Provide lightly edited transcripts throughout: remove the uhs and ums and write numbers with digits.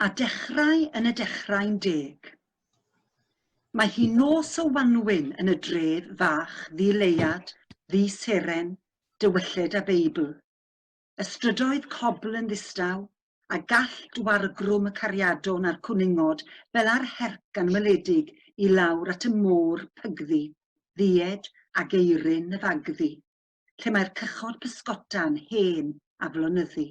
A dechrau yn y dechrau'n deg. Mae hi nos o wanwyn yn y dref fach ddi-leuad, ddi-seren, dywylled a Beibl. Y strydoedd cobl yn ddistaw, a gallt wargrwm y cariadon a'r cwningod fel ar herc anweledig i lawr at y môr pygddu, ddued ag eirin y fagddu, lle mae'r cychod pysgota'n hen aflonyddu.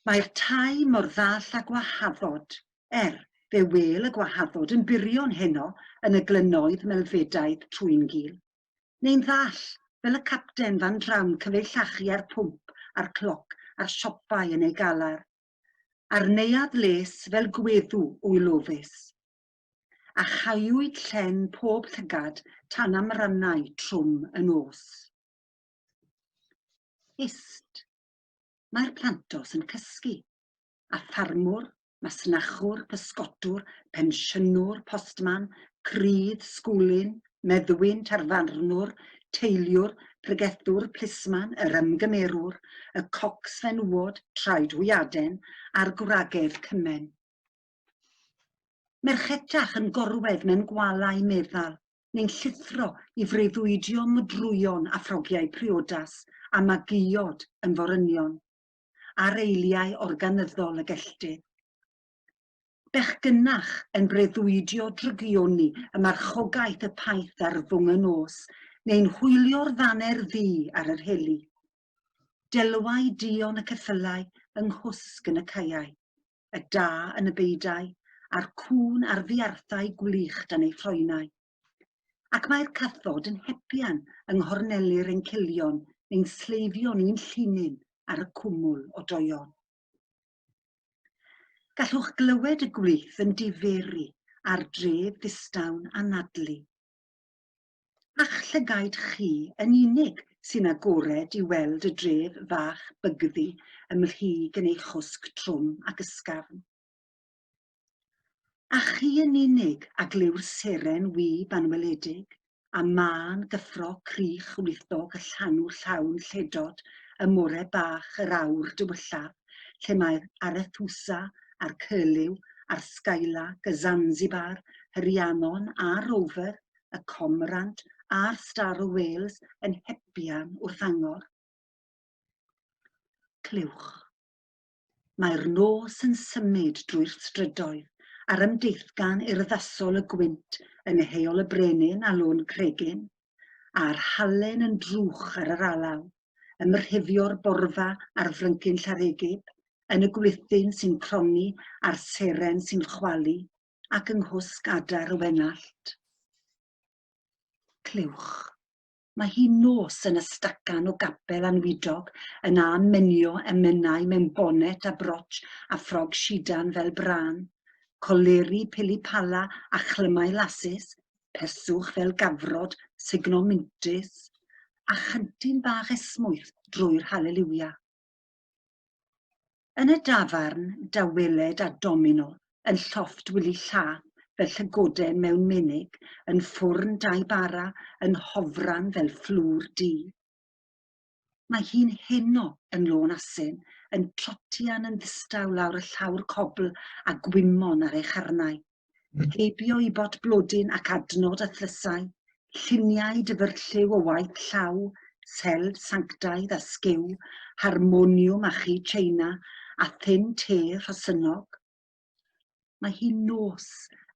Mae'r tai mor ddall â gwahaddod, er, fe wêl y gwahaddod yn burion heno yn y glynnoedd melfedaidd trwyn-gul. Neu'n ddall, fel y capten fan draw'n cyfeillachu â'r pwmp a'r cloc a'r siopau yn ei galar. A'r neuadd les fel gweddw wylofus. A chaewyd llen pob llygad tan amrannau trwm y nos. Ist. Mae'r plantos yn cysgu. A ffarmwr, masnachwr, pysgotwr, pensiynwr, postman, crydd, sgwlyn, meddwyn, tarfarnwr, teiliwr, pregethwr, plisman, yr ymgymerwr, y cocs fenywod, traed hwyaden, a'r gwragedd cymen. Merchetach yn gorwedd mewn gwalau meddal, neu'n llithro i freuddwydio modrwyon a ffrogiau priodas a magïod yn forynion, ar eiliau organyddol y gelltydd. Bechgynnach yn breuddwydio drygioni y marchogaeth y paith ar fwng y nos, neu'n hwylio'r faner ddu ar yr heli. Delwau duon y ceffylau yng nghwsg yn y caeau. y da yn y beudai, a'r cŵn ar ddiarthau gwlych dan eu ffroenau. Ac mae'r cathod yn hepian yng nghorneli'r encilion neu'n sleifio'n un llinyn ar y cwmwl o doeon. Gallwch glywed y gwlith yn diferu a'r dref ddistaw'n anadlu. A'ch llygaid chi yn unig sy'n agored i weld y dref fach bygddu ymhlyg yn ei chwsg trwm ac ysgafn. A chi yn unig a glyw'r seren wib anweledig, a mân gyffro crych wlithog y llanw llawn lledod y more bach yr awr dywyllaf, lle mae'r Arethusa a'r Curlew a'r Skylark, y Zanzibar, Rhiannon a'r Rover, y Cormorant a'r Star o Wales yn hepian wrth angor. Clywch. Mae'r nos yn symud drwy'r strydoedd a'r ymdeithgan urddasol y gwynt yn Heol y Brenin a Lôn Cregyn, a'r halen yn drwch ar yr alaw, ym mrhifio'r borfa ar fryncyn Llareggub, yn y gwlithyn sy'n cronni a'r seren sy'n chwalu, ac yng nghwsg adar y Wenallt. Clywch. Mae hi'n nos yn y stacan o gapel anwidog, yn amenio emynau mewn bonet a brotsh a ffrog sidan fel brân, coleri pili-pala a chlymau lasys, peswch fel gafrod, sugno mintys, a chantyn bach esmwyth drwy'r haleliwia. Yn y dafarn, daweled a domino, yn llofft Wili Llath fel llygoden mewn menig, yn ffwrn dau bara, yn hofran fel fflwr du. Mae hi'n heno yn Lôn Asyn, yn trotian yn ddistaw lawr y llawr cobl a gwymon ar ei charnau. Heibio i bot blodyn ac adnod a thlysau, lluniau dyfrlliw o waith llaw, seld sanctaidd a sgiw, harmoniwm a chi China, a thun te rhosynnog. Mae hi'n nos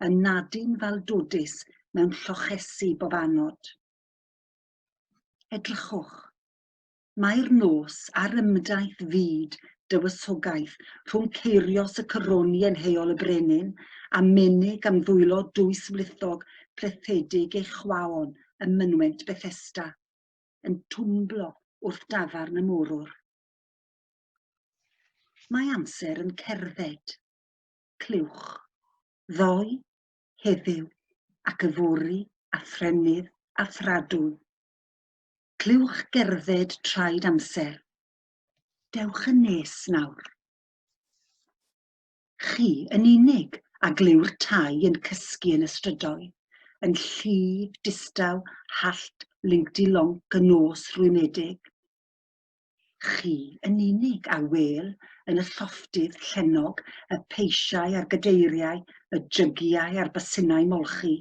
yn nadu'n faldodus mewn llochesi bofanod. Edrychwch. Mae'r nos ar ymdaith fyd dywysogaeth rhwng ceirios y coroni yn Heol y Brenin a menig am ddwylo dwys wlithog plethedig ei chwaon ym mynwent Bethesda, yn twmblo wrth dafarn y morwr. Mae amser yn cerdded. Clywch. Ddoe, heddiw, ac yfory, a thrennydd, a thradwy. Clywch gerdded traed amser. Dewch yn nes nawr. Chi yn unig a glyw'r tai yn cysgu yn y strydoedd, yn llif distaw hallt lincdi-lonc y nos rwymedig. Chi yn unig a wêl yn y llofftydd llennog, y peisiau a'r gadeiriau, y jygiau a'r basinau molchi,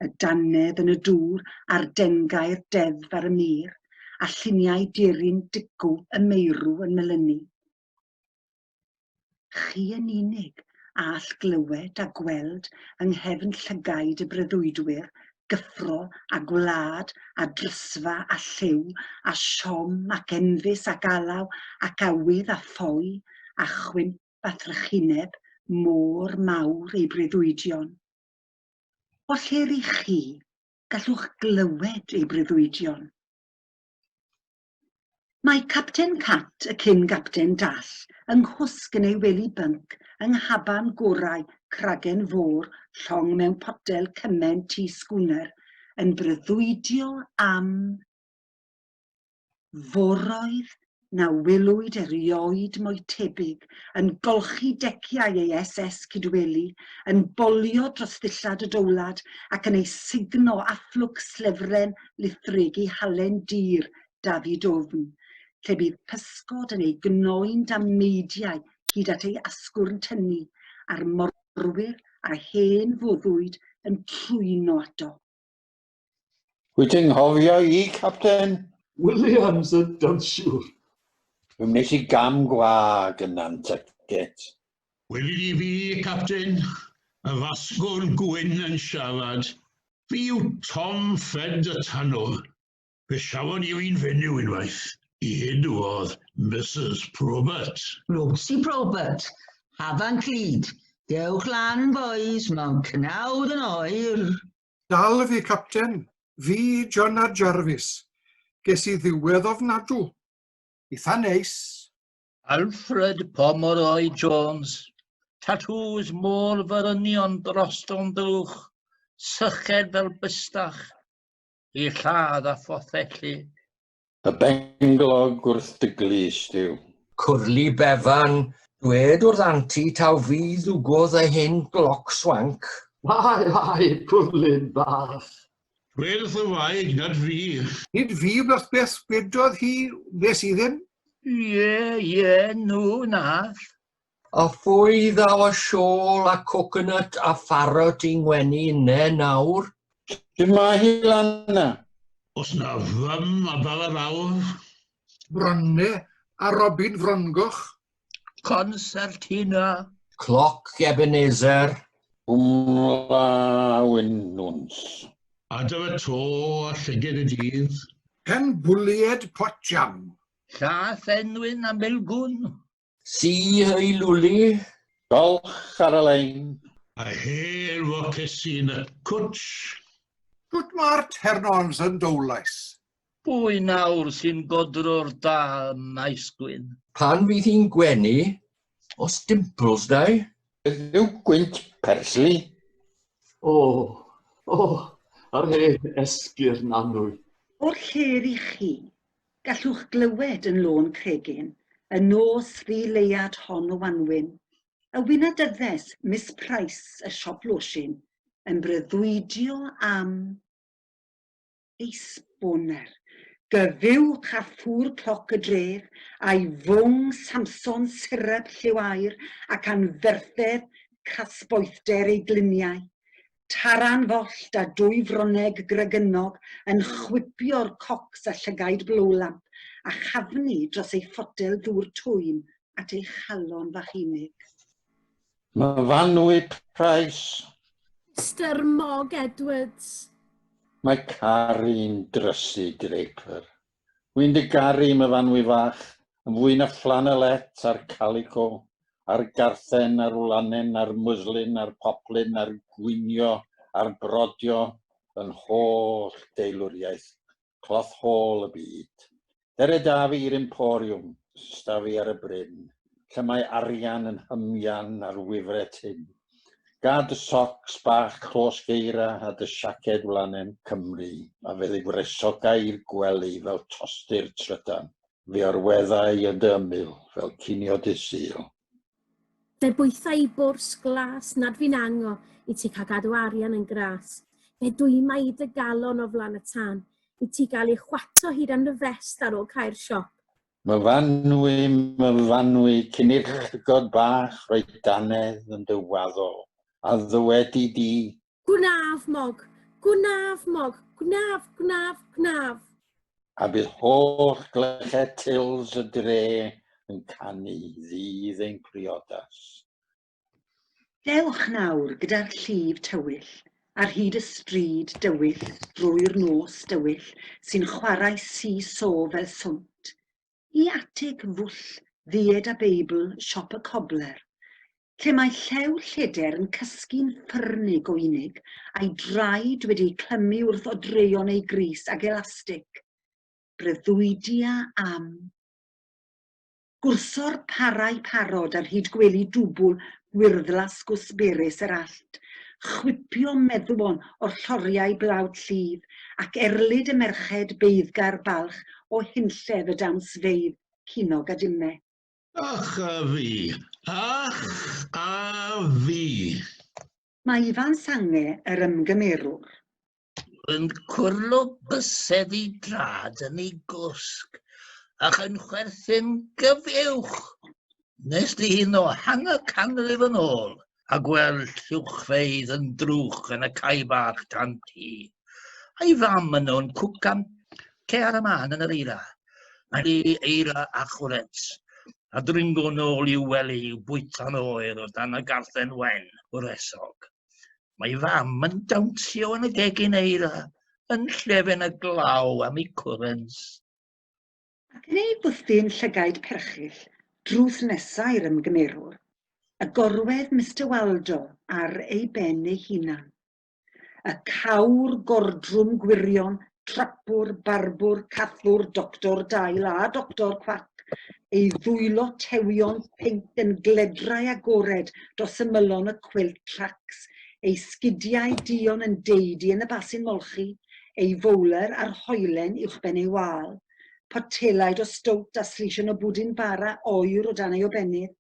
y dannedd yn y dŵr a'r dengair deddf ar y mur, a lluniau duryn dicw y meirw yn melynu. Chi yn unig a all glywed a gweld yng nghefn llygaid y breuddwydwyr gyffro a gwlad a drysfa a lliw a siom ac enfys ac alaw ac awydd a ffoi a chwymp a thrychineb môr mawr eu breuddwydion. O lle rych chi, gallwch glywed eu breuddwydion. Mae Capten Cat, y cyn-gapten dall, yng nghwsg yn ei wely bync yng nghaban gorau cragen fôr llong mewn potel cymen tŷ sgwner, yn breuddwydio am foroedd na welwyd erioed mo'u tebyg, yn golchi deciau ei SS Cydweli, yn bolio dros ddillad y dowlad ac yn ei sugno â phlwc slefren lithrig i halen dir Dafi Dwfn, lle bydd pysgod yn ei gnoi'n dameidiau hyd at ei asgwrn tynnu, a'r morwyr a hen foddwyd yn trwyno ato. Wyt ti'n nghofio i, Capten? Williams y dawnsiwr. Fe wnes i gam gwag yn Nantucket. Weli di fi, Capten, y fasgwrn gwyn yn siarad. Fi yw Tom Ffred y Tanwr. Fe siafon i un fenyw unwaith, i enw oedd Misus Probert. Rosie Probert, Hafan Clyd, dewch lan boys, mae'n cnawd yn oer. Dal fi, Capten, fi, John a Jarvis. Ges i ddiwedd ofnadw. Itha neis. Alfred Pomeroy Jones, tatŵs môr ferynion drosto'n drwch, syched fel bystach, i lladd a phothellu. Y benglog wrth dy glust yw. Cwrli Bevan, dwed wrth Anti taw fi ddwgodd y hen gloc swanc. Ai, ai, cwrlyn bach. Dwed wrth y wraig nad fi. Nid fi wnaeth beth wedodd hi, wnes i ddim. Ie, ie, nhw nath. A phwy ddaw â siôl a coconut a pharot i ngwenu inne nawr? Sut mae hi lan 'na? Os na fym a bara fawr. Bronne a Robin Frongoch. Concertina. Cloc Ebenezer. Cwmwla Winwns. Adar y to a llyged y dydd. Pen bwlied pot jam. Llath enwyn a milgwn. Si hy lwli. Golch ar y lein. A hen focesi yn y cwtsh. Sut mae'r Ternons yn Dowlais? Pwy nawr sy'n godro'r da ym Maesgwyn? Pan fydd hi'n gwenu, os dimples 'da hi? Beth yw gwynt persli? O, o, yr hen esgyrn annwyl. O'r lle rych chi, Gallwch glywed yn Lôn Cregyn, y nos ddi-leuad hon o wanwyn, y wynadyddes Miss Price y siop losin yn breuddwydio am ei sboner, gyfuwch a thŵr cloc y dref, a'i fwng Samson syrup lliw aur ac anferthedd crasboethder ei gluniau. Taran follt a dwy fronneg gregynog yn chwipio'r cocs a llygaid blowlamp a chafnu dros ei photel ddŵr twym at ei chalon fach unig. Myfanwy Price. Mister Mog Edwards. Mae Cari'n drysu Draper. Wy'n dy garu, Myfanwy fach, yn fwy na fflanelet a'r calico, a'r garthen a'r wlanen a'r muslin a'r poplin a'r gwinio a'r brodio, yn holl deilwriaeth cloth hall y byd. Dere da fi i'r Emporiwm, sta fi ar y bryn, lle mae arian yn hymian ar wifre tun. Gad dy socs bach clos geira a dy siaced wlanen Cymru, a fe ddi-wresoga i'r gwely fel tostir trydan. Fe orwedda i yn dy ymyl fel cinio dydd Sul. Fe bwytha i bwrs glas nad fi'n ango i ti cael gadw arian yn gras. Fe dwyma i dy galon o flan y tân i ti gael ei chwato hyd am dy fest ar ôl cau'r siop. Myfanwy, myfanwy, cyn i'r llygod bach roi dannedd yn dy waddol, a ddywedi di. Gwnaf, Mog, gwnaf, Mog, gwnaf, gwnaf, gwnaf. A bydd holl glychau tils y dre yn canu ddydd ein priodas. Dewch nawr gyda'r llif tywyll, ar hyd y stryd dywyll drwy'r nos dywyll sy'n chwarae si-so fel swnt, i atig fwll ddied a Beibl siop y cobler, lle mae Llew Lleder yn cysgu'n ffyrnig o unig, a'i draed wedi eu clymu wrth odreuon ei grys ag elastig. Breuddwydia am gwrso'r parau parod ar hyd gwely dwbl gwyrddlas gwsberus yr allt, chwipio meddwon o'r lloriau blawd llif, ac erlid y merched beiddgar balch o hunllef y dawnsfeydd cinog a dime. Ach a fi! Ach a fi! Mae Ifan Sange, yr ymgymerwr. Yn cwrlo bysedd ei drad yn ei gwsg, ac yn chwerthin gyfiwch, nes di hyn o hanner canrif yn ôl, a gweld lluwchfeydd yn drwch yn y cae bach dan tŷ. A'i fam yno'n cwcan ce ar y man yn yr eira. Mae'n ei eira a chwrens, a dringo nôl i'w wely i'w bwyta'n oer o dan y garthen wen wresog. Mae fam yn dawnsio yn y gegin eira, yn llefen y glaw am ei cwrens. Ac yn ei bwthyn llygaid perchyll, drws nesa i'r ymgymerwr, y gorwedd Mister Waldo ar ei ben ei hunan. Y cawr gordrwm gwirion, trapwr, barbwr, cathwr, doctor dail a doctor cwac, ei ddwylo tewion pinc yn gledrau agored dros ymylon y cwilt tracs, ei sgidiau duon yn deidi yn y basin molchi, ei fowler a'r hoelen uwchben ei wal, potelaid o stowt a sleision o bwdin bara oer o dan ei obennydd,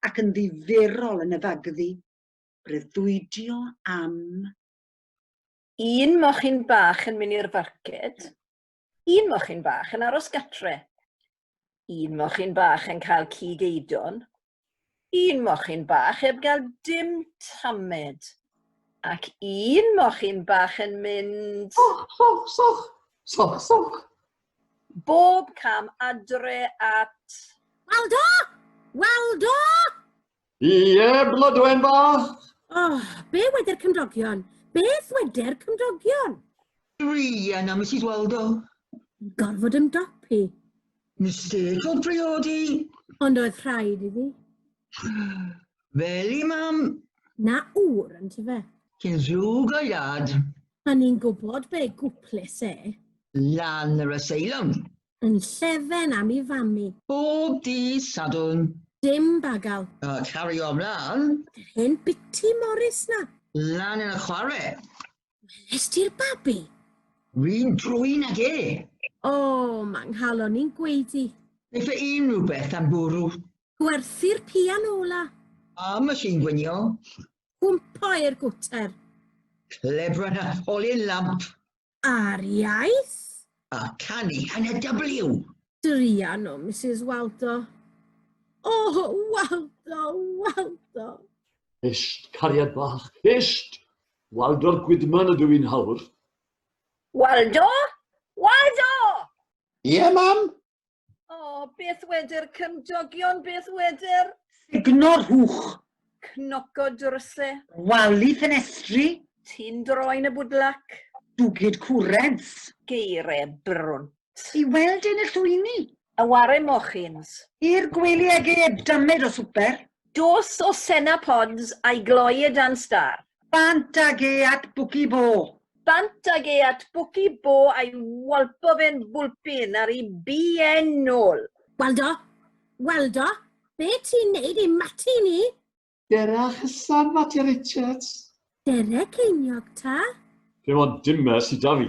ac yn ddifurol yn y fagddu, breuddwydio am. Un mochyn bach yn mynd i'r farced. Un mochyn bach yn aros gatre. Un mochyn bach yn cael cig eidon. Un mochyn bach heb gael dim tamed. Ac un mochyn bach yn mynd... Soch, soch, soch, soch, soch. Bob cam adre at... Waldo! Waldo! Ie, Blodwen bach! Oh, be wedi'r cymdogion? Beth wedi'r cymdogion? Druan a Mrs Waldo. Gorfod ymdopi. Mistake o briodi. Ond oedd rhaid iddi. Fel i mam. Na ŵr, yn fe? Cyn ddrwg o'i dad. A ni'n gwybod be gwples e. Lan yr asylum. Yn llefen am ei fami. Bob dydd Sadwrn. Dim bagal. Uh, cario ymlaen. Yr hen biti Morris na. Lan yn y chwarae. Welest ti'r babi? Rwy'n drwy'n ag e. O, oh, mae nghalon i'n gweidi. Neiff e unrhyw beth am bwrw. Gwerthu'r pianola. A machine gwynio. Gwmpo i'r gwter. Clebran a holyn lamp. A'r iaith? A canu yn y W. Druan o Mrs Waldo. O, oh, Waldo, Waldo. Isht, cariad bach, isht! Waldo'r Gwydman ydw i'n hawr. Waldo? Waldo! Ie, mam? O, oh, beth wedi'r cymdogion, beth wedi'r... Sugno'r hwch. Cnoco drysau. Walu ffenestri. Ti'n droi'n y bwdlac. Dwgyd cwrens. Geire brwnt. I weld yn y llwyni. Y ware mochins. I'r gwely ag eb, damed o swper. Dos o Senna Pods a'i gloi e dan star. Bant ag e at Bwci Bo. Bant ag e at Bwci Bo a'i walpo fe'n bwlpin ar ei BN nôl. Waldo, Waldo, be ti'n neud i mati ni? Dere chysan, Matty Richards. Dere ceiniog, ta? Dim ond dim sydd da fi.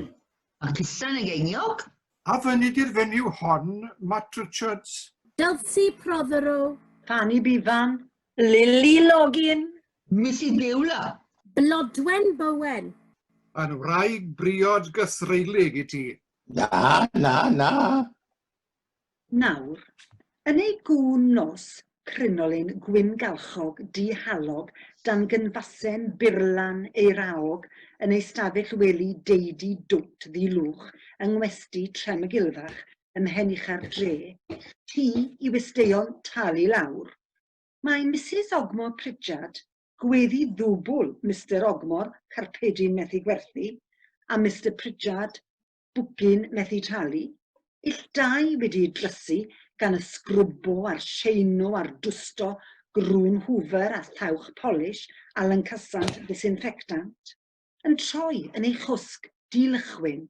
A cysan y geiniog? A fyny di'r fenyw hon, Matt Richards? Dulcie Prothero. Fanny Bifan. Lily Login. Mrs Beulah. Blodwen Bowen. Yn wraig briod gythreulig i ti. Na, na, na. Nawr, yn ei gŵn nos, crinolin gwyn-galchog, dihalog, dan gynfasen burlan eiraog yn ei stafell wely deidi dwt ddi-lwch yng ngwesty Trem y Gilfach ym mhen ucha'r dre, tŷ i westeion talu lawr, mae Misus Ogmore Pritchard, gweddi ddwbl Mister Ogmore, carpedyn methu gwerthu, a Mister Pritchard, bwcyn methu talu, ill dau wedi'u drysu gan y sgrwbo a'r sheino a'r dwsto grŵn hoover a thawch polish a lyncasant ddisinffectant, yn troi yn ei chwsg di-lychwyn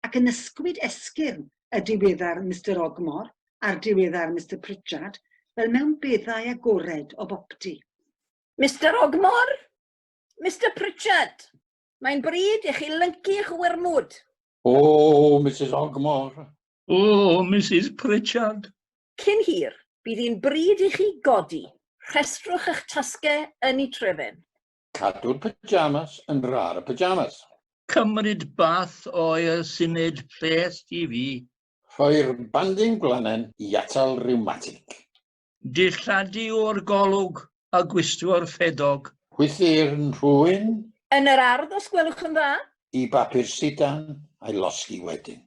ac yn ysgwyd esgyrn y diweddar Mister Ogmore a'r diweddar Mister Pritchard fel mewn beddau agored o boptu. Mister Ogmore! Mister Pritchard! Mae'n bryd i chi lyncu'ch wyrmwd. O, Misus Ogmore! O, Misus Pritchard! Cyn hir, bydd hi'n bryd i chi godi. Rhestrwch eich tasgau yn eu trefen. Cadw'r pyjamas yn rar y pyjamas. Cymryd bath oer sy'n neud ples i fi. Rhoi'r bandyn gwlanen i atal rhiwmatig. Dilladu o'r golwg a gwisgo'r ffedog. Chwythu'r nhrwyn. Yn yr ardd os gwelwch yn dda. I bapur sidan a'i losgi wedyn.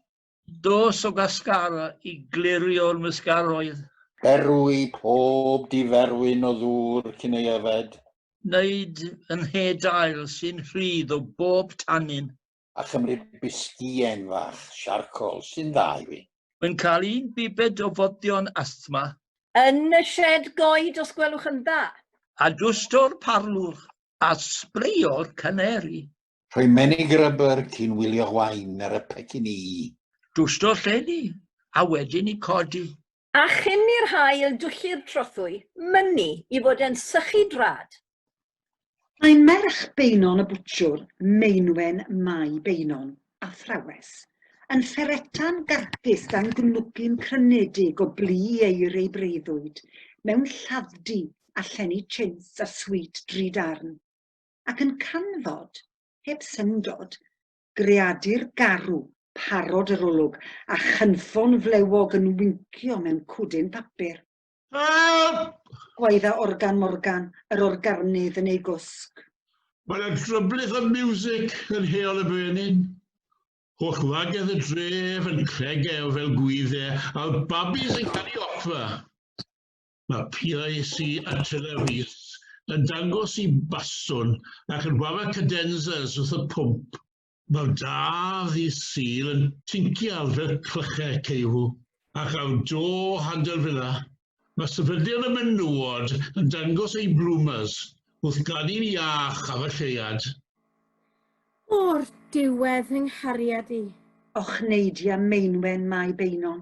Dos o gascara i glirio'r mysgaroedd. Berwi pob diferwyn o ddŵr cyn ei yfed. Wneud yn he dail sy'n rhydd o bob tannin. A chymryd bisgïen fach siarcol sy'n dda i fi. Mae'n cael un bibed o foddion asthma. Yn y sied goed os gwelwch yn dda. A dwsto'r parlwr a sbreio'r caneri. Rhoi menig rybr cyn wylio wain ar y pecyn i. Dwsto'r llenni a wedyn i codi. A chyn i'r haul dwyllu'r trothwy, mynnu i fod e'n sychu drad. Mae merch Beynon y bwtsiwr, Meinwen Mai Beynon, athrawes, yn ffereta'n garcus dan gnwcyn crynedig o blu eir ei breuddwyd, mewn lladd-dy a llenni chintz a sweet dri darn, ac yn canfod, heb syndod, greadur garw, parod yr olwg, a chynffon flewog yn wincio mewn cwdyn papur. Help! Gwaedda Organ Morgan, yr orgarnydd yn ei gwsg. Mae 'na dryblith o miwsig yn Heol y Brenin. Holl wragedd y dref yn cregeu fel gwydde a'r babis yn canu opera. Mae PIC Attila Rees yn dangos i bastwn ac yn chwarae cadenzas wrth y pwmp. Mae'r da ddydd Sul yn tincial fel clychau ceirw, ac ar do Handel Villa, mae sefydliad y menywod yn dangos eu bloomers wrth ganu'n iach ar y lleuad. O'r diwedd fy nghariad i. Ochneidia meinwen Mai Beynon.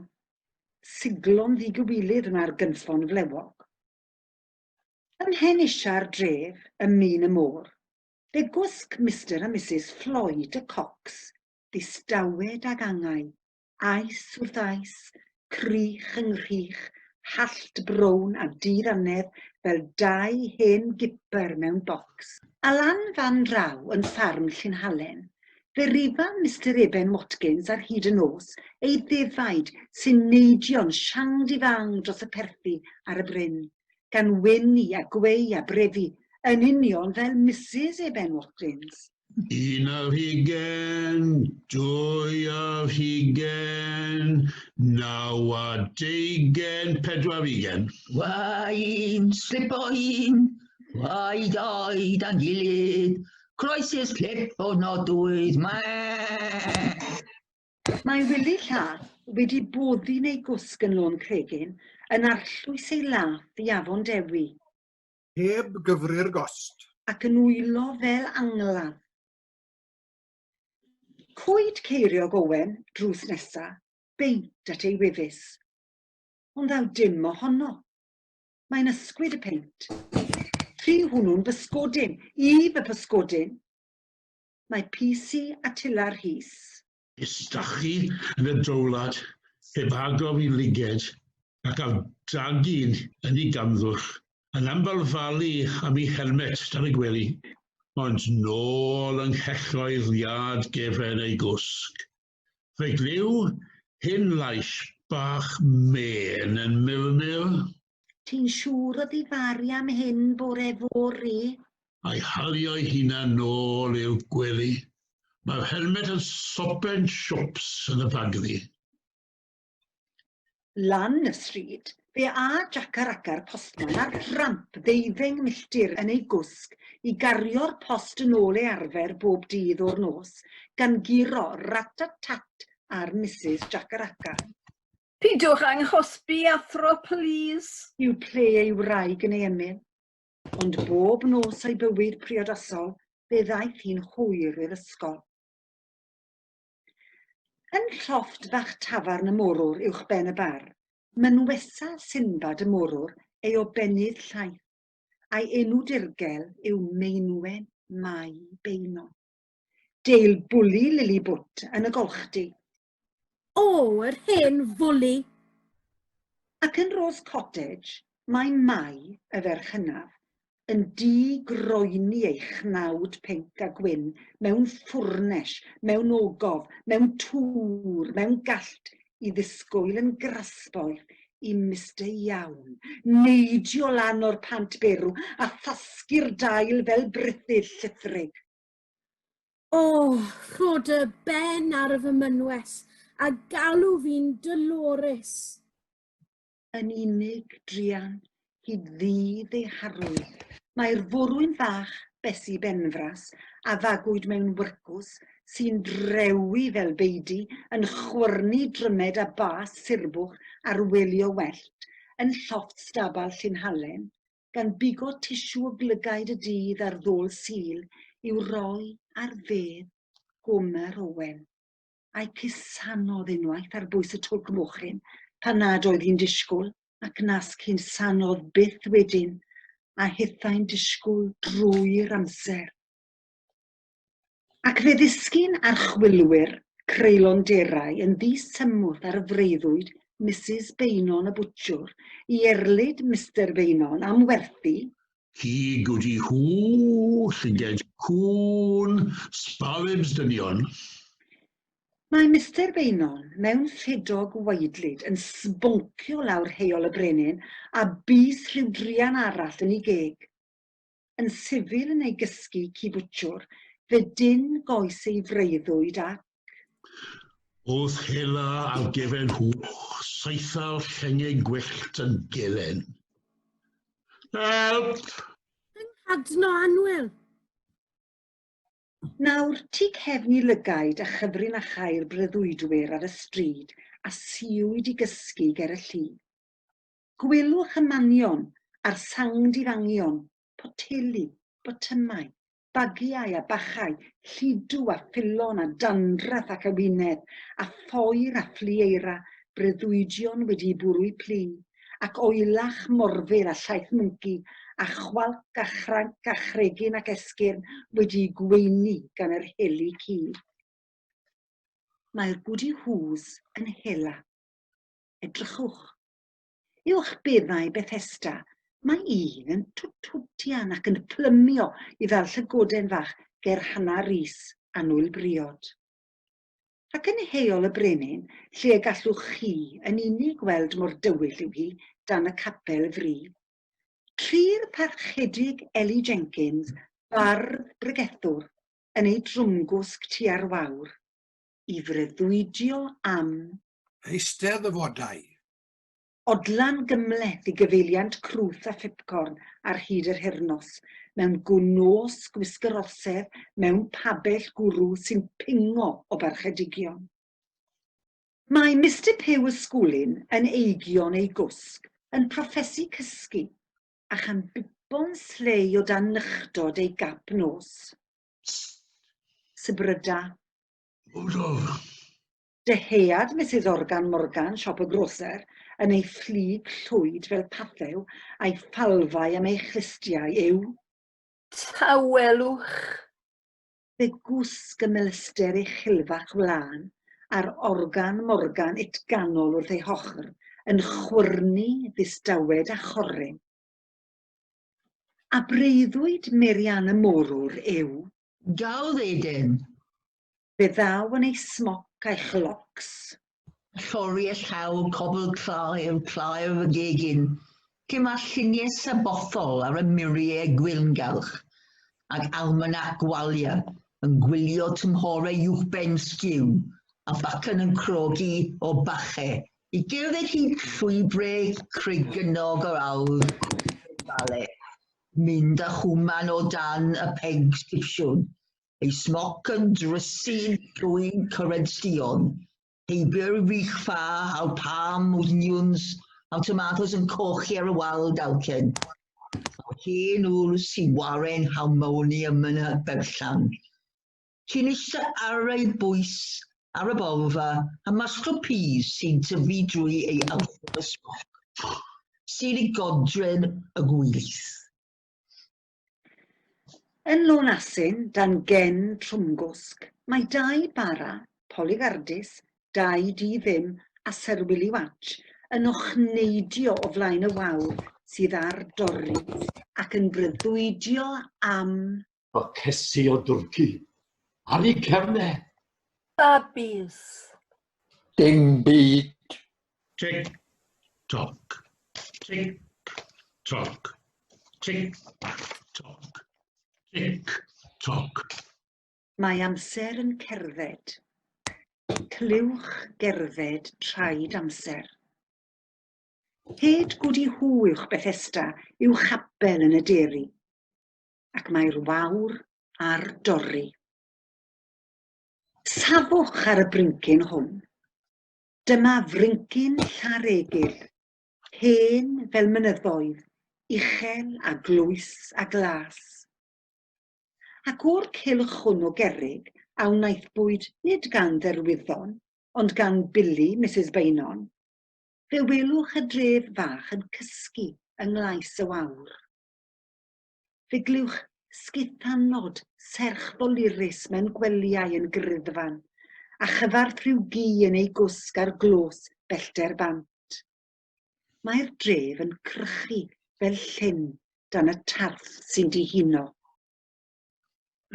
Siglo'n ddigywilydd wna'r gynffon flewog. Ym mhen isa'r dref, ym min y môr, Fe gwsg Mister a Misus Floyd y Cox, ddistawed ag angau, ais wrth ais, crych yng nghrych, hallt brown a di-ddannedd fel dau hen gipper mewn bocs. A lan fan draw yn ffarm Llyn Halen, fe rifa Mister Eben Watkins ar hyd y nos ei ddefaid sy'n neidio'n siang-di-fang dros y perthi ar y bryn, gan wenu a gweu a brefu, yn union fel Misus Eben Watkins. 21, 22, 29, 24. Wain, slip o un, wai doi da'n gilydd, croesi'r slip o nodwydd, mae. Mae Wili Llath wedi boddi'n ei gwsg yn Lôn Cregyn, yn arllwys ei lath i Afon Dewi. Heb gyfri'r gost. Ac yn wylo fel angladd. Cwyd Ceiriog Owen, drws nesa, beint at ei wefus. Ond ddaw dim ohono. Mae'n ysgwyd y peint. Rhy hwnnw'n bysgodyn, i fy pysgodyn. Mae PC Attila Rhys. Istachu yn y dowlad heb agor i lyged ac ar dagu'n yn ei gamddwll, yn ambalfalu am ei helmet dan y gwely, ond nôl yng nghelloedd iard gefen ei gwsg. Fe glyw hyn lais. bach mên yn murmur. Ti'n siŵr o ddifaru am hyn bore fory? A'i halio'i hunan nôl i'w gwely. Mae'r helmet yn sopen siwps yn y bagddu. Lan y stryd, fe a Jac yr Agar postman ar dramp ddeuddeng milltir yn ei gwsg i gario'r post yn ôl ei arfer bob dydd o'r nos, gan guro rat-tat-tat ar Misus Jac yr Agar. Peidiwch anghosbi, athro, plîs! Yw ple ei wraig yn ei ymyl. Ond bob nos o'i bywyd priodasol, fe ddaeth hi'n hwyr i'r ysgol. Yn llofft fach tafarn y morwr uwchben y bar, mynwesa Sinbad y morwr ei obennydd llaith, a'i enw dirgel yw Meinwen Mai Beuno. Deil bwli Lili Bwt yn y golchdy. O, yr hen fwli! Ac yn Rose Cottage, mae Mai, y ferch hynaf, yn di-groeni ei chnawd pinc a gwyn mewn ffwrnes, mewn ogof, mewn tŵr, mewn gallt, i ddisgwyl yn grasboeth i Mister Iawn neidio lan o'r pant berw a thasgu'r dail fel brithyll llithrig. O, rho dy ben ar fy mynwes a galw fi'n Dolores. Yn unig, druan, hyd ddydd ei harwydd, mae'r forwyn fach, Besi Benfras, a fagwyd mewn wyrcws, sy'n drewi fel beudy, yn chwyrnu drymed a bas surbwch ar wely o wellt, yn llofft stabal Llyn Halen, gan bigo tisiw o glygaid y dydd ar ddôl Sul i'w roi ar fedd Gomer Owen. a'i cusanodd unwaith ar bwys y twlc mochyn pan nad oedd hi'n disgwyl, ac nas cusanodd byth wedyn, a hithau'n disgwyl drwy'r amser. Ac fe ddisgyn archwilwyr creulonderau yn ddisymwth ar freuddwyd Misus Beynon y bwtsiwr i erlid Mister Beynon am werthu Ci gwdi hw, llyged cŵn, sbaribs dynion. Mae Mister Beynon mewn ffedog waedlyd yn sboncio lawr Heol y Brenin a bys rhyw druan arall yn ei geg. Yn sifil yn ei gysgu ci bwtsiwr, fe dynn goes ei freuddwyd ac. Wrth hela ar gefen hwch, saetha'r llengau gwyllt yn gelen. Help! Fy nghadno annwyl! Nawr, tu cefn i lygaid a chyfrinachau'r breuddwydwyr ar y stryd a suwyd i gysgu ger y lli. Gwelwch y manion a'r sangdifangion, poteli, botymau, bagiau a bachau, lludw a ffilon a dandraff ac ewinedd, a phoer a phlu eira, breuddwydion wedi'u bwrw'u plu, ac oelach morfil a llaeth mwnci, a chwalc a chranc a chregyn ac esgyrn wedi'u gweini gan yr heli cudd. Mae'r Gwdi-Hŵs yn hela. Edrychwch. Uwch beddau Bethesda, mae un yn twt-twtian ac yn plymio i ddal llygoden fach ger Hanna Rees, annwyl briod. Ac yn Heol y Brenin, lle y gallwch chi yn unig weld mor dywyll yw hi dan y capel fri, try'r Parchedig Eli Jenkins, bardd bregethwr, yn ei drwmgwsg tua'r wawr, i freuddwydio am. Eisteddfodau. Odlan gymhleth i gyfeiliant crwth a phipcorn ar hyd yr hirnos, mewn gwn nos gwisg yr orsedd, mewn pabell gwrw sy'n pingo o barchedigion. Mae Mister Puw y Sgwlyn yn eigion ei gwsg, yn proffesu cysgu, a chan bibon slei o dan nychdod ei gap nos. Sybryda. Rudolf. Dyhead Misus Organ Morgan, siop y groser, yn ei fflug llwyd fel pathew a'i phalfau am ei chlustiau yw. Tawelwch. Fe gwsg y melyster ei chilfach wlân, a'r Organ Morgan utganol wrth ei hochr, yn chwyrnu ddistawed a choryn. A breuddwyd Mary Ann y Morwr yw. Daw ddedyn. Fe ddaw yn ei smoc a'i chlocs. Lloriau llaw cobl claer, claer y gegin, lle mae lluniau sabothol ar y muriau gwyrngalch, ac almanac Gwalia yn gwylio tymhorau uwchben sgiw, a bacwn yn crogi o bache i gerdded hyd llwybrau cregynnog yr awr Vale, mynd â chwman o dan y peg sipsiwn, ei smoc yn drysu'n llwyn cyrenstion, heibio'r wych ffa a'r palm onions a'r tomatos yn cochi ar y wal dalcen. A'r hen ŵr sy'n waren harmonium yn y berllan. Sy'n eistedd ar ei bwys ar y borfa a masgo peas sy'n tyfu drwy ei alffa smoc. Sy'n ei godre'n y gwyllt. Yn Lôn Asyn, dan gen Trwmgwsg, mae dau bara, Poligardus, dau di ddim a Syr Wili Watch yn ochneidio o flaen y wawr sydd ar dorri ac yn breuddwydio am Bocesi o dwrci ar eu cefne. Babis. Dim byd. Tic toc, tic toc, tic toc, tic toc. Mae amser yn cerdded. Clywch gerdded traed amser. Hyd gwdi hw uwch Bethesda yw chapel yn y deri, ac mae'r wawr ar dorri. Safwch ar y brincyn hwn. Dyma frincyn Llareggug, hen fel mynyddoedd, uchel a glwys a glas. Ac o'r cylch hwn o gerrig a wnaethpwyd nid gan dderwyddon, ond gan Billy, Misus Beynon, fe welwch y dref fach yn cysgu yng nglais y wawr. Fe glywch sguthanod serch ddolurus mewn gwelyau yn griddfan, a chyfarth rhyw gi yn ei gwsg ar glos bellter bant. Mae'r dref yn crychu fel llyn dan y tarth sy'n dihuno.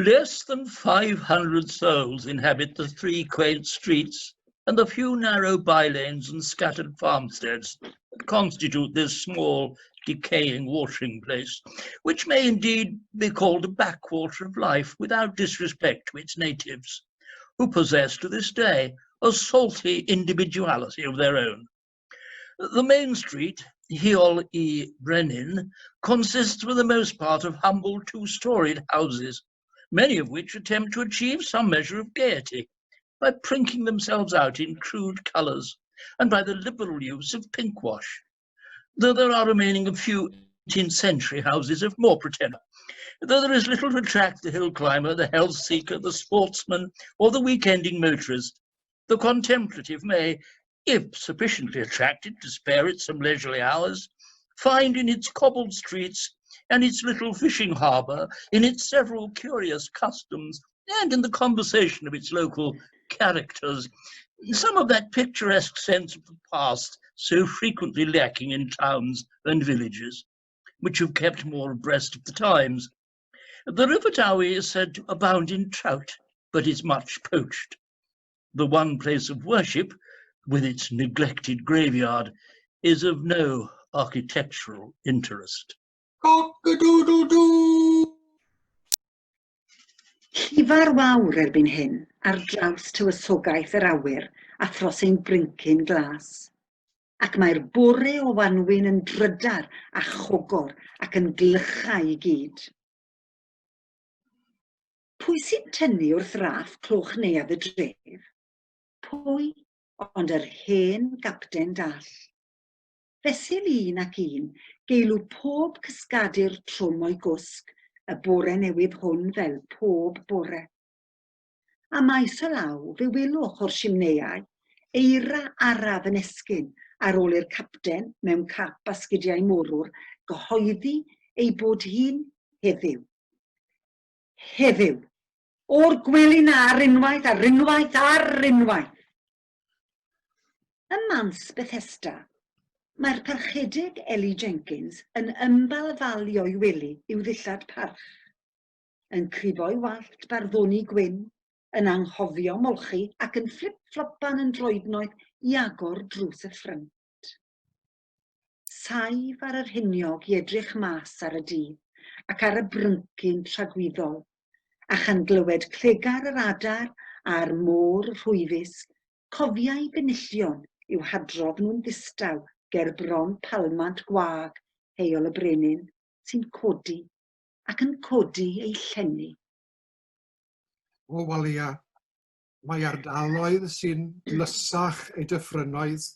Less than 500 souls inhabit the three quaint streets and the few narrow bylanes and scattered farmsteads that constitute this small, decaying watering place, which may indeed be called a backwater of life without disrespect to its natives, who possess to this day a salty individuality of their own. The main street, Heol y Brenin, consists for the most part of humble two-storied houses, many of which attempt to achieve some measure of gaiety by prinking themselves out in crude colours and by the liberal use of pinkwash, though there are remaining a few 18th century houses of more pretender. Though there is little to attract the hill climber, the health seeker, the sportsman, or the weekending motorist, the contemplative may, if sufficiently attracted to spare it some leisurely hours, find in its cobbled streets and its little fishing harbour, in its several curious customs, and in the conversation of its local characters, some of that picturesque sense of the past so frequently lacking in towns and villages, which have kept more abreast of the times. The River Towy is said to abound in trout, but is much poached. The one place of worship, with its neglected graveyard, is of no architectural interest. Cock-a-doodle-doo! Llifa'r wawr erbyn hyn ar draws tywysogaeth yr awyr a thros ein brincyn glas. Ac mae'r bore o wanwyn yn drydar a chogor ac yn glychau i gyd. Pwy sy'n tynnu wrth raff cloch neuadd y dref? Pwy ond yr hen gapten dall? Fesul un ac un, geilw pob cysgadur trwm o'i gwsg y bore newydd hwn fel pob bore. A maes o law, fe welwch o'r simneiau, eira araf yn esgyn ar ôl i'r capten, mewn cap a sgidiau morwr, gyhoeddi ei bod hi'n heddiw. Heddiw! O'r gwely 'na ar unwaith, ar unwaith, ar unwaith! Ym Mans Bethesda, mae'r Parchedig Ellie Jenkins yn ymbalfalio'i wely i'w ddillad parch, yn crifo'i wallt barddoni gwyn, yn anghofio molchi ac yn fflip-fflopan yn droednoeth i agor drws y ffrynt. Saif ar yr hiniog i edrych mas ar y dydd ac ar y bryncyn tragwyddol, a chan glywed clegar yr adar a'r môr rhwyfus, cofiai benillion i'w hadrodd nhw'n ddistaw ger bron palmant gwag Heol y Brenin sy'n codi ac yn codi ei llenni. O Walia, mae ardaloedd sy'n dlysach eu dyffrynnoedd,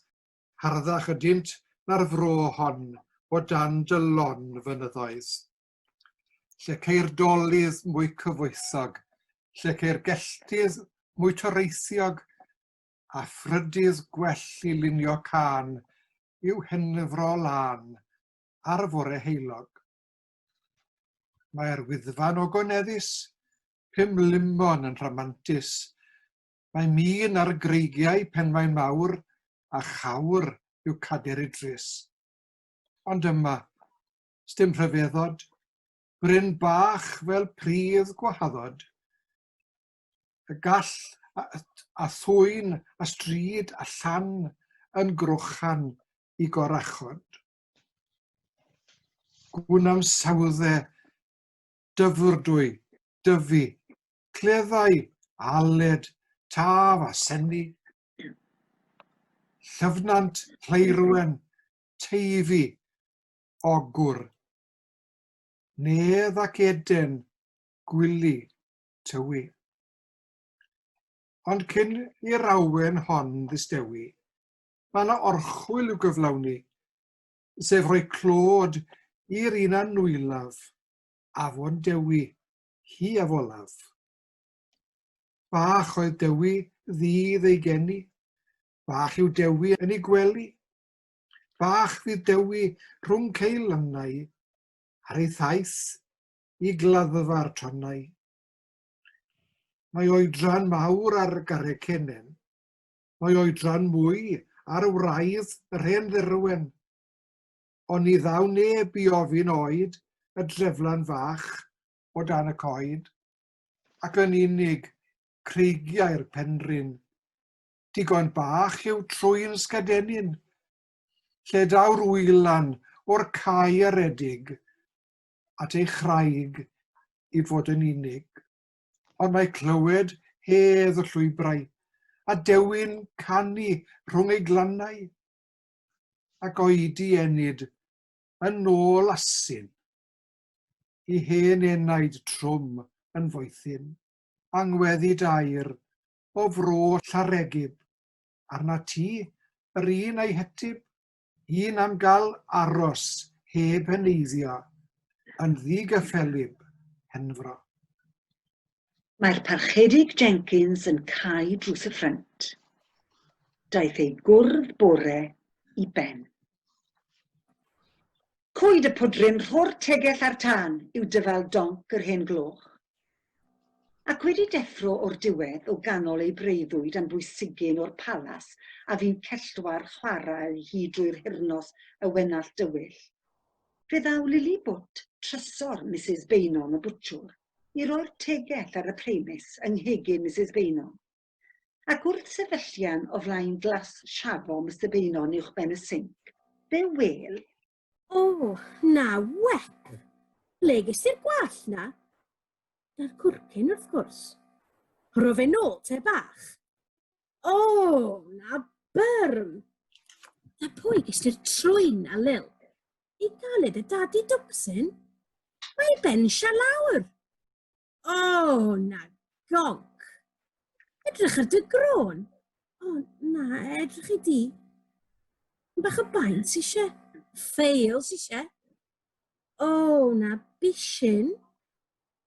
harddach ydynt na'r fro hon o dan dy lon fynyddoedd. Lle ceir dolydd mwy cyfoethog, lle ceir gelltydd mwy toreithiog a phrydydd gwell i lunio cân yw henfro lân ar fore heulog. Mae'r Wyddfa'n ogoneddus, Pumlumon yn rhamantus, mae min ar greigiau Penmaen Mawr a chawr yw Cader Idris. Ond yma, sdim rhyfeddod, bryn bach fel pridd gwahaddod. Y gall a, a thwyn a stryd a llan yn grochan i gorachod. Gwn am sawdde, dyfrdwy, dyfu, cleddau, aled, taf a senni. Llyfnant, Lleirwen, Teifi, Ogwr. Nedd ac Eden, Gwili, Tywi. Ond cyn i'r awen hon ddistewi, mae yna orchwyl i'w gyflawni, sef rhoi clod i'r un a nwylaf, Afon Dewi, hi a folaf. Bach oedd Dewi ddydd ei geni, bach yw Dewi yn ei gwely. Bach fydd Dewi rhwng ceilannau ar ei thaith i gladdfa'r tonnau. Mae oedran mawr ar Garreg Cennen, mae oedran mwy ar wraidd yr hen dderwen. Ond ni ddaw neb i ofyn oed y dreflan fach o dan y coed, ac yn unig creigiau'r penrhyn. Digon bach yw trwyn sgadenyn, lle daw'r wylan o'r cae aredig at ei chraig i fod yn unig. Ond mae clywed hedd y llwybrau, a dewin canu rhwng ei glannau, ac oedi ennyd yn ôl asyn, i hen enaid trwm yn foethyn, angweddu dair o fro Llareggub, arna ti yr un a'i hetib, un am gael aros heb heneiddio yn ddigyffelyb henfro. Mae'r Parchedig Jenkins yn cau drws y ffrynt. Daeth ei gwrdd bore i ben. Coed y pwdryn, rho'r tegell ar tân, yw dyfal donc yr hen gloch. Ac wedi deffro o'r diwedd o ganol ei breuddwyd am bwysigyn o'r palas a fu'n cellwair chwarae hi drwy'r hirnos y wenallt dywyll, fe ddaw Lili Bwt, trysor Misus Beynon y bwtshwr, i roi'r tegell ar y preimis yng nghegin Misus Beynon. Ac wrth sefyllian o flaen glas siafo Mister Beynon uwchben y sinc, fe wêl O, na wep! Ble ges ti'r gwallt 'na? Da'r cwrcyn, wrth gwrs. Rho fe nôl, te bach. O, na byrm! Na pwy ges ti'r trwyn na, Lil? I galed y dadi dwpsyn? Mae ei ben eisiau lawr. O, na gonc. Edrych ar dy grôn. O, na, edrych i di. Bach o baent eisiau. Ffeils eisiau. O, na bishyn.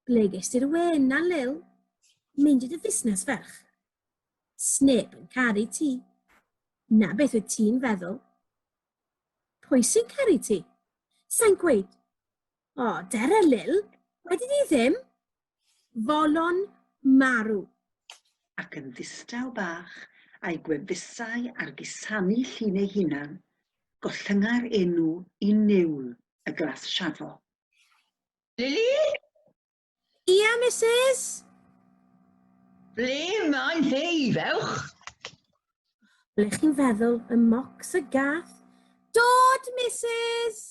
Ble ges ti'r wen na, Lil? Mynd i dy fusnes, ferch. Sneb yn caru ti. Na beth wyt ti'n feddwl. Pwy sy'n caru ti? Sa'n gweud. O, dere, Lil. Wedi di ddim. Folon marw. Ac yn ddistaw bach, a'i gwefusau ar gusanu llun ei hunan, gollynga'r enw i niwl y glas siafo. Lili? Ia, Misus? Ble mae'n hei, fewch? Ble chi'n feddwl y mocs y gath? Dod, Mrs!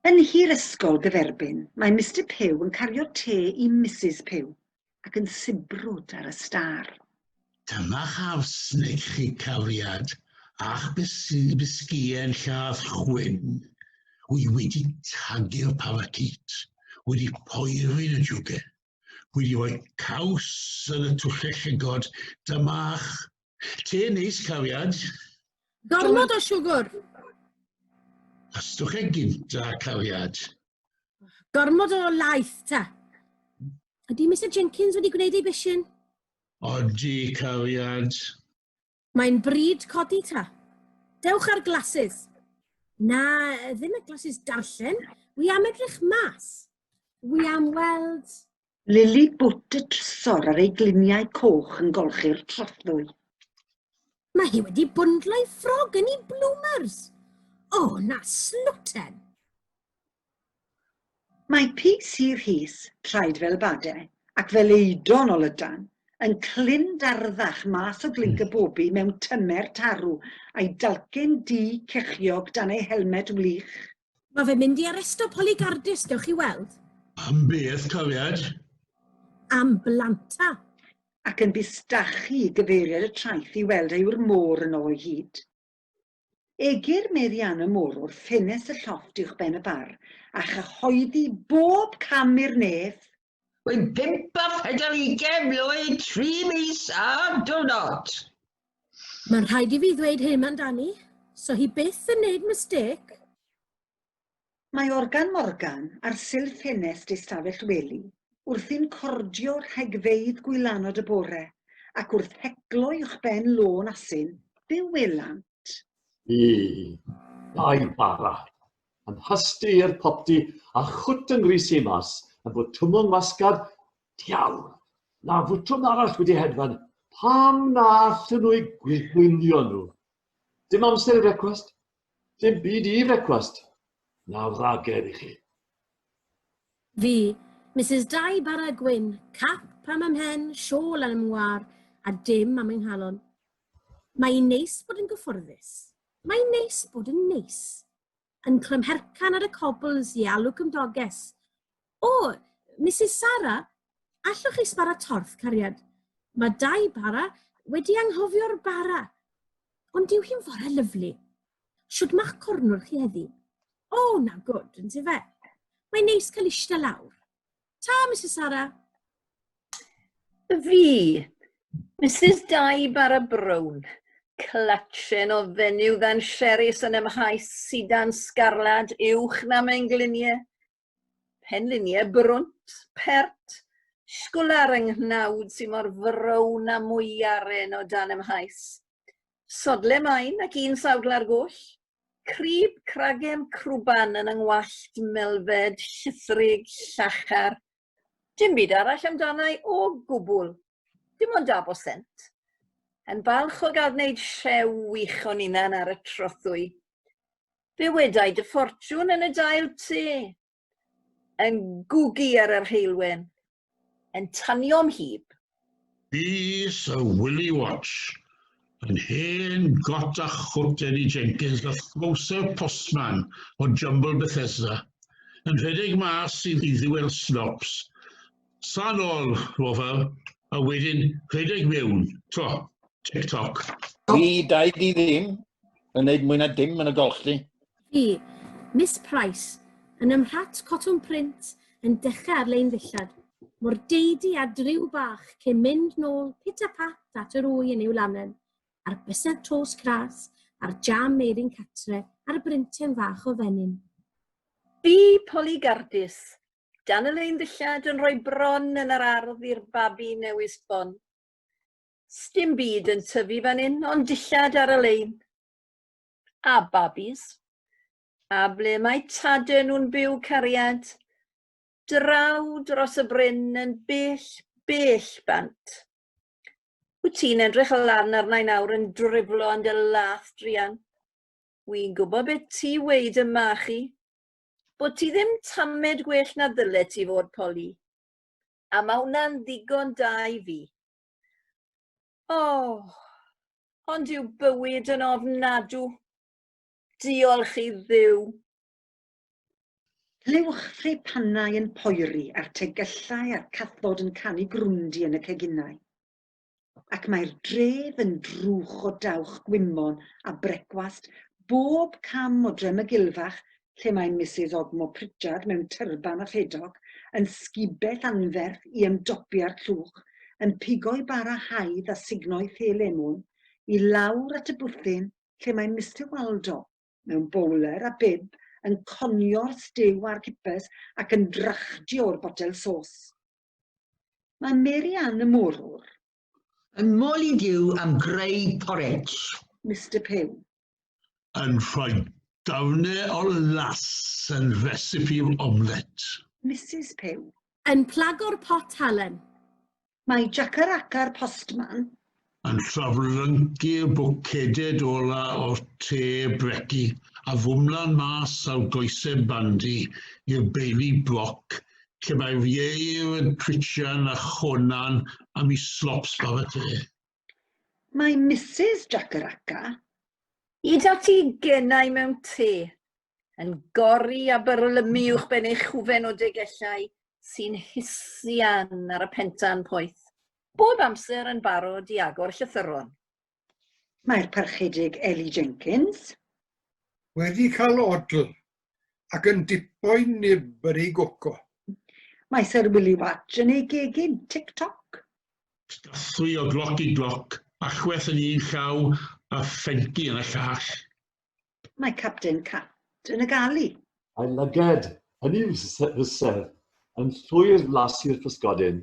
Yn nhŷ'r ysgol gyferbyn, mae Mister Pugh yn cario te i Misus Pugh ac yn sibrwd ar y stâr. Dyma'ch arsnig chi, cariad, a'ch bisgïen llath chwyn. Wy wedi tagu'r paracît, wedi poeri yn y jiwce, wedi rhoi caws yn y twlle llygod, dyma'ch te neis, cariad. Gormod o siwgr! Ystwch e gynta, cariad. Gormod o laeth, ta. Ydy Mr Jenkins wedi gwneud ei bishyn? Odi, cariad. Mae'n bryd codi ta. Dewch ar glasses. Na, ddim y glasses darllen. Wi am edrych mas. Wi am weld... Lili bwt y trysor ar ei gliniau coch yn golchi'r trothwy. Mae hi wedi bwndlo'i ffrog yn ei bloomers. O, na, slwten! Mae PC Rhys, traed fel bade, ac fel eidon o lydan, yn clun-darddach mas o glinc y bobi mewn tymer tarw, a'i dalcen du cechiog dan ei helmet wlych. Mae fe'n mynd i aresto Polly Gardus, gewch chi weld. Am beth, cariad? Am blanta. Ac yn bustachu i gyfeiriad y traeth i weld a yw'r môr yno o hyd. Egyr Mary Ann y morwr ffenest y llofft uwchben y bar, a chyhoeddi bob cam i'r nef. Wy'n 25 mlwydd, tri mis a diwrnod. Mae'n rhaid i fi ddweud hyn amdani, so hi byth yn neud mistêc. Mae Organ Morgan ar sil ffenest ei stafell wely, wrthi'n cordio rhegfeydd gwylanod y bore, ac wrth heclo uwchben lôn asyn, fe welant. I, dau bara, yn hasti i'r popty a chwt yng nghrys i mas, yn botwmon wasgad, diawl, na fwtwm arall wedi hedfan, pam na allan nhw'u gwylio nhw? Dim amser i frecwast, Dim byd i frecwast, na wragedd i chi. Fi, Misus Dai Bara Gwyn, cap am 'y mhen, siôl am 'y ngwar, a dim am 'y nghalon. Mae hi'n neis bod yn gyfforddus. Mae hi'n neis bod yn neis. Yn clymhercan ar y cobls i alw cymdoges. O, Misus Sara, allwch chi sbara torth, cariad? Mae Dai Bara wedi anghofio'r bara. Ond dyw hi'n fore lyfli. Shwd ma'ch cornwr chi heddi? O, na gwd, yn fe? Mae'n neis cael eistedd lawr. Ta, Mrs Sara. Fi, Mrs Dai Bara Brown, clatchen o fenyw ddan sherys yn ymhais sidan sgarlad uwch na mengliniau. Penliniau brwnt, pert, sgwlar yng nghnawd sy mor frown â mwyaren o dan ymhais. Sodle main ac un sawdl ar goll. Crib cragen crwban yn 'y ngwallt melfed, llithrig, llachar. Dim byd arall amdana i o gwbl. Dim ond dab o sent. Yn falch o gael gwneud rhew wych o'n hunan ar y trothwy. Fe wedai dy ffortiwn yn y dail te. Yn gwgu ar yr heulwen. Yn tanio'm hib. Fi Sir Willie Watch, yn hen got a chwt Eddie Jenkins a throwser postman o Jumble Bethesda, yn rhedeg mas i ddiwedd Snops. Sa nôl, Rover, a wedyn rhedeg mewn, to, tick tock. Fi, dau di ddim, yn neud mwy na dim yn y golchdy. Fi, Miss Price, yn ymrhat cotwm print, yn dechrau ar lein ddillad, mor deidi a driw bach cyn mynd nôl pit a pat at yr wy yn Iwlanen, a'r bysedd tos cras, a'r jam eirin catre, a'r brintien fach o fenyn. Fi, Polly Gardis, dan y lein ddillad yn rhoi bron yn yr ardd i'r babi newydd sbon. Sdim byd yn tyfu fan hyn, ond dillad ar y lein. A babis. A ble mae tade nhw'n byw, cariad? Draw dros y bryn yn bell, bell bant. Wyt ti'n edrych lan arna i nawr yn driflo yn dy lath druan? Wi'n gwybod beth ti weud yma chi. Bod ti ddim tamed gwell na ddyle ti fod, Polly. A mae hwnna'n ddigon da i fi. O! Ond yw bywyd yn ofnadw. Diolch i Dduw. Clywch ffrepannau yn poeri a'r tegyllau a'r cathod yn canu grwndi yn y ceginau. Ac mae'r dref yn drwch o dawch gwymon a brecwast bob cam o drem y Gilfach lle mae Misus Ogmore Pritchard mewn tyrban a ffedog yn sgubell anferth i ymdopi â'r llwch, yn pigo'i bara haidd a sugno'i the lemwn, i lawr at y bwthyn lle mae Mister Waldo mewn bowler a bib yn conio'r stew a'r kippers ac yn drachdio'r botel sos. Mae Mary Ann y morwr. Yn moli Duw am greu porridge. Mister Pugh. Yn rhoi dafne o las yn recipe omelette. Misus Pugh. Yn plago'r pot halen. Mae Jacaraka'r postman. Yn traflyncu'r bwceded ola o'r te brecci a fwmlan mas ar goese bandi i'r beili broc lle mae'r ieir yn twitshian a chonan am i slops bara te. Mae Misus Jacaraka. I dati genau mewn te, yn gori a byrlymu uwchben ei chwfen o degellau sy'n hisian ar y pentan poeth, bob amser yn barod i agor llythyron. Mae'r Parchedig Ellie Jenkins. Wedi cael odl ac yn dipo'i nib yn ei goco. Mae Syr Willie Watch yn ei gegin, tic toc. Dathlu o gloc i gloc, allwedd yn un llaw a phenci yn y llall. Mae Capten Cat yn y gali. A'i lyged, hynny yw fysedd, yn llwyr flasu'r pysgodyn.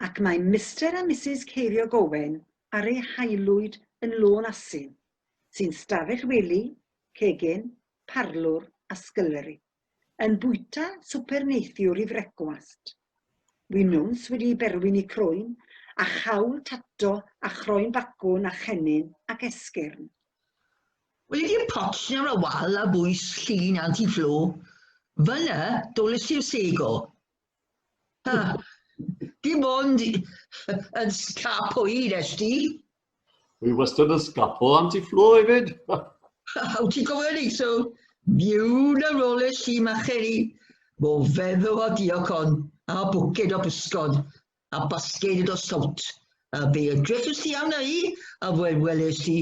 Ac mae Mister a Misus Ceiriog Owen ar eu haelwyd yn Lôn Asyn, sy'n stafell wely, cegin, parlwr a scullery, yn bwyta swper neithiwr i frecwast. Winwns wedi'i berwyn i croen, a chawl tato a chroen bacwn a chennin ac esgyrn. Wel ydi'r pot 'na ar y wal ar bwys llun Anti Flo? Fyna doles i'r sego. Ha, dim ond yn scapo i nes di. Wi wastad yn scapo Anti Flo hefyd. Wyt ti'n cofio ni? So, miwn ar ôl y si macheri, mo feddw a diocon, a bwced o bysgod, a basged o sowt. A fe edrychais ti arna i, a fe weles ti,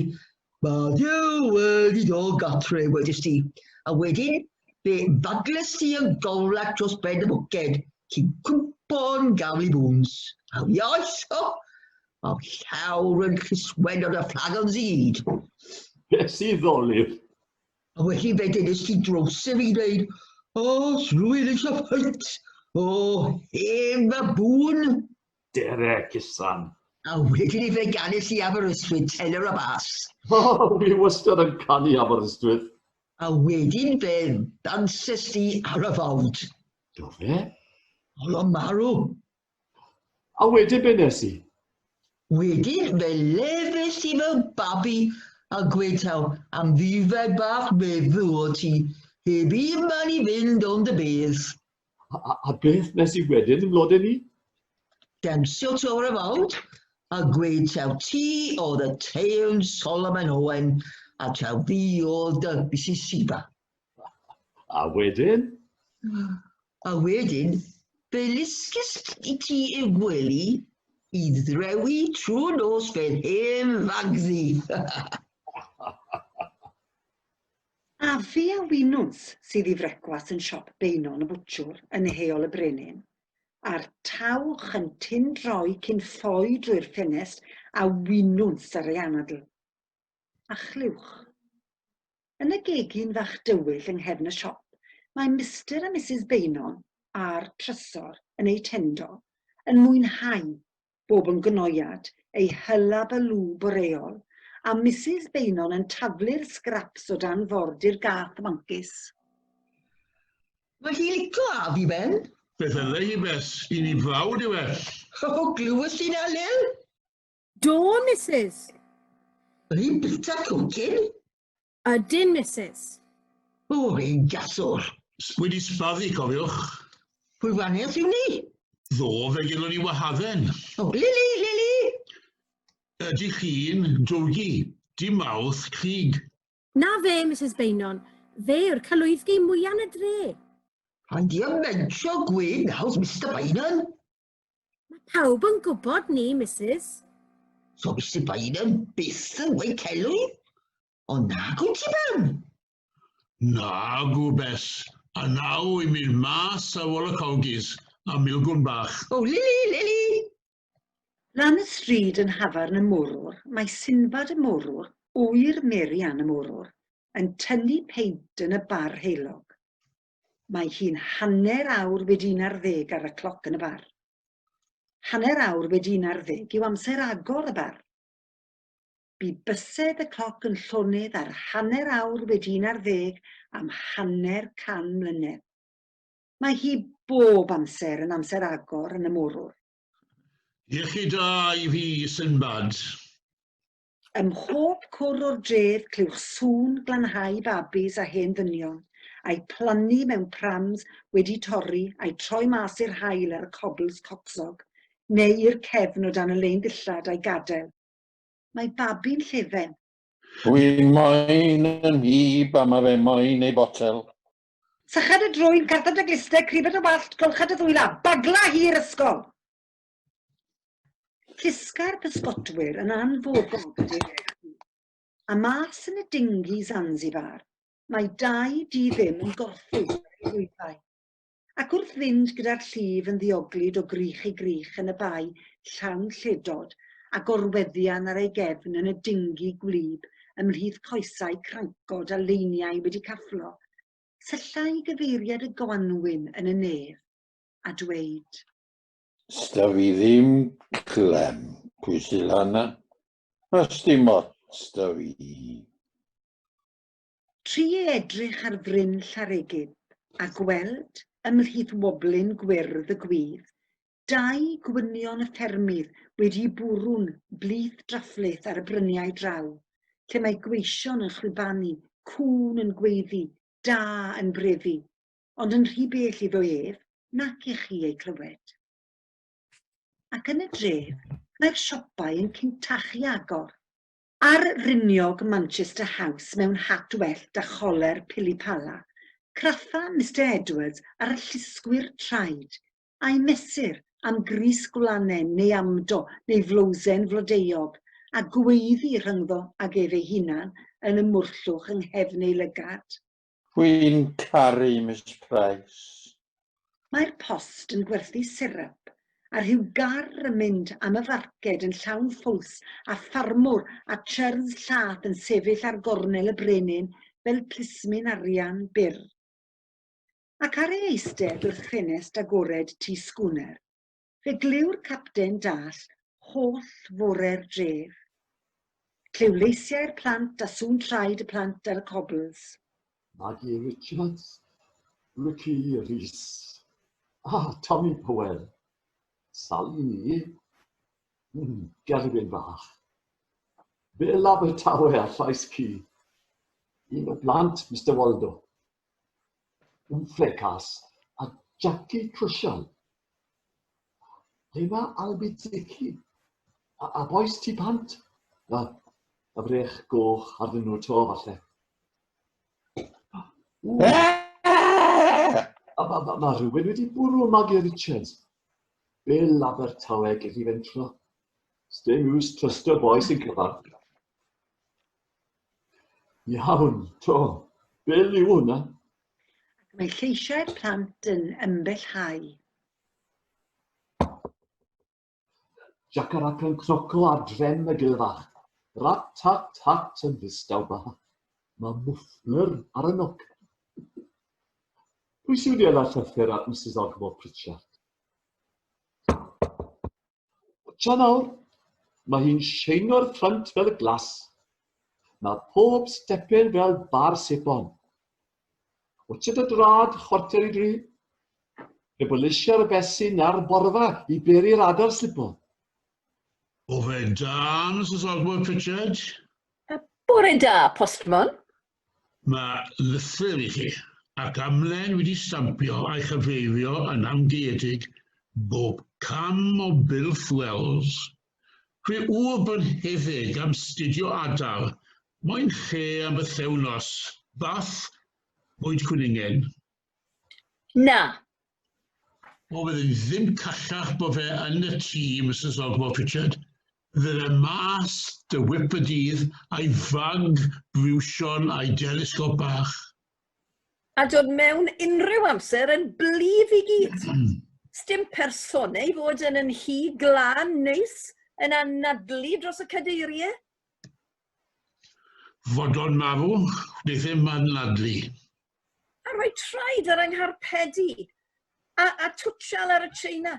mae Duw wedi dod gatre, wedys ti. A wedyn, fe fagles ti yn golrac dros ben y bwced, cyn cwmpo'n gafel i bŵns. A iaith, o, a'r llawr yn lluswennod y fflagons i gyd. Beth sydd ddolur? A wedyn fe dynnes ti drowser i dweud, o, rwy'n eisiau peint, o, hen babŵn. Dere, cusan. A wedyn i fe ganes i Aberystwyth, tenor a bas. O, wi wastad yn canu Aberystwyth. A wedyn fe ddanses ti ar y fawd. Do fe? Oedd o'n marw. A wedyn be nes i? Wedyn fe lefes i fel babi a gweud taw am ddifed bach meddw o ti, heb un man i fynd ond y bedd. A, a, a beth nes i wedyn, mlodyn i? Dawnsio to ar y fawd a gweud taw ti oedd y teyrn Solomon Owen a taw fi oedd dy Mrs Siba. A wedyn? A wedyn, fe lusges i ti i'r gwely i ddrewi trwy'r nos fel hen fagddu. Afi a winwns sydd i frecwast yn siop Beunon y bwtsiwr yn Heol y Brenin, a'r tawch yn tyn-droi cyn ffoi drwy'r ffenest a winwns ar ei anadl. A chlywch. Yn y gegin fach dywyll yng nghefn y siop, mae Mister a Misus Beynon a'r trysor yn eu tendo, yn mwynhau bob yn gnoiad eu hylabalŵ boreol, a Misus Beynon yn taflu'r sgraps o dan ford i'r gath mancus. Mae hi'n lico a fi, Ben. Beth ydde hi, Bess? Un i frawd yw e. O, glywes ti 'na, Lil? Do, Misus. Yr un bita cwcin? Ydyn, Misus. O, ein gaswr. Wedi sbaddu, cofiwch. Pwy waniaeth yw ni? Ddo, fe gelwn ni wahadden. O, Lili, Lili! ydych chi'n dwgi, dim mawrth cig. Na fe, Misus Beynon, fe yw'r calwyddgi mwya yn y dre. Ond di o'n mentro gweud nawr, Mister Beynon? Mae pawb yn gwybod ni, Misus. So Mister Beynon byth yn gweud celwydd? O nag wyt ti, Ben? Na, gwbes. A naw i mynd mas a Wolocogis a milgwn bach. O, Lili, Lili! Lan y stryd yn Nhafarn y Morwr mae Sinbad y Morwr, ŵyr Mary Ann y Morwr, yn tynnu peint yn y bar heulog. Mae hi'n hanner awr wedi unarddeg ar y cloc yn y bar. Hanner awr wedi unarddeg yw amser agor y bar. Bu bysedd y cloc yn llonydd ar hanner awr wedi unarddeg am hanner can mlynedd. Mae hi bob amser yn amser agor yn y Morwr. Iechyd da i fi, Sinbad. Ym mhob cwr o'r dref clywch sŵn glanhau babis a hen ddynion, a'u plannu mewn prams wedi torri a'u troi mas i'r haul ar y cobls cocsog, neu i'r cefn o dan y lein ddillad a'i gadael. Mae babi'n llefen. Dwi moyn yn mhib a ma fe moyn ei botel. Sycha dy drwyn, cartha dy glustau, criba dy wallt, golcha dy ddwylaw, bagla hi i'r ysgol! Llusga'r pysgotwyr yn anfoddol gyda'i felly. A mas yn y dingi Zanzibar, mae dau di ddim yn gorffwys ar ei rwyfau. Ac wrth fynd gyda'r llif yn ddioglyd o grych i grych yn y bae llawn lledod a gorweddian ar ei gefn yn y dingi gwlyb ymhlith coesau crancod a leiniau wedi cafflo, syllai i gyfeiriad y gwanwyn yn y nef, a dweud. Sda fi ddim clem pwy sy lan 'na, a sdim ots 'da fi. Tri edrych ar fryn Llareggub, a gweld, ymhlith woblyn gwyrdd y gwydd, dau gwynion y ffermydd wedi'u bwrw'n blith draphlith ar y bryniau draw, lle mae gweision yn chwibanu, cŵn yn gweiddi, da yn brefu, ond yn rhy bell iddo ef nac i chi eu clywed. Ac yn y dref, mae'r siopau yn cyntachu agor. Ar riniog Manchester House mewn hat wellt a choler pili-pala, craffa Mister Edwards ar y llusgwyr traed, a'i mesur am grys gwlanen neu amdo neu flowsen flodeuog, a gweiddi rhyngddo ag ef ei hunan yn y mwrllwch yng nghefn ei lygad. Wi'n caru Miss Price. Mae'r post yn gwerthu syrup, a rhyw gar yn mynd am y farced yn llawn ffws a ffarmwr a chyrns llath yn sefyll ar gornel y brenin fel plismyn arian byr. Ac ar ei eistedd wrth ffenest agored tŷ Sgwner, fe glyw'r capten dall holl fore'r dref. Clyw leisiau'r plant a sŵn traed y plant ar y cobls. Maggie Richards, Ricky Rees, ah, Tommy Powell, Sally Nee, Gerwyn fach, Bill Abertawe a llais ci, un o blant Mister Waldo. Wmffre Cas a Jackie Crucial. Ble mae Albi Dicky? A, a bois tu pant? A, a brech goch arnyn nhw to, falle. A mae ma, ma rhywun wedi bwrw Maggie Richards. Bill Abertawe gelli fentro. Sdim iws trystio'r boi sy'n cyfarch. Iawn, to. Bill yw hwnna. Ac mae lleisiau'r plant yn ymbellhau. Jac yr ac yn croco ar drem y gilfach. Rat tat tat yn ddistaw bach. Mae mwffler ar y noc. Pwy sydd wedi ela llythyr at Misus Ogmore Pritchard? Watcha nawr, mae hi'n sheino'r ffrynt fel glas. Mae pob stepen fel bar sebon. Watcha dy drad chwarter i dri. Fe bolisia'r besin a'r borfa i beri'r adar slipo. Bore da, Misus Ogmore Pritchard. Bore da, postmon. Mae lythyr i chi, ac amlen wedi stampio a'i chyfeirio yn amgaeëdig bob cam o Builth Wells. Fe ŵr bonheddig am studio adar, moyn lle am bythewnos, bath, bwyd cwningen. Na. O, fydden ddim callach bo fe yn y tŷ, Misus Ogmore Pritchard. Fydde fe mas dy whip y dydd a'i fag briwsion a'i delesgop bach. A dod mewn unrhyw amser yn blif i gyd. Sdim persone i fod yn yn nhŷ glân neis yn anadlu dros y cadeiriau. Fodlon marw, wneith e'm anadlu. A rhoi traed ar yng ngharpedi, a, a twtsial ar y tsieina,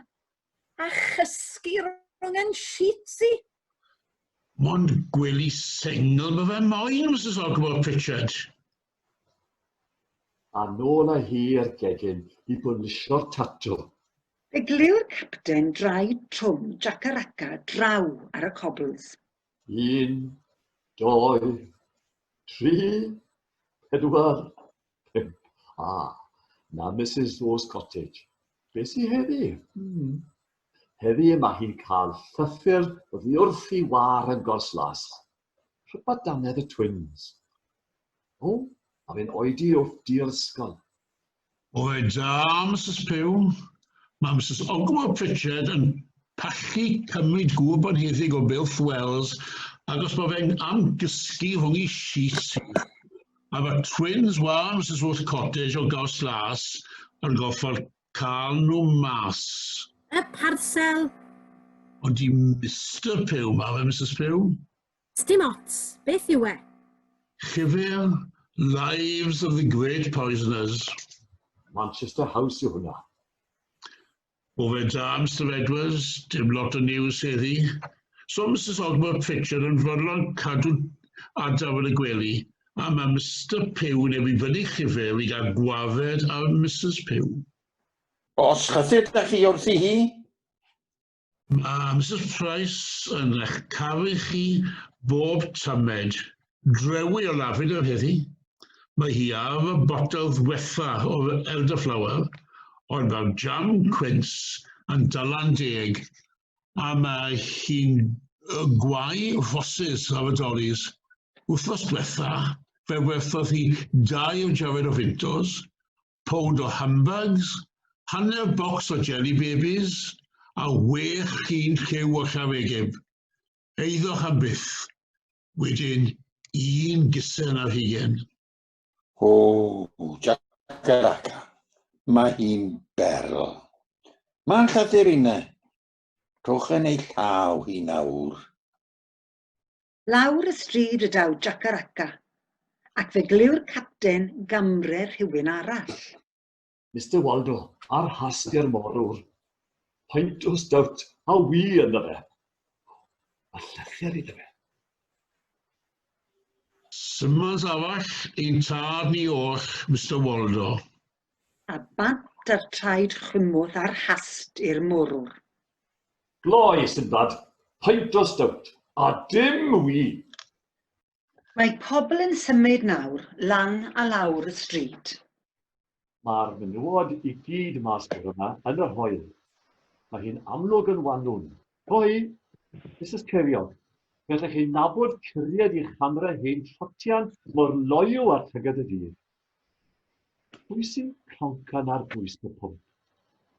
a chysgu rhwng yn sheets i. Mond gwely sengl ma fe moyn, Misus Ogmore Pritchard. A nôl â hi i'r gegin i bwlisio'r tatw. Fe glyw'r capten draed trwm Jacaracca draw ar y cobls. Un, dou, tri, pedwar, pump. Ah, na Misus Rose Cottage. Be sy heddi? Hmm. Heddi mae hi'n cael llythyr oddi wrth i war yn Gors Las. Rhywbeth dannedd y twins. O, a fe'n oedi wrth du'r ysgol. Bore da, Misus Pugh. Mae Misus Ogmore Pritchard yn pallu cymryd gŵr bonheddig o Builth Wells ac os mae fe'n am gysgu rhwng ei sheets hi. A mae twins war Misus Ruth Cottage o Gors Las yn gorfod cael nhw mas. Y parsel. Ond i Mister Pugh ma fe, Misus Pugh. Sdim ots, beth yw e? Llyfr Lives of the Great Poisoners. Manchester House yw hwnna. Bore da, Mister Edwards, dim lot o news heddi. So Misus Ogmore Pritchard yn fodlon cadw adar yn y gwely, a mae Mister Pugh yn ei fyny llyfr i gael gwared ar Misus Pugh. Os llythyr da chi wrthi hi? Mae Misus Price yn eich caru chi bob tamed. Drewi o lafur heddi. Mae hi ar y botel ddwetha o elderflower, ond mae'r jam cwins yn dala'n deg, a mae hi'n gwau rhosys ar y dolis. Wythnos dwetha, fe werthodd hi dau o jared o fintos, pownd o humbugs, hanner bocs o jelly babies, a wech chi'n lliw o llawegeb. Eiddoch am byth. Wedyn, un gusen ar hugen. O, Jacaraka, mae hi'n berl. Mae'n llythyr inne. Rhowch yn ei llaw hi nawr. Lawr y stryd y daw Jacaracca, ac fe glyw'r capten gamre rhywun arall. Mister Waldo, ar hast i'r morwr. Peint o stout a wi ynddo fe. A llythyr iddo fe. Symans arall i'n tad ni oll, Mister Waldo. A bant a'r traed chwimwth ar hast i'r morwr. Gloi, Sinbad, peint o stout, a dim wi! Mae pobl yn symud nawr lan a lawr y stryd. Mae'r menywod i gyd mas bore 'ma yn yr haul. Mae hi'n amlwg yn wanwyn. Pwy? Misus Ceiriog. Gallech chi nabod curiad i chamera hi'n trotian mor loyw â'r llygad y dydd. Pwy sy'n cloncan ar bwys y pwmp?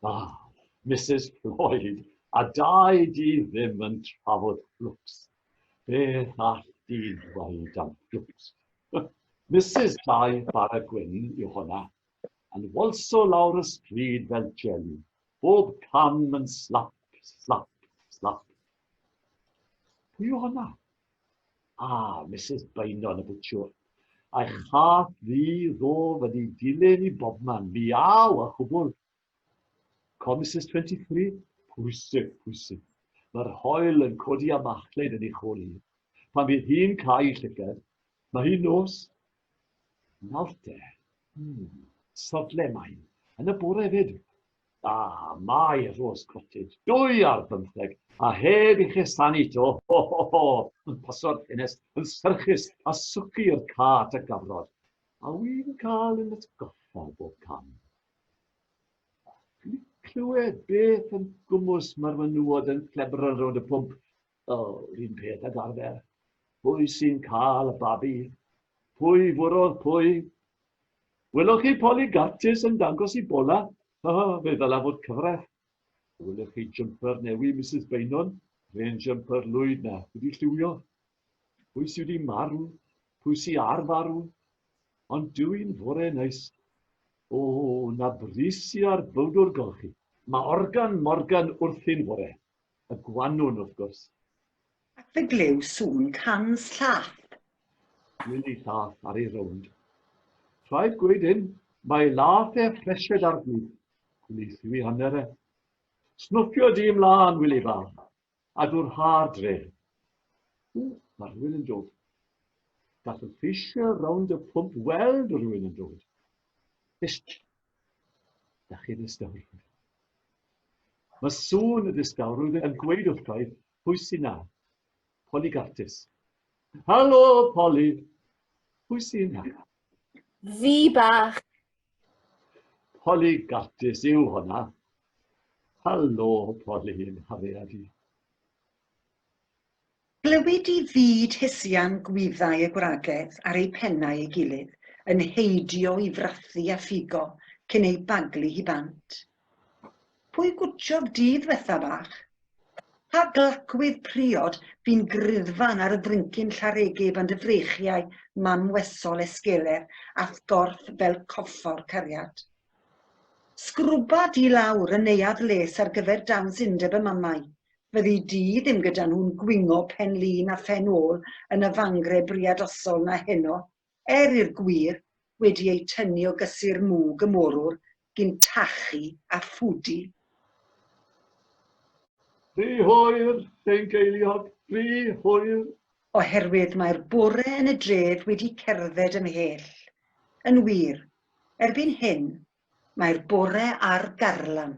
Ah, Misus Floyd, a dau di ddim yn trafod fflwcs. Beth all di ddweud am fflwcs? Misus Dai Bara Gwyn yw honna, yn walso lawr y stryd fel jeli, bob cam yn slap, slap, slap. Pwy yw honna? Ah, Misus Beynon y bwtsiwr. A'i chath ddu ddof yn ei dilyn i bobman, miaw a chwbl. Co Misus 23, pwysig, pwysig. Mae'r hoel yn codi a machlud yn ei chôl hi. Pan fydd hi'n cau llygad, mae hi'n nos. Nawr te, hmm, sodle mae'n, yn y bore fyd. Ah, mae Rose Cottage, 2 ar 15, a heb i chesanu to, ho, ho, ho, yn paso'r ffenest, yn serchus a swci'r cart a gafrod. A wy'n cael yn atgoffa bob cam. Dwi'n clywed beth yn gwmws mae'r menywod yn clebran rownd y pwmp. O, yr un peth ag arfer. Pwy sy'n cael y babi? Pwy fwrodd pwy? Welwch chi Polly Gartis yn dangos i bola? O, fe ddyla fod cyfraith. Welwch chi jumper newi Mrs Beynon? Rhen jumper lwyd na, wedi lliwio. Pwy sydd wedi marw? Pwy sy ar farw? Ond dw i'n fore neis. O, na brys i ar bowdwr golchi. Mae Organ Morgan wrthi'n fore. Y gwanwn, wrth gwrs. Ac fe glyw sŵn cans llath. Wili llath ar ei rownd. Rhaid gweud hyn, mae lath e ffreshed ar gwlith. Gwlith yw ei hanner e. Snwffio di mlaen, Wili fach. A dwr ha'r dre. Ww, mae rhywun yn dod. Gall y lleisiau rownd y pwmp weld rhywun yn dod. Hist. Da chi ddistawrwydd. Mae sŵn y distawrwydd yn gweud wrth Clive pwy sy'n na. Polly Gartis. Helo, Polly. Pwy sy'n na? Fi bach. Polly Gartis yw honna. Helo, Polly, nghariad i. Glywid i fyd hesian gwyddau y gwragedd ar eu pennau ei gilydd, yn heidio i frathu a phigo cyn ei baglu hi bant. Pwy gwtsiodd dydd wetha bach? Pa glacwydd priod fu'n griddfan ar y frincyn llareggib and y freichiau mamwesol esgeler a'th gorff fel coffor cariad? Sgrwba di lawr y neuadd les ar gyfer dawns undeb y mamau. Fyddi di ddim gyda nhw'n gwingo pen-lin a phen ôl yn y fangre briadosol 'na heno, er i'r gwir, wedi eu tynnu o gysur mwg y morwr, gyn tachu a phwdu. Rhy hwyr, hen geiliog, rhy hwyr. Oherwydd mae'r bore yn y dref wedi cerdded ymhell. Yn wir, Erbyn hyn, mae'r bore ar garlam.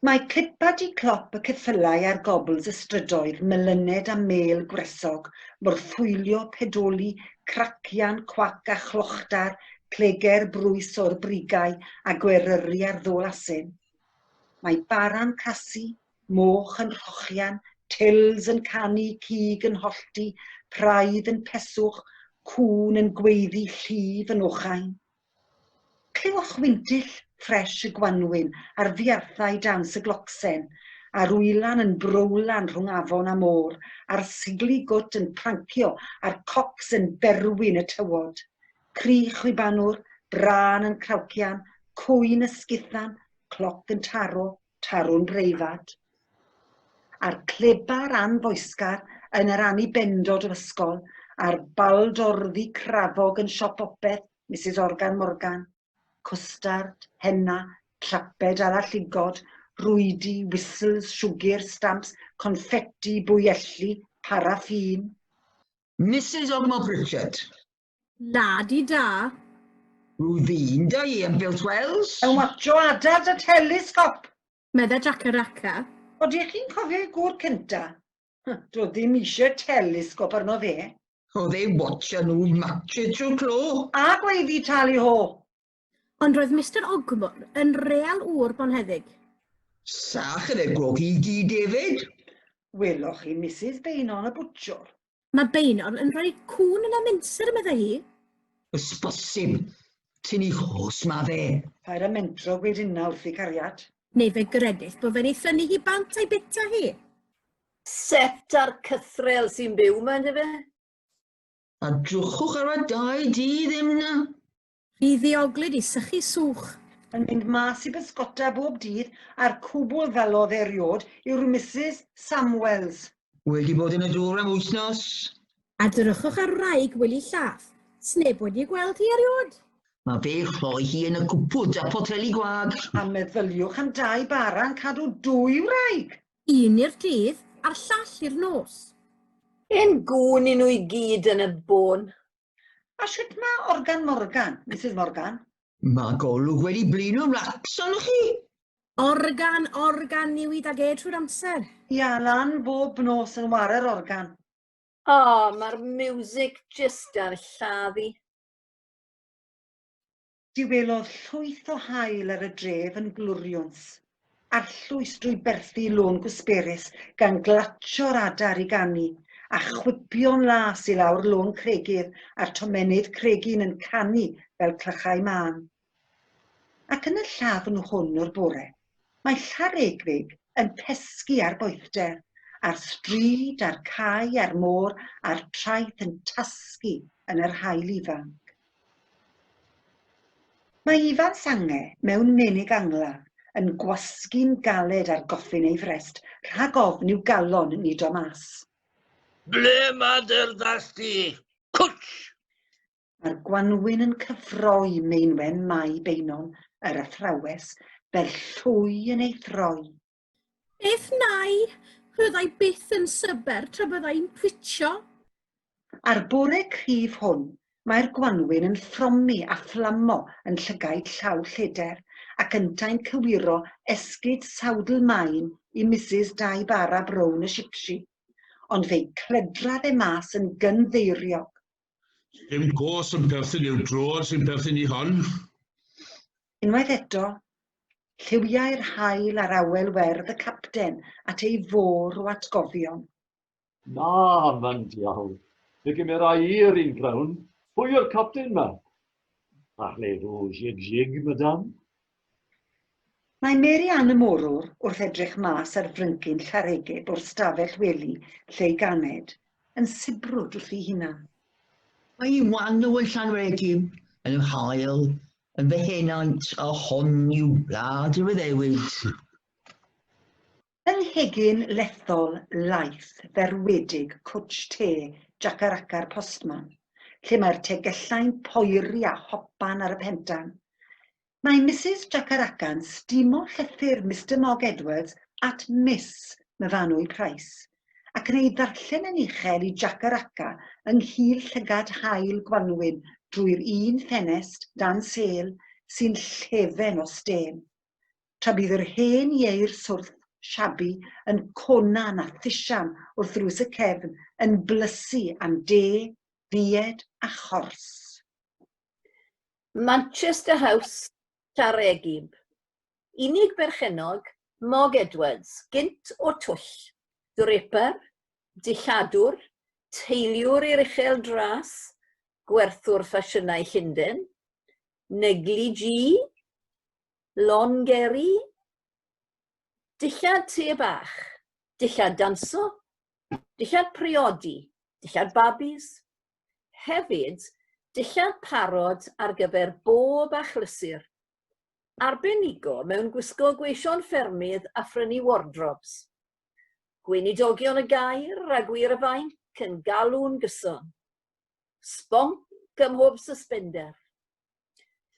Mae clipa-di-clop y ceffylau ar gobls y strydoedd, melyned a mêl gwresog, morthwylio, pedoli, cracian, cwac a chlochdar, pleger brwys o'r brigau a gweryru ar ddôl asyn. Mae bara'n crasu, moch yn rhochian, tils yn canu, cig yn hollti, praidd yn peswch, cŵn yn gweiddi llif yn ochain. Clywch wyntyll ffres y gwanwyn ar fuarthau dawns y glocsen, a'r wylan yn browlan rhwng afon a môr, a'r sigli gwt yn prancio, a'r cocs yn berwyn y tywod. Cri chwibanwr, brân yn crawcian, cwyn ysguthan, cloc yn taro, taro'n breifat. A'r clebar anfoesgar yn yr annibendod o ysgol, a'r baldorddi crafog yn siop bopeth, Misus Organ Morgan, cwstard, henna, traped ala llygod, rwydi, whistles, siwgr, stamps, conffeti, bwyelli, paraffin. Misus Ogmore Pritchard. Na di da. Rw ddyn da i yn Built Wells. Yn watsio adar 'da telesgop. Medda Jac y Raca. Odych chi'n cofio ei gŵr cynta? Doedd ddim eisiau telesgop arno fe. Oedd e'n watsio nhw matche trwy clo. A gweiddi tally ho! Ond roedd Mister Ogmore yn real ŵr bonheddig. Sach yn y gwg i gyd hefyd. Weloch chi Misus Beynon y bwtsiwr? Mae Beynon yn rhoi cŵn yn y mincer, meddai hi. Oes bosib. Tyn i chos ma fe. Paid â mentro gweud hynna wrthi, cariad. Neu fe gredith bod fe'n ei thynnu hi bant a'i bita hi. Set a'r cythrel sy'n byw 'ma, yndyfe? A drychwch ar y dau dŷ ddim 'na. Rhy ddioglyd i sychu swch. Yn mynd mas i bysgota bob dydd a'r cwbl ddalodd eriôd yw'r Misus Samuels. Wedi bod yn y dŵr am wythnos. A drychwch ar wraig Wili Llath, sneb wedi ei gweld hi eriôd. Ma fe chloi hi yn y cwpwrdd 'da poteli gwag. A meddyliwch am dai bara yn cadw dwy wraig! Un i'r dydd a'r llall i'r nos. Hen gŵn i nhw i gyd yn y bôn. A shwt mae Organ Morgan, Misus Morgan? Mae golwg wedi blino racs arnoch chi. Organ, organ, newid ag e trwy'r amser. Ia, lan bob nos yn ware'r organ. O, mae'r miwsig jyst ar lladd i. Diwelodd llwyth o haul ar y dref yn glwriwns. Arllwys drwy berthi lôn gwsberus gan glatsio'r adar i ganu, a chwipio'n las i lawr lôn cregydd a'r tomennydd cregyn yn canu fel clychau mân. Ac yn y llafn hwn o'r bore, mae Llareggfig yn pesgi ar boethder, a'r stryd, a'r cae, a'r môr, a'r traeth yn tasgu yn yr haul ifanc. Mae Ifan Sange mewn menig angladd yn gwasgu'n galed ar goffin ei frest rhag ofn i'w galon nido mas. Ble mae dy urddas di? Cwtsh! Mae'r gwanwyn yn cyffroi meinwen Mai Beynon, yr athrawes, fel llwy yn ei throi. Beth nai? Fyddai byth yn syber tra byddai'n twitsio. A'r bore cryf hwn, mae'r gwanwyn yn ffromi a fflamo yn llygaid llaw lleder, ac yntau'n cywiro esgid sawdl main i Misus Dai Bara Brown y Shipshi. Ond fe'i cledradd e mas yn gynddeiriog. Dim gos yn perthyn i'w droad sy'n perthyn i hon. Unwaith eto, lliwiau'r haul a'r awel werdd y capten at ei fôr o atgofion. Na, man diawl. Fe gymera i'r un crown. Pwy yw'r capten 'ma? Parlez-vous jig-jig, madame? Mae Mary Ann y Morwr wrth edrych mas ar fryncyn Llareggub o'r stafell wely lle'i ganed, yn sibrwd wrth ei hunan. Mae hi'n wanw yn Llanregub, yn yr haul, yn fy henaint, a hon yw gwlad yr addewid. Yng nghegin lethol laith ferwedig cwtsh te Jacaraca'r postman, lle mae'r tegellau'n poeri a hopan ar y pentan, Mae Misus Jacaraca'n stimo llythyr Mister Mogg Edwards at Miss Myfanwy Price, ac yn ei ddarllen yn uchel i Jacaraca yng nghil llygad haul gwanwyn drwy'r un ffenest dan sêl sy'n llefen o stêm. Tra bydd yr hen ieir swrth shabby yn conan a thisian wrth ddrws y cefn yn blysu am de, ddied a chors. Manchester House, Llareggub. Unig berchennog, Mogg Edwards, gynt o Twll, draper, dilladwr, teiliwr i'r uchel dras, gwerthwr ffasiynau Llundain, negligee, lingerie, dillad te bach, dillad danso, dillad priodi, dillad babis, Hefyd, dillad parod ar gyfer bob achlysur. Arbenigo mewn gwisgo gweision ffermydd a phrynu wardrobes. Gweinidogion y gair a gwir y fainc yn galw'n gyson. Sbonc ym mhob suspender.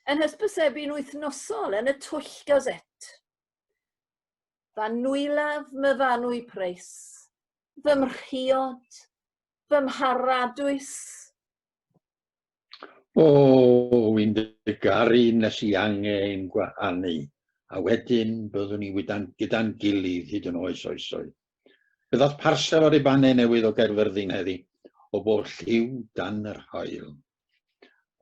Yn hysbysebu'n wythnosol yn y Twll Gazette. Fy nwyladd Myfanwy Price, fy mhriod, fy mharadwys. O, wy'n dy garu nes i ange ein gwahanu, a wedyn byddwn ni gyda'n gilydd hyd yn oes oesoedd. Fe ddaeth parsel o rubanau newydd o Gaerfyrddin heddi, o bob lliw dan yr haul.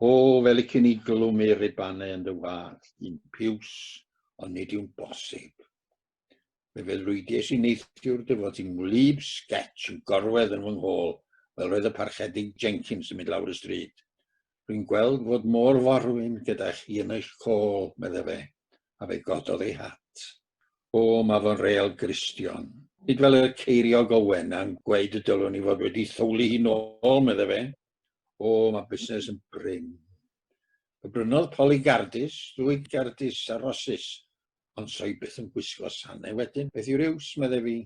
O, fe liciwn i glwmu'r rubanau yn dy wallt, un piws, ond nid yw'n bosib. Fe feddrwydiais i neithiwr dy fod ti'n wlyb sgetsh yn gorwedd yn fy nghôl fel roedd y Parchedig Jenkins yn mynd lawr y stryd. Rwy'n gweld fod môr forwyn gyda chi yn eich côl, medde fe, a fe gododd ei hat. O, mae fo'n real Gristion. Nid fel y Ceiriog Owen a'n gweud y dylwn i fod wedi thowlu hi nôl, medde fe. O, mae busnes yn brin. Fe brynodd Polly Gardis, ddwy Gardis a Rosys, Ond so i byth yn gwisgo sanau wedyn. Beth yw'r iws, medde fi.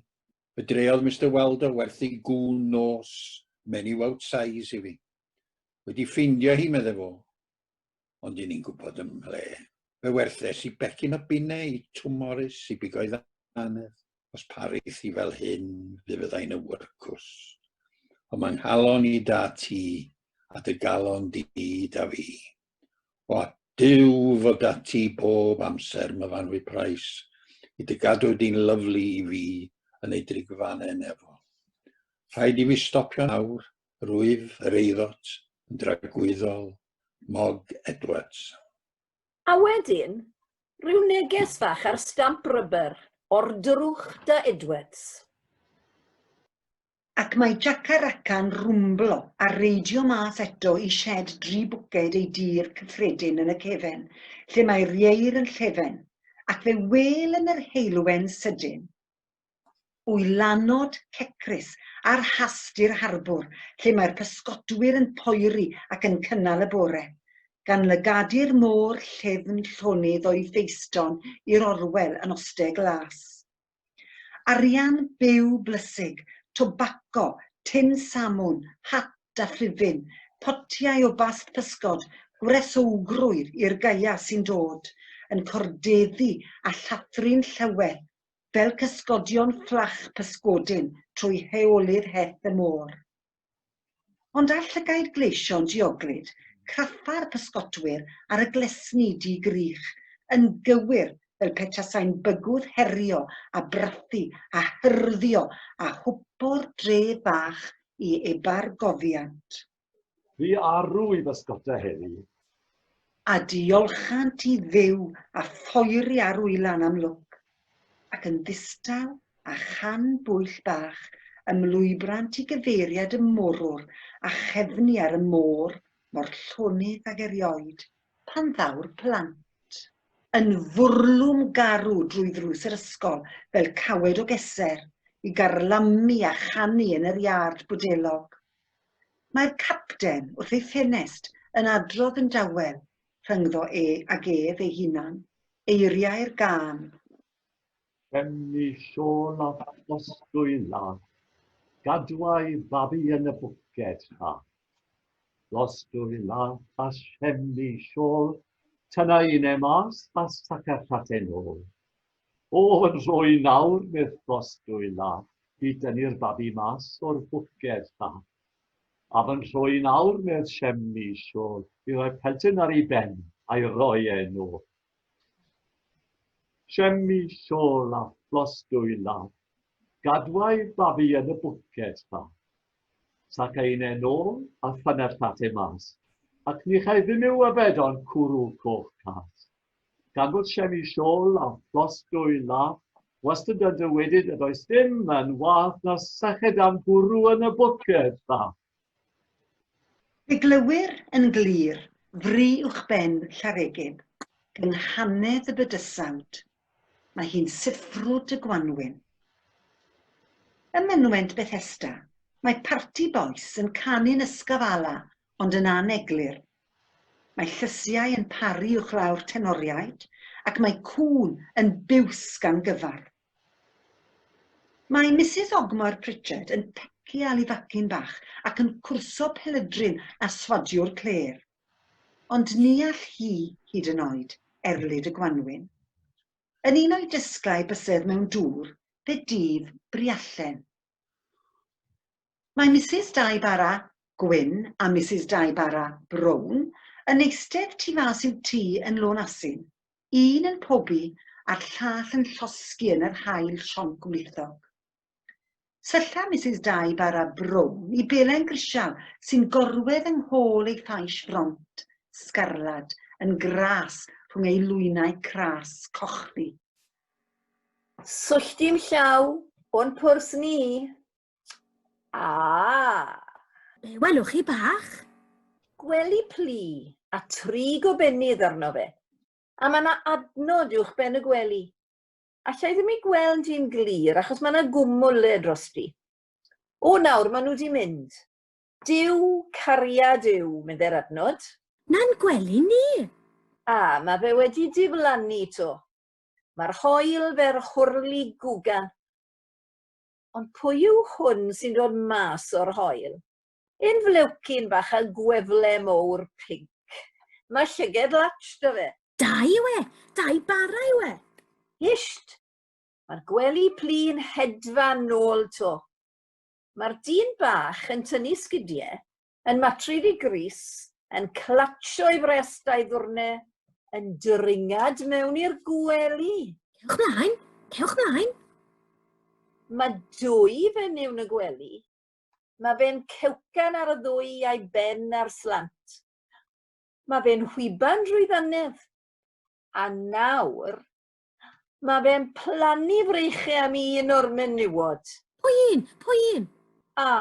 Fe dreodd Mister Welder werthu gŵn nos, menyw out size i fi. Wedi ffeindio hi, medde fo. Ond i ni'n gwybod ym mhle. Fe werthes i becyn o bunne i Twm Morris i bigo'i ddannedd. Os parith hi fel hyn, fe fyddai'n y wyrcws. Ond mae nghalon i da ti, a dy galon di da fi. O, Duw fod â ti bob amser, Myfanwy Price, i dy gadw di'n lyfli i fi yn ei drigfannau nefol. Rhaid i fi stopio nawr, rwyf yr eiddot yn dragwyddol, Mog Edwards. A wedyn, rhyw neges fach ar stamp rubber. Ordrwch da Edwards. Ac mae Jacaraca'n rwmblo a reidio mas eto i sied dri bwced ei dir cyffredin yn y cefen, lle mae'r ieir yn llefen, ac fe wel yn yr heulwen sydyn wylanod cecrus ar hast i'r harbwr, lle mae'r pysgotwyr yn poeri ac yn cynnal y bore, gan lygadu'r môr llyfn llonydd o'i feiston i'r orwel yn oste glas. Arian byw blysig, tobaco, tin samwn, hat a phrifyn, potiau o bast pysgod, gwresowgrwydd i'r gaea sy'n dod, yn cordeddu a llathru'n llyweth fel cysgodion fflach pysgodyn trwy heolydd heth y môr. Ond ar llygaid gleision dioglyd, craffa'r pysgotwyr ar y glesni di-grych, yn gywir fel petasai'n bygwth herio a brathu a hyrddio a hwpo'r dre fach i ebargofiant. Fu arw i bysgota heddi. A diolchant i Dduw a phoeri ar wylan am lwc, ac yn ddistaw a chan bwyll bach ymlwybrant i gyfeiriad y morwr a chefnu ar y môr mor llonydd ag erioed, pan ddaw'r plant. Yn fwrlwm garw drwy ddrws yr ysgol fel cawed o geser, i garlamu a chanu yn yr iard bwdelog. Mae'r capten wrth ei ffenest yn adrodd yn dawel, rhyngddo e ag ef ei hunan, eiriau'r gân. Trefnu siôl a phlosgwy lath, gadwai babi yn y bwced rhaff. Plosgwy lath a trefnu siôl, tynna un e mas a saca rhate nôl. O, yn rhoi nawr, medd Plosgwy lath, i dynnu'r babi mas o'r bwced rhaff. A fy nhroi nawr, medd Shemmi Siôl, i roi peltyn ar ei ben a'i roi e nôl. Shemmi Siôl a Phlosgwy lath, gadwai babi yn y bwced rhaff. Saca un e nôl a thynna'r tate mas, ac ni chai ddim i'w yfed ond cwrw coch cas. Gan fod Shemi Siôl a Fflos Dwy Laff wastad yn dywedyd nad oes dim yn wath na syched am gwrw yn y bwced bach. Fe glywir yn glir fri uwchben Llareggub, gynghanedd y bydysawd. Mae hi'n siffrwd y gwanwyn. Ym mynwent Bethesda, mae parti bois yn canu'n ysgafala ond yn aneglur. Mae llysiau yn paru uwchlaw'r tenoriaid ac mae cŵn yn biws gan gyfardd. Mae Misus Ogmore Pritchard yn pecu alifacyn bach ac yn cwrso pelydryn a swadiwr clêr. Ond ni all hi, hyd yn oed, erlid y gwanwyn. Yn un o'i dysglau bysedd mewn dŵr, fe dyf briallen. Mae Misus Dai Bara Gwyn a Misus Dai Bara Brown yn eistedd tu fas i'w tŷ yn Lôn Asyn, un yn pobi a'r llall yn llosgi yn yr haul sionc wlithog. Sylla Misus Dai Bara Brown i belen grisial sy'n gorwedd yng nghôl ei phais front, sgarlad, yn gras rhwng ei lwynau cras cochddu. Swllti'm llaw o'n pwrs ni. Ah! Be welwch chi bach? Gwely plu a tri gobennydd arno fe. A mae yna adnod uwch ben y gwely. Alla i ddim ei gweld hi'n glir achos mae yna gwmwl le drosti. O nawr, maen nhw wedi mynd. Duw, cariad yw, meddai'r adnod. Na'n gwely ni. A, mae fe wedi diflannu to. Mae'r hoel fer hwrli gwgan. Ond pwy yw hwn sy'n dod mas o'r hoel? Un flewcyn bach a gwefle mowr pinc. Mae llyged latch 'da fe. Dai yw e! Dai bara yw e! Hisht! Mae'r gwely plu'n hedfan nôl 'to. Mae'r dyn bach yn tynnu sgidie, yn matryd i grys, yn clatsio ei frest a'i ddwrne, yn dringad mewn i'r gwely. Cewch mlaen, cewch mlaen. Mae dwy fenyw yn y gwely. Mae fe'n cewcan ar y ddwy a'i ben ar slant. Mae fe'n hwyban drwy ddannedd. A nawr, Mae fe'n plannu freichau am un o'r menywod. Pwy un? Pwy un? A,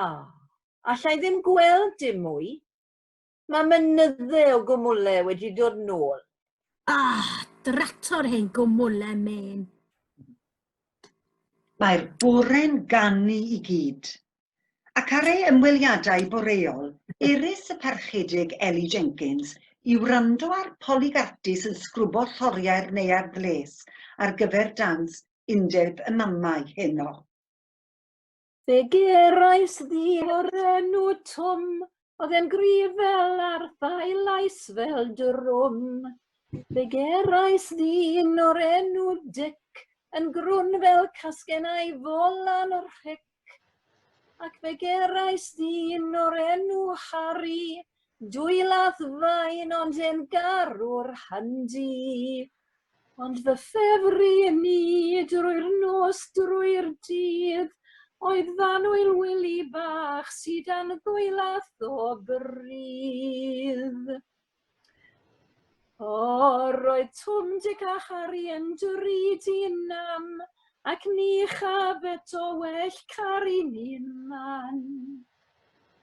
alla i ddim gweld dim mwy. Mae mynydde o gwmwle wedi dod nôl. Ah, drato'r hen gwmwle mên. Mae'r bore'n ganu i gyd. Ac ar ei ymweliadau boreol, erys y Parchedig Ellie Jenkins i wrando ar Polly Gartis yn sgrwbo lloriau'r Neuadd Les ar gyfer dawns Undeb y Mamau heno. Fe gerais ddyn o'r enw Twm, oedd e'n gryf fel arth a'i lais fel drwm. Fe gerais ddyn o'r enw Dic, yn grwn fel casgen a'i folan rhic. Ac fe gerais ddyn o'r enw Harri, dwylath fain ond e'n garwr handi. Ond fy ffefryn i drwy'r nos drwy'r dydd oedd f'annwyl Wili bach sy dan ddwylath o bridd. O, roedd Twm, Dic a Harri yn drud i nam, ac ni chaf eto well caru'n un man.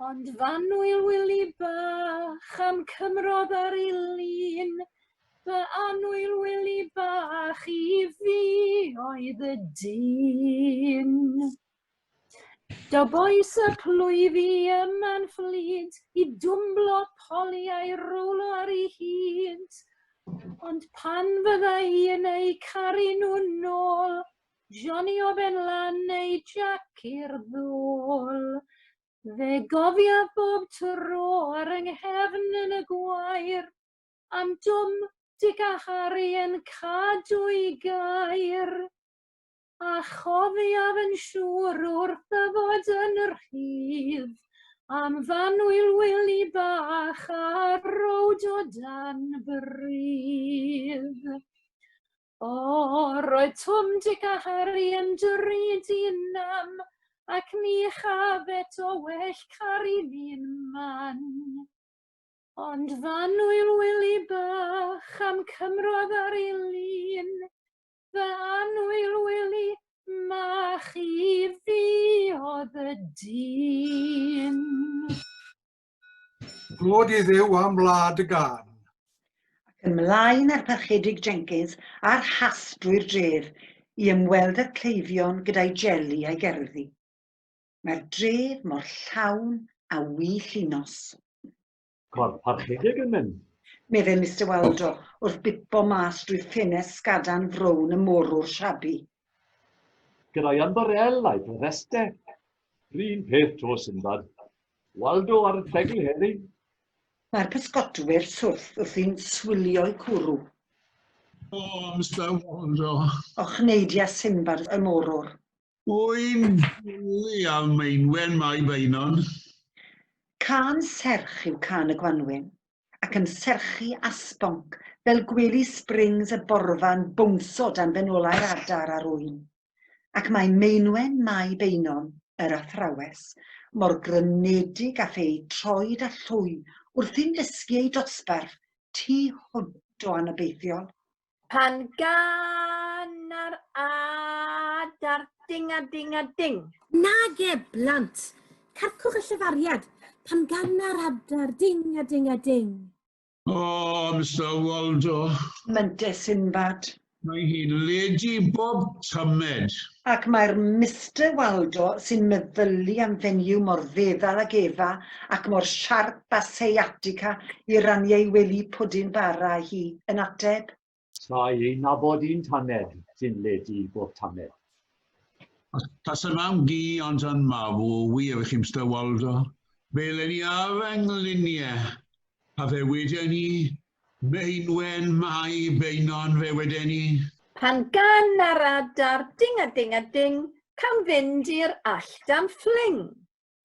Ond f'annwyl Wili bach a'm cymrodd ar ei lun, Fy annwyl Wili bach i fi oedd y dyn. Daw bois y plwyfi yma'n fflyd i dwmblo poli a'i rowlo ar ei hyd. Ond pan fydda i yn eu caru nhw nôl, Johnny o Ben Lan neu Jack i'r ddôl. Fe gofiaf bob tro ar yng nghefn yn y gwair, Am Dwm, Dic a Harri yn cadw'i gair, a chofiaf yn siŵr wrth ddyfod yn rhydd am f'annwyl Wili bach a rowd o dan bridd. O, roedd Twm, Dic a Harri yn drud i nam, ac ni chaf eto well caru'n un man. Ond f'annwyl Wili bach a'm cymrodd ar ei lun, fy annwyl Wili mach i fi oedd y dyn. Glod i Dduw am wlad y gân. Ac ymlaen â'r Parchedig Jenkins a'r hast drwy'r dref i ymweld â'r cleifion gyda'i jeli a'i gerddi. Mae'r dref mor llawn a wy llinos. Mae'r parchedig yn mynd. Meddai Mister Waldo wrth bipo mas drwy ffenest sgadan frown y morwr siabi. Gyda'i ymbarel a'i breste. R'un peth 'to, Sinbad. Waldo ar y tregl heddi. Mae'r pysgodwyr swrth wrthi'n swilio'u cwrw. O, Mister Waldo. Ochneidia Sinbad y morwr. Wy'n dwli ar Meinwen Mai Beynon. Cân serch yw cân y gwanwyn, ac yn serchu a sbonc fel gwely springs y borfa'n bownso dan benolau'r adar a'r ŵyn. Ac mae Meinwen Mai Beynon, yr athrawes, mor grynedig â phe ei troed a llwy wrthi'n dysgu ei dosbarth tu hwnt o anobeithiol. Pan gana'r adar ding a ding a ding. Nage, blant! Carcwch y llefariad. Pan gana'r adar ding a ding a ding. O, oh, Mr Waldo. Mynte Sinbad. Mae hi'n ledi bob tymed. Ac mae'r Mister Waldo sy'n meddylu am fenyw mor feddal ag Efa ac mor siarp â sciatica i rannu ei wely pwdin bara â hi, yn ateb. Sa i'n nabod un taned sy'n ledi bob tamed. Tasa mam gi ond yn marw, wir i chi, Mister Waldo, belen i ar fy ngliniau, a fe weden i, Meinwen Mai Beynon, fe weden i. Pan gan ar adar ding a ding a ding, cawn fynd i'r allt am ffling.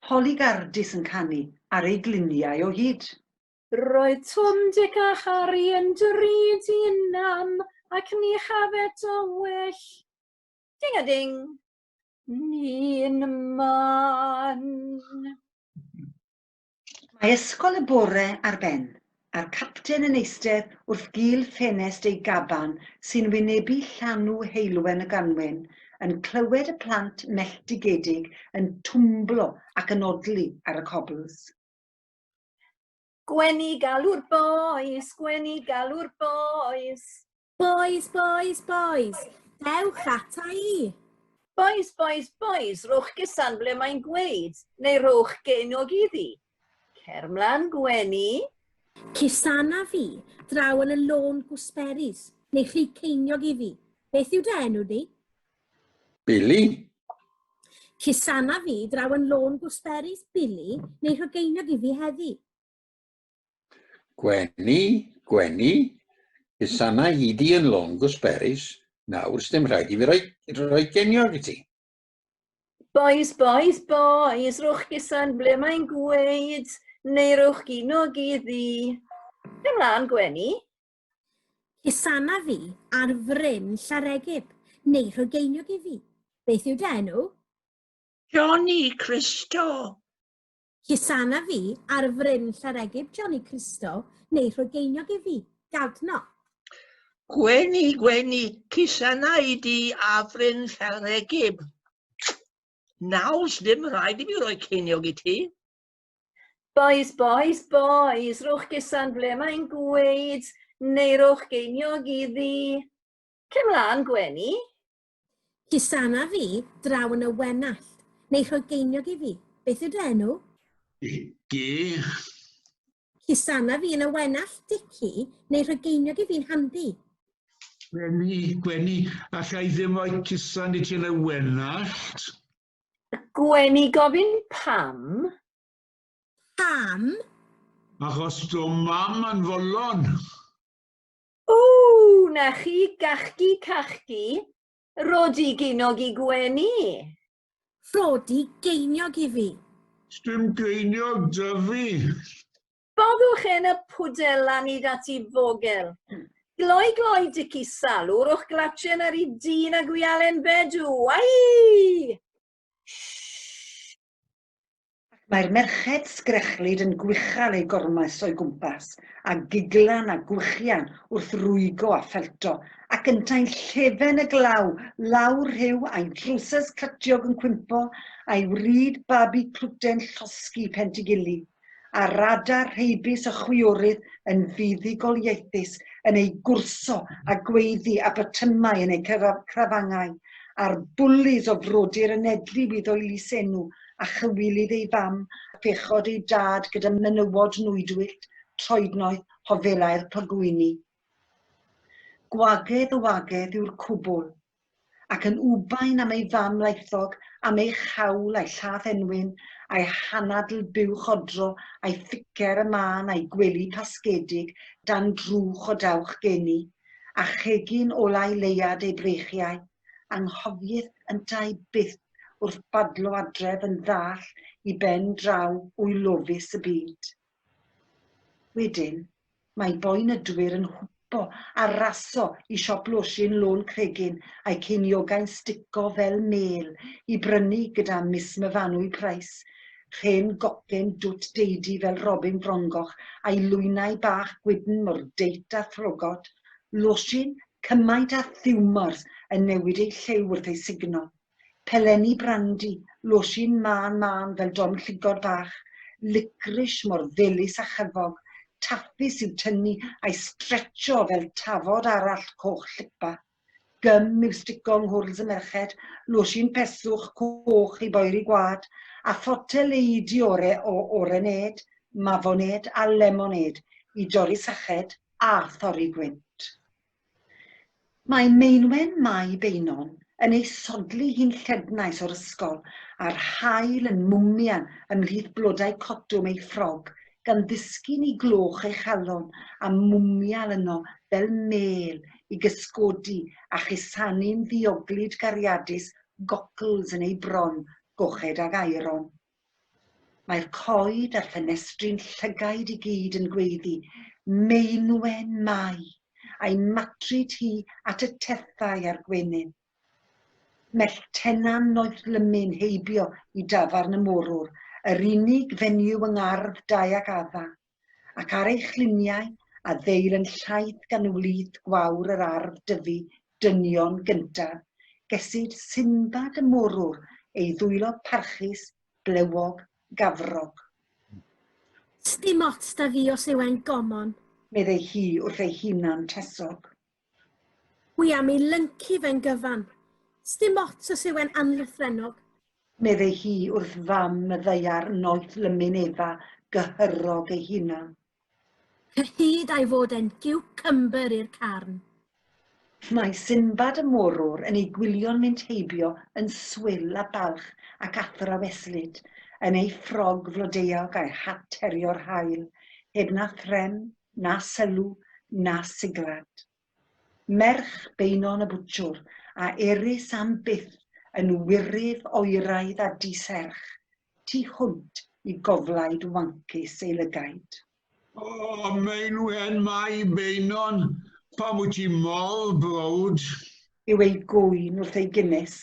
Polly Gardis yn canu ar ei gliniau o hyd. Roedd Twm, Dic a Harri yn drud i nam, ac ni chaf eto well. Ding a ding, ni'n man. Mae ysgol y bore ar ben. A'r capten yn eistedd wrth gil ffenest ei gaban sy'n wynebu llanw heulwen y ganwyn, yn clywed y plant melltigedig yn twmblo ac yn odli ar y cobls. Gweni galw'r bois, Gweni galw'r bois. Boys, boys, boys, dewch ata i. Boys, boys, boys, rhowch gusan ble mae'n gweud, neu rhowch genog iddi. Cer mlan, Gweni. Cusana fi, draw yn y lôn gwsberis, neu rhy ceiniog i fi. Beth yw dy enw di? Billy. Cusana fi, draw yn lôn gwsberis, Billy, neu rho geiniog i fi heddi. Gweni, Gweni, cusana i di yn lôn gwsberis, nawr sdim rhaid i fi roi, roi geiniog i ti. Boys, boys, boys, rhowch gusan ble mae'n gweud, neu rhowch ginog iddi. Ymlaen, Gweni. Cusana fi ar fryn Llaregib, neu rho geiniog i fi. Beth yw dy enw? Johnny Christo. Cusana fi ar fryn Llaregib, Johnny Christo, neu rho geiniog i fi. Gadno. Gweni, Gweni, cusana i di a fryn Llaregib. Nawr sdim rhaid i fi roi ceiniog i ti. Boys, boys, boys, rhowch gusan ble mae'n gweud, neu rhowch geiniog iddi. Cer mlaen, Gweni. Cusana fi draw yn y Wenallt, neu rhoi geiniog i fi. Beth yw dy enw? Dici. Cusana fi yn y Wenallt, Dici, neu rhoi geiniog i fi'n handi. Gweni, Gweni, alla i ddim rhoi cusan i ti yn y Wenallt. Gweni gofyn pam? Pam? Achos do mam yn folon. Ww, na chi gachgi cachgi, rodi ginog i Gweni. Rodi geiniog i fi. Sdim geiniog 'da fi. Boddwch yn y pwdel lan i dat i fogel. Gloi gloi Dici Salw, rhowch glatchen ar i dyn a gwialen bedw. Ai! Shh! Ac mae'r merched sgrechlyd yn gwichal eu gormes o'i gwmpas, a giglan a gwichian wrth rwygo a ffelto, ac yntau'n llefen y glaw lawr rhiw a'i drowsus clytiog yn cwympo, a'i wryd babi clwten llosgi pentigili. a radar rheibus y chwiorydd yn fuddugoliaethus yn eu gwrso a gweiddi a botymau yn eu crafangau, a'r bwlis o frodyr yn edliw iddo'i lysenw a chywilydd ei fam a phechod ei dad gyda menywod nwydwyllt, troednoeth, hofelau'r clogwyni. Gwagedd o wagedd yw'r cwbl. Ac yn wbain am ei fam laethog, am ei chawl a'i llath enwyn, a'i hanadl buwch odro, a'i phicer y mân a'i gwely pasgedig dan drwch o dawch geni, a chegin olau leuad ei breichiau, anghofieth yntau byth wrth badlo adref yn ddall i ben draw wylofus y byd. Wedyn, mae boenydwyr yn hwpo a raso i siop losin Lôn Cregyn a'u ceiniogau'n stico fel mêl i brynu gyda Miss Myfanwy Price, rhen gocyn dwt deidi fel robin frongoch a'i lwynau bach gwydn mor deit â throgod, losin cymaint â thiwmors yn newid ei lliw wrth ei sugno. Pelenni brandi, losin mân mân fel dom llygod bach, licris mor felys a chyfog, taffis i'w tynnu a'i stretcho fel tafod arall coch llipa. Gym i'w stico yng nghwrls y merched, losin peswch coch i boeri gwad, a photel eidi ore o orenêd, mafonêd a lemonêd i dorri syched a thorri gwynt. Mae Meinwen Mai Beynon yn ei sodli hi'n llednais o'r ysgol, a'r haul yn mwmian ymhlith blodau cotwm ei ffrog, gan ddisgyn i gloch ei chalon a mwmial yno fel mêl i gysgodi a chusanu'n ddioglyd gariadus gocls yn ei bron goched ag aeron. Mae'r coed a'r ffenestri'n llygaid i gyd yn gweiddi, Meinwen Mai! a'i matryd hi at y tethau a'r gwenyn. Melltenna'n noethlymun heibio i dafarn y morwr, yr unig fenyw yng ngardd Dai ac Adda. ac ar ei chluniau, a ddeil yn llaith gan wlith gwawr yr arf dyfu dynion gyntaf, gesid Sinbad y morwr, ei ddwylo parchus, blewog, gafrog. Sdim ots 'da fi os yw e'n gomon. Meddai hi wrth ei hunan tesog. Wi am ei lyncu fe'n gyfan. Sdim ots os yw e'n anlythrennog. Meddai hi wrth fam y ddaear noeth lymun Efa gyhyrog ei hunan. Cyhyd a'i fod e'n giwcymbyr i'r carn. Mae Sinbad y morwr yn ei gwylio'n mynd heibio yn swil a balch ac athraweslyd, yn ei ffrog flodeuog a'i hat herio'r haul, heb na threm na sylw, na siglad. Merch Beunon y Bwtsiwr, a erys am byth yn wyryf oeraidd a diserch, tu hwnt i goflaid wancus ei lygaid. O, Meinwen, mae Beunon, pam wyt ti mor browd? Yw ei gŵyn wrth ei gynnes.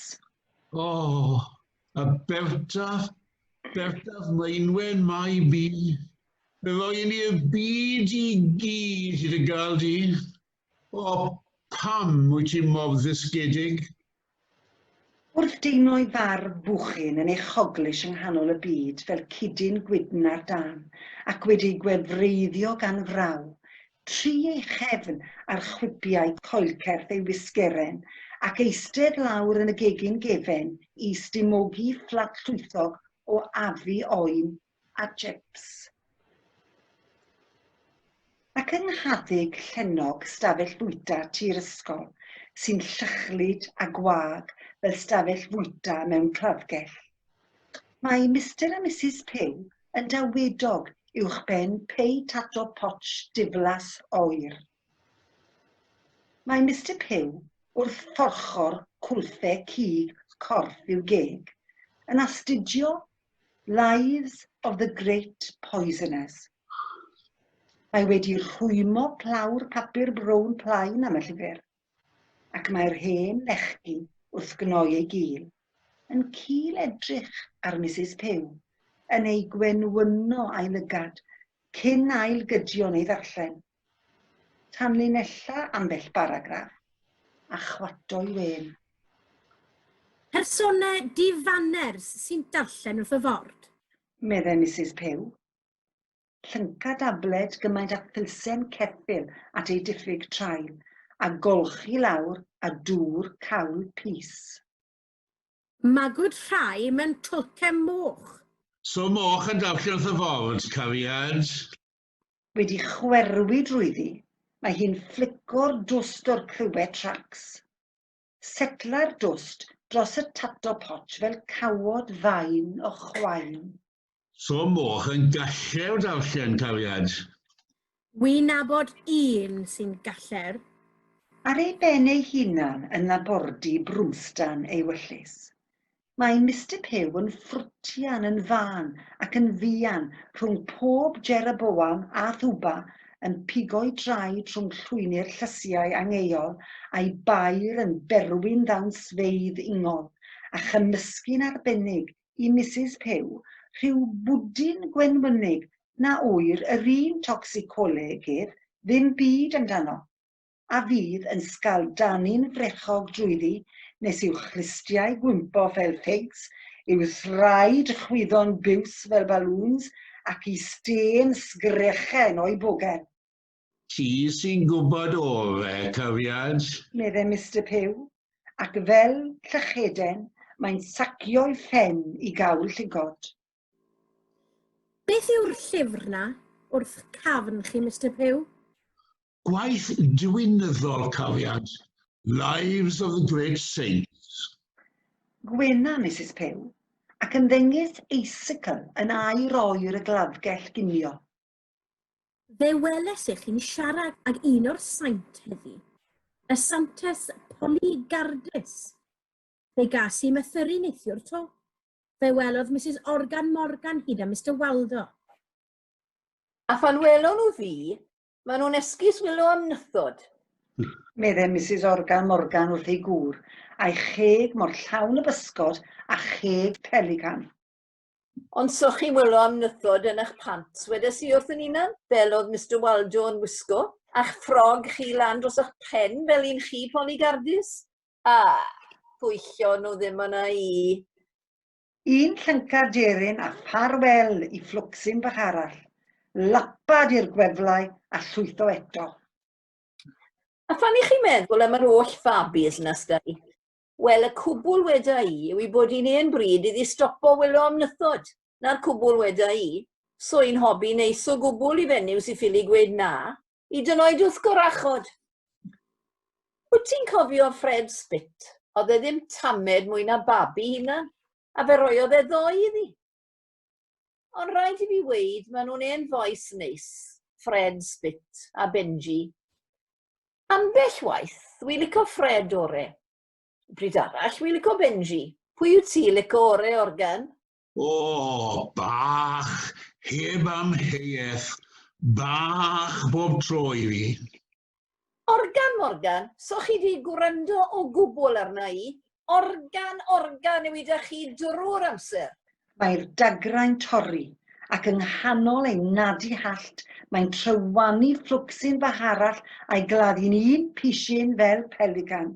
O, y bertaf, bertaf Meinwen, mae bu. Fe roi i ni'r byd i gyd i dy gael di. O, pam wyt ti mor ddysgedig? Wrth deimlo'i farf bwchyn yn ei choglais yng nghanol y byd fel cudyn gwydn ar dân, ac wedi ei gwefreiddio gan fraw, try ei chefn ar chwipiau coelcerth ei wisgeren, ac eistedd lawr yn y gegin gefen i stumogi fflat llwythog o afu oen a chips. Ac yng nghaddug llennog stafell fwyta tŷ'r ysgol, sy'n llychlyd a gwag fel stafell fwyta mewn claddgell, mae Mister a Misus Pugh yn dawedog uwchben pei tato potsh diflas oer. Mae Mister Pugh wrth fforchor cwlffe cig corff i'w geg, yn astudio Lives of the Great Poisoners. Mae wedi rhwymo clawr papur brown plaen am y llyfr, ac mae'r hen lechgi wrth gnoi ei gil, yn cil edrych ar Misus Pugh, yn ei gwenwyno a'i lygad, cyn ail gydio neu ddarllen. Tanlinella ambell baragraff, a chwado'i wên. Persone difaners sy'n darllen wrth y ford. Meddai Misus Pugh. Llynca dabled gymaint â philsen ceffyl at ei diffyg traul, a golchi lawr â dŵr cawl pys. Magwyd rhai mewn twlce moch. So moch yn darllen wrth y ford, cariad? Wedi chwerwi drwyddi, mae hi'n fflico'r dwst o'r crywe tracs. Setla'r dwst dros y tato potsh fel cawod fain o chwain. So moch yn gallew darllen, cariad? Wi'n nabod un sy'n galler. Ar ei ben ei hunan yn labordy Brwmstan ei wyllys. Mae Mister Pugh yn ffrwtian yn fân ac yn fuan rhwng pob Jeroboam a Thwba yn pigo'i draed rhwng llwyni'r llysiau angeuol a'i bair yn berwi'n ddawnsfeydd ingol a chymysgu'n arbennig i Misus Pugh rhyw bwdin gwenwynig na ŵyr yr un tocsicolegydd ddim byd amdano. a fydd yn sgaldanu'n frechog drwyddi nes i'w chlustiau gwympo fel figs, i'w thraed chwyddo'n biws fel balŵns ac i stêm sgrechen o'i bogel. Ti sy'n gwybod ore, cariad. Meddai Mister Pugh, ac fel llycheden mae'n sacio'i phen i gawl llygod. Beth yw'r llyfr 'na wrth cafn chi, Mister Pugh? Gwaith diwinyddol, cariad. Lives of the Great Saints. Gwena Misus Pugh, ac ymddengys icicle yn aur oer y gladdgell ginio. Fe weles i chi'n siarad ag un o'r saint heddi, y Santes Polly Gardus. Fe gas i mythyru neithiwr to. Fe welodd Misus Organ Morgan hyd a Mister Waldo. A phan welon nhw fi, Maen nhw'n esgus wylo am nythod. Meddai Misus Organ Morgan wrth ei gŵr, a'i cheg mor llawn o bysgod a cheg pelican. Ond so chi'n wylo am nythod yn eich pants, wedes i wrth yn hunan, fel oedd Mister Waldo yn wisgo, a'ch ffrog chi lan dros eich pen fel un chi, Polly Gardis. A, pwyllo nhw ddim yna i. Un llyncar deryn a ffarwel i fflwcsyn bach arall, lapad i'r gweflau a llwytho eto. A phan i chi'n meddwl am yr holl fabis 'na s'da i, wel y cwbl weda i yw 'i bod hi'n hen bryd iddi stopo wylo am nythod. 'Na'r cwbl weda i. So i'n hobi neis o gwbl i fenyw sy ffili gweud na, hyd yn oed wrth gorachod. Wyt ti'n cofio Fred Spit? Oedd e ddim tamed mwy na babi hunan, a fe roiodd e ddoe iddi. Ond rhaid i fi weud, maen nhw'n hen fois neis, Fred Spit a Benji. Ambell waith, wi lico Fred ore. Bryd arall, wi lico Benji. Pwy yw ti lico ore, Organ? O, bach, heb amheuaeth, bach bob tro i fi. Organ Morgan, so chi 'di gwrando o gwbl arna i? Organ, organ yw i 'da chi drwy'r amser. Mae'r dagrau'n torri, ac yng nghanol ei nadu hallt mae'n trywanu fflwcsyn bach arall a'i gladdu'n un pishyn fel pelican.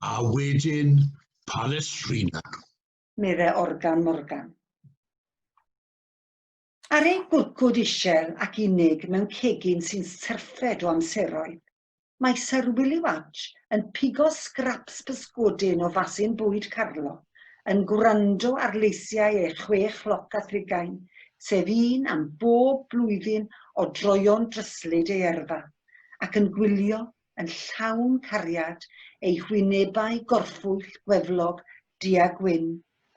A wedyn Palestrina. Meddai Organ Morgan. Ar ei gwrcwd isel ac unig mewn cegin sy'n syrffed o amseroedd, mae Syr Wili Watch yn pigo sgraps pysgodyn o fasyn bwyd Carlo, yn gwrando ar leisiau ei chwe chloc a thrigain, sef un am bob blwyddyn o droeon dryslyd ei yrfa, ac yn gwylio, yn llawn cariad, ei hwynebau gorffwyll gweflog du a gwyn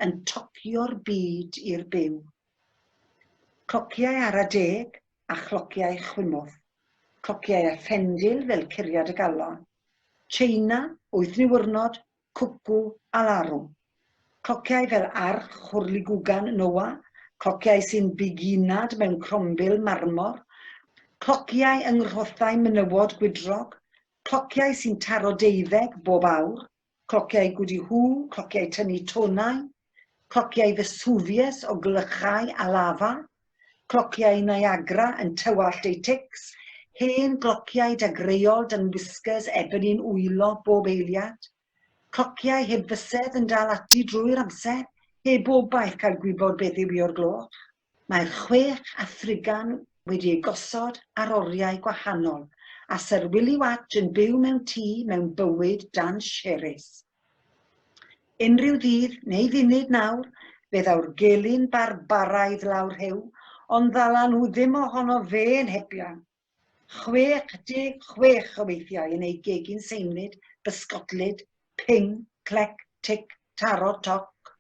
yn tocio'r byd i'r byw. Clociau ara deg a chlociau chwimwth. Clociau â phendil fel curiad y galon. Tsieina, wyth niwrnod, cwcw a larwm. Clociau fel arch hwrligwgan Noa, clociau sy'n buginad mewn crombil marmor, clociau yng nghrothau menywod gwydrog, clociau sy'n taro deuddeg bob awr, clociau gwdi-hw, clociau tynnu tonau, clociau Vesuvius o glychau a lafa, clociau Niagara yn tywallt eu tics, hen glociau dagreuol dan whiskers ebony'n wylo bob eiliad, clociau heb fysedd yn dal ati drwy'r amser, heb obaith cael gwybod beth yw hi o'r gloch. Mae'r chwech a thrigan wedi eu gosod ar oriau gwahanol, a Syr Wili Watch yn byw mewn tŷ mewn bywyd dan sheris. Unrhyw ddydd neu funud nawr, fe ddaw'r gelyn barbaraidd lawr rhiw, ond ddala nhw ddim ohono fe'n hepian. 66 o weithiau yn ei gegin seimlyd, bysgodlyd, ping, clec, tic, taro, toc.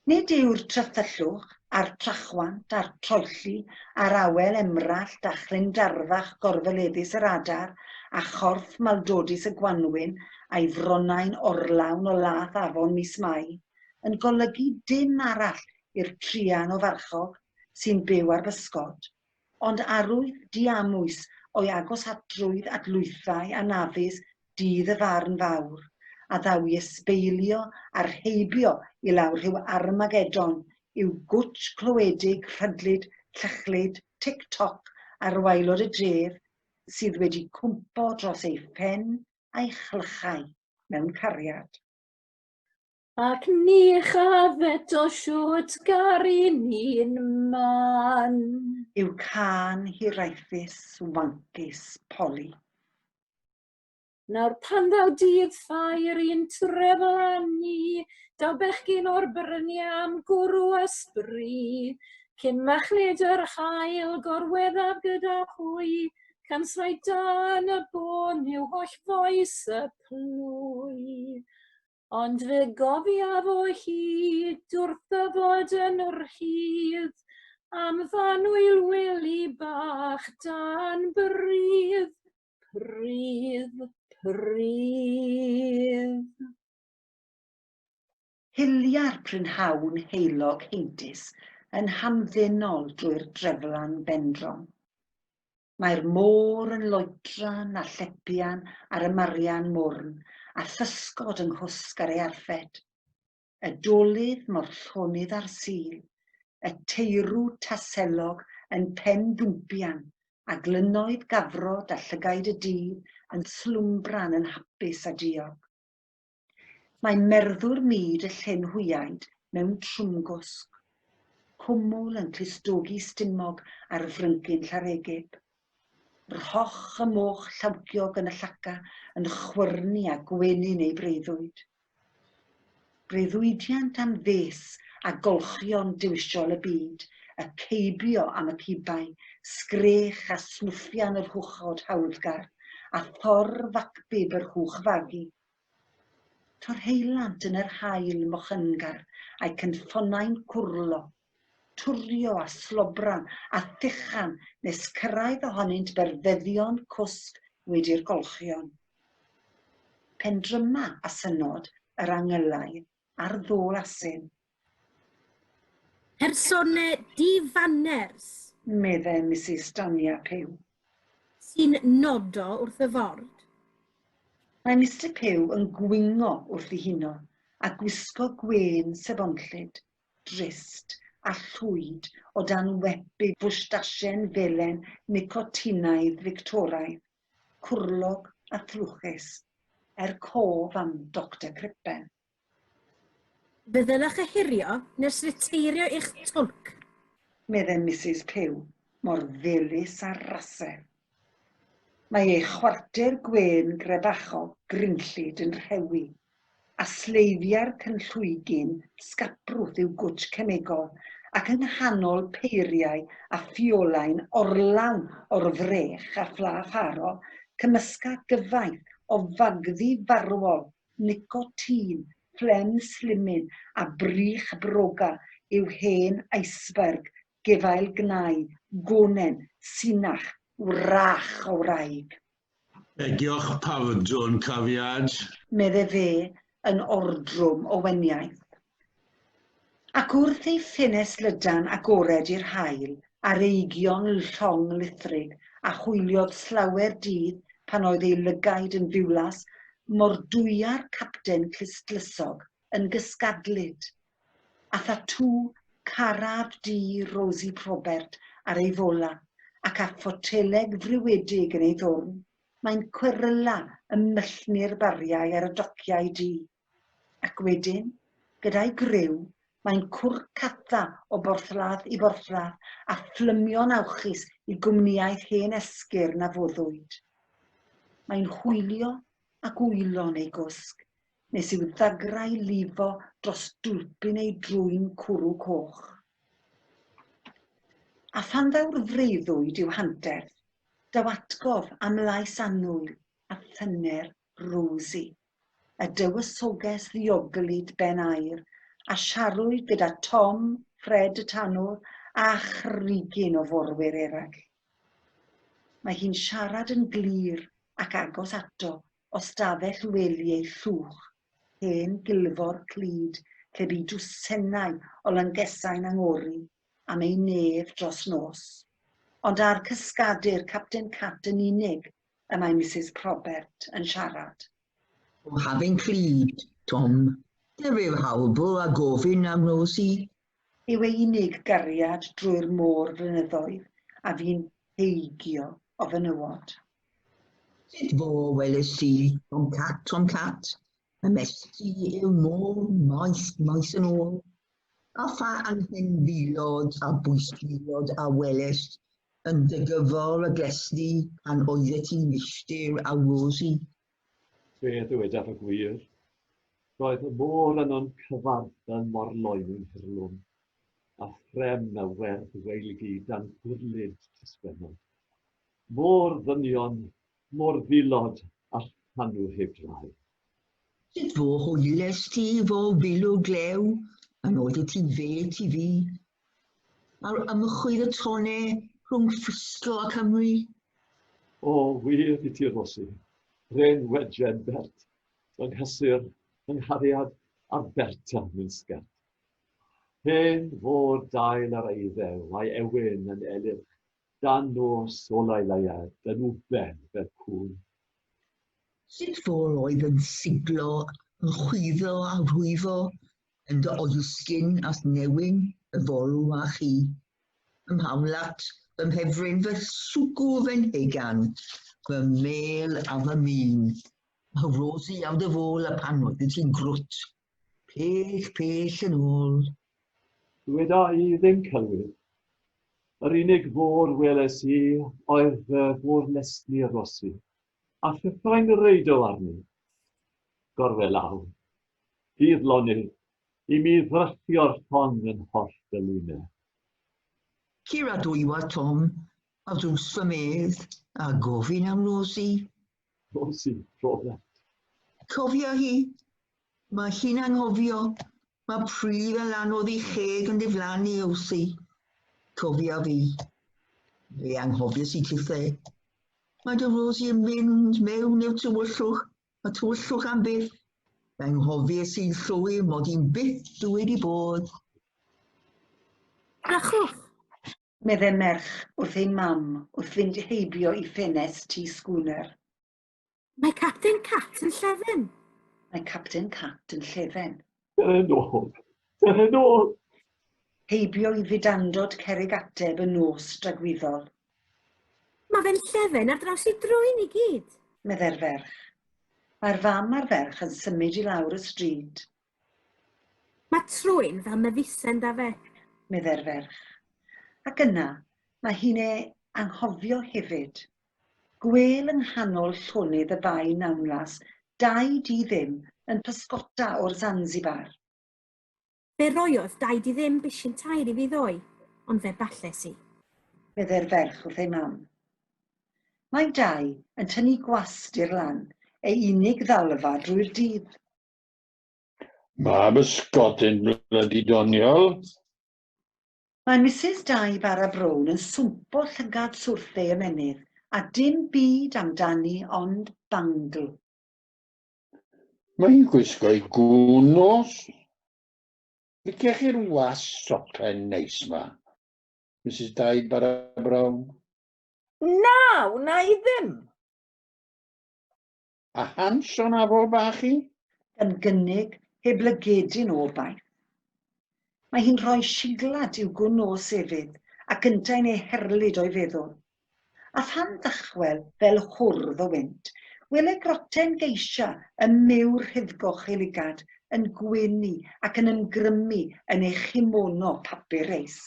Nid yw'r trythyllwch, a'r trachwant, a'r troelli, a'r awel emrallt a chlundarfach gorfoleddus yr adar, a chorff maldodus y gwanwyn a'i fronnau'n orlawn o lath afon mis Mai, yn golygu dim arall i'r truan o farchog sy'n byw ar bysgod, ond arwydd diamwys o'i agosatrwydd at lwythau anafus dydd y farn fawr, a ddaw i ysbeilio a rheibio i lawr rhyw Armageddon i'w gwtsh clywedig rhydlyd llychlyd tic-toc ar waelod y dref sydd wedi cwmpo dros ei phen a'i chlychau mewn cariad. Ac ni chaf eto shwt garu'n un man. Yw cân hiraethus, wancus Polly. Nawr pan ddaw dydd ffair i'n treflannu, daw bechgyn o'r bryniau am gwrw a sbri. Cyn machlud yr haul gorweddaf gyda hwy, cans mai dan y bôn yw holl fois y plwy. Ond fe gofiaf o hyd wrth ddyfod yn rhydd am f'annwyl wely bach dan bridd, pridd, pridd. Hilia'r prynhawn heulog heintus yn hamddenol drwy'r dreflan bendrom. Mae'r môr yn loetran a llepian ar y marian mwrn, a physgod yng nghwsg ar ei arffed. Y dolydd mor llonydd â'r Sul, y teirw taselog yn pen-dwmpian, a glynoedd gafrod a llygaid y dydd yn slwmbran yn hapus a diog. Mae merddwr mud y llyn hwyaid mewn trwmgwsg, cwmwl yn clustogi stumog ar fryncyn Llareggub. Rhoch y moch llawciog yn y llaca yn chwyrnu a gwenu'n ei breuddwyd. Breuddwydiant am fes a golchion dewisiol y byd, y ceibio am y cibau, sgrech a snwffian yr hwchod hawddgar, a thor facbib yr hwch fagu. Torheulant yn yr haul mochyngar, a'u cynffonau'n cwrlo, twrio a slobran a thuchan nes cyrraedd ohonynt berfeddion cwsg wedi'r golchion. Pendryma a synod yr angylaidd ar ddôl asyn. Persone di-fanners. Medde Misus Dania Pugh. Sy'n nodo wrth y ford. Mae Mister Pugh yn gwingo wrth ddihuno a gwisgo gwên sebonllyd, drist a llwyd o dan wep ei fwstasien felen nicotinaidd Fictoraidd. cwrlog a thrwchus, er cof am Doctor Crippen. Fe ddylech ohirio nes riteirio i'ch twlc. Medde Misus Pugh, mor ddilys â'r rasel. Mae ei chwarter gwên grebachog grinllyd yn rhewi, a sleifia'r cynllwygyn sgaprwth i'w gwtsh cemegol, ac yng nghanol peiriau a ffiolau'n orlawn o'r frech a phla pharo, cymysga gyfaith o fagddu farwol, nicotîn, fflem slimin a brych broga i'w hen iceberg gefail gnau, gonen, sinach, wrach o wraig. Egiwch pardwn, cariad. Medde fe yn ordrwm o weniaith. Ac wrth ei ffenest lydan agored i'r haul, ar eigion llong lithrig, a hwyliodd slawer dydd pan oedd ei lygaid yn ddiwlas, mordwya'r capten clustdlysog yn gysgadlyd, a thatŵ caraf du Rosie Probert ar ei fola, ac â photeleg friwedig yn ei ddwrn, mae'n cweryla ym myllni'r bariau ar y dociau du. Ac wedyn, gyda'i griw, mae'n cwrcatha o borthladd i borthladd a phlymio'n awchus i gwmnïaeth hen esgyrn a foddwyd. Mae'n hwylio ac wylo'n ei gwsg, nes i'w ddagrau lifo dros dwlpyn ei drwyn cwrw coch. A phan ddaw'r freuddwyd i'w hanterth, daw atgof am lais annwyl a thyner Rosie, y dywysoges ddioglyd ben aur, a siarwyd gyda Tom, Fred y Tanwr a chrugyn o forwyr eraill. Mae hi'n siarad yn glir ac agos ato o stafell wely ei llwch, hen gilfor clyd lle bu dwsenau o lyngesau'n angori am ei nef dros nos. Ond â'r cysgadur Capten Cat yn unig y mae Misus Probert yn siarad. O hafyn clyd, Tom, dyry'r harbwr a gofyn am Rosie. Yw ei unig gariad drwy'r môr flynyddoedd a fu'n heigio o fenywod. Sut fo weles ti Tom Cat, Tom Cat, y mesti i'r môr maith, maith yn ôl, a pha anghenfilod a bwystfilod a welest yn dy gyfor y glesni pan oeddet ti'n filltir a Rosie? Fe ddywedaf y gwir, roedd y môr yno'n cyfarth fel morloi'n hirlwm. a threm y werdd weilgi dan gwrlid tysgwennod. Môr ddynion, môr ddilod a llanw heb drai. Sut fo hwyles ti fo filw glew yn oeddet ti fe ti fi? Ar ymchwydd y tone rhwng Frisco a Cymru? O, wir i ti, Rosi, rhen wedjen bert, fy nghysur, fy nghariad, a Berta mewn sgert. Hen fôr dail ar eiddew a'i ewyn yn elyrch dan nos olau leuad yn wben fel cŵn. Sut fôr oedd yn siglo, yn chwyddo a rhwyfo, Yn dy oilsgin a'th newyn y forw a chi. Fy mhamlat, fy mhefryn, fy swgw, fy nhegan, fy mêl a fy min. Mae Rosie am dy fôl a pan oeddet ti'n grwt. Pell, pell yn ôl. Dyweda i ddim celwydd. Yr unig fôr weles i oedd fy fôr lesni Rosi, a phethau'n reido arni. Gorwel lawr. Bydd lonydd i mi ddrychio'r llong yn hollt y lwyne. Cura dwywa, Tom, ar drws fy medd, a gofyn am Rosie. Rosie Robert. Cofia hi. Mae hi'n anghofio. Mae pridd yn anodd i cheg yn diflannu, Osi. Cofia fi. Fe anghofies i tithe. Mae dy Rosie yn mynd mewn i'r tywyllwch, y tywyllwch am byth. Fe anghofies i'n llwyr mod i'n byth wedi bod. Rachwch! Meddai merch wrth ei mam wrth fynd heibio i ffenest tŷ sgwner. Mae Capten Cat yn llefen. Mae Capten Cat yn llefen. Dere nôl! Dere nôl! Heibio i fudandod cerrig ateb y nos dragwyddol. Mae fe'n llefen ar draws ei drwyn i gyd. Meddai'r ferch. Mae'r fam a'r ferch yn symud i lawr y stryd. Mae trwyn fel mefusen 'da fe. Meddai'r ferch. Ac yna, mae hi'n ei anghofio hefyd. Gwêl yng nghanol llonydd y Bae Nawnlas dau di ddim yn pysgota o'r Zanzibar. Fe roiodd dau di ddim bishyn tair i fi ddoe, ond fe balles i. Meddai'r ferch wrth ei mam. Mae Dai yn tynnu gwast i'r lan, ei unig ddalfa drwy'r dydd. Mae bysgodyn blydi doniol. Mae Misus Dai Bara Brown yn swmpo llygad swrth ei ymennydd, a dim byd amdani ond bangl. Mae hi'n gwisgo'i gŵn nos. Liciech chi'r was sopen neis 'ma, Misus Dai Bara Brown? Na, wna i ddim. A hans o'n afol bach i? Gan gynnig heb lygedyn o obaith. Mae hi'n rhoi siglad i'w gwn nos efydd ac yntau'n ei herlid o'i feddwl. A phan ddychwel fel hwrdd o wynt, wele groten geisia ym miwr rhuddgoch ei lygad yn gwenu ac yn ymgrymu yn ei chimono papur reis.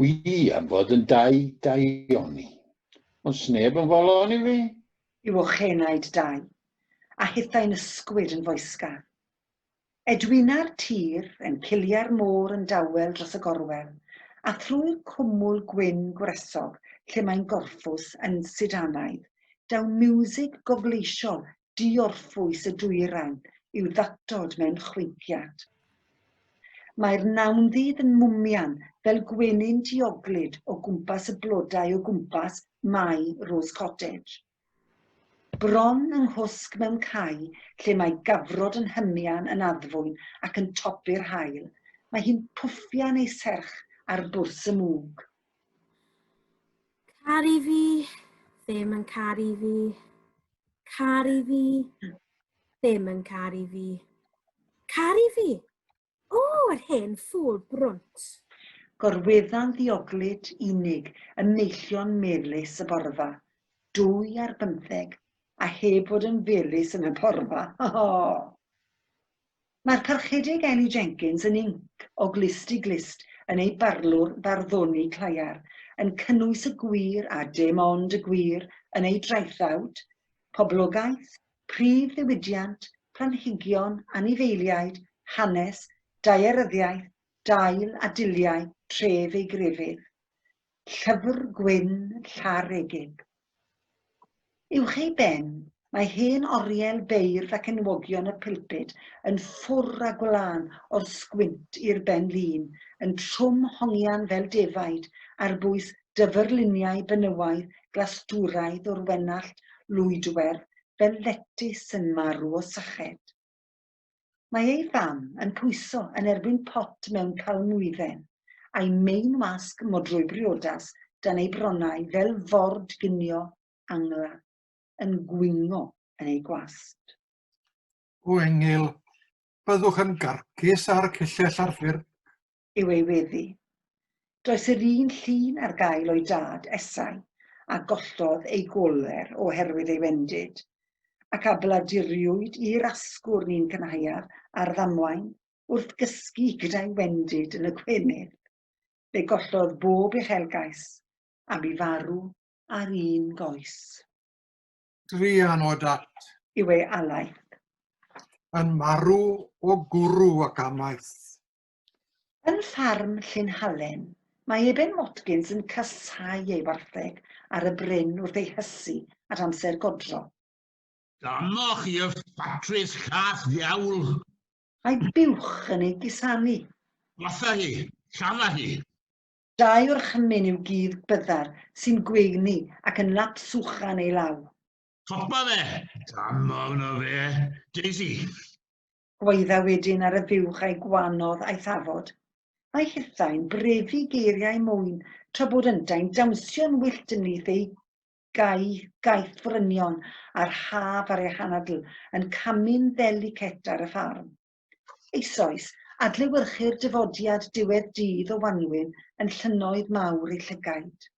Wi am fod yn dau daioni. Ond sneb yn folon i fi. Yw ochenaid Dai, a hithau'n ysgwyd yn foesgar. Edwina'r tir, yn ciliau'r môr yn dawel dros y gorwel, a thrwy'r cwmwl gwyn gwresog lle mae'n gorffwys yn sidanaidd, daw miwsig gogleisiol diorffwys y dwyrain i'w ddatod mewn chwinciad. Mae'r nawnddydd yn mwmian fel gwenyn dioglyd o gwmpas y blodau o gwmpas Mae Rose Cottage. Bron yng nghwsg mewn cae lle mae gafrod yn hymian yn addfwyn ac yn topi'r haul, mae hi'n pwffian ei serch ar bwrs y mwg. Caru fi, ddim yn caru fi. Caru fi, ddim yn caru fi. Caru fi! O, yr hen ffŵl brwnt! Gorwedda'n ddioglyd, unig, ym meillion melys y borfa. 2 ar bymtheg, a heb fod yn felys yn y porfa. Ho! Mae'r Parchedig Eli Jenkins yn inc o glust i glust yn ei barlwr farddoni claiar, yn cynnwys y gwir a dim ond y gwir yn ei draethawd, poblogaeth, prif ddiwydiant, planhigion, anifeiliaid, hanes, daearyddiaeth, dail a diliau tref ei grefydd. Llyfr gwyn llar egig. Uwch ei ben, mae hen oriel beirdd ac enwogion y pulpud yn ffwr a gwlân o'r sgwint i'r ben lin, yn trwm hongian fel defaid ar bwys dyfrluniau benywaidd glasdwraidd o'r wenallt lwydwerdd fel letys yn marw o syched. Mae ei fam yn pwyso yn erbyn pot mewn palmwydden, a'i mein wasg modrwy briodas dan ei bronnau fel ford ginio angla, yn gwingo yn ei gwast. O engyl! Byddwch yn garcus â'r cyllell a'r ffyrc. Yw ei weddi. Does yr un llun ar gael o'i dad, Esau, a gollodd ei goler oherwydd ei wendid, ac a bladuriwyd i'r asgwrn un cynhaeaf ar ddamwain wrth gysgu gyda'i wendid yn y gwenydd. Fe gollodd bob uchelgais, a bu farw ar un goes. Druan o dat. Yw ei alaeth. Yn marw o gwrw ac amaeth. Yn ffarm Llyn Halen, mae Eben Watkins yn casáu ei wartheg ar y bryn wrth ei hysu at amser godro. Damoch i'r ffatris llath ddiawl! Mae buwch yn ei gusanu. Gotha hi! Llaffa hi! Dau orchymyn i'w gudd byddar sy'n gweini ac yn lapswchan ei law. Topa fe! Damo wno fe! Daisy! Gwaedda wedyn ar y fuwch a'i gwanodd a'i thafod. Mae hithau'n brefu geiriau mwyn tra bod yntau'n dawnsio'n wyllt ymhlith ei gaeth frynion a'r haf ar ei hanadl yn camu'n ddelicet ar y ffarm. Eisoes, adlewyrchir dyfodiad diwedd dydd o wanwyn yn llynnoedd mawr ei llygaid.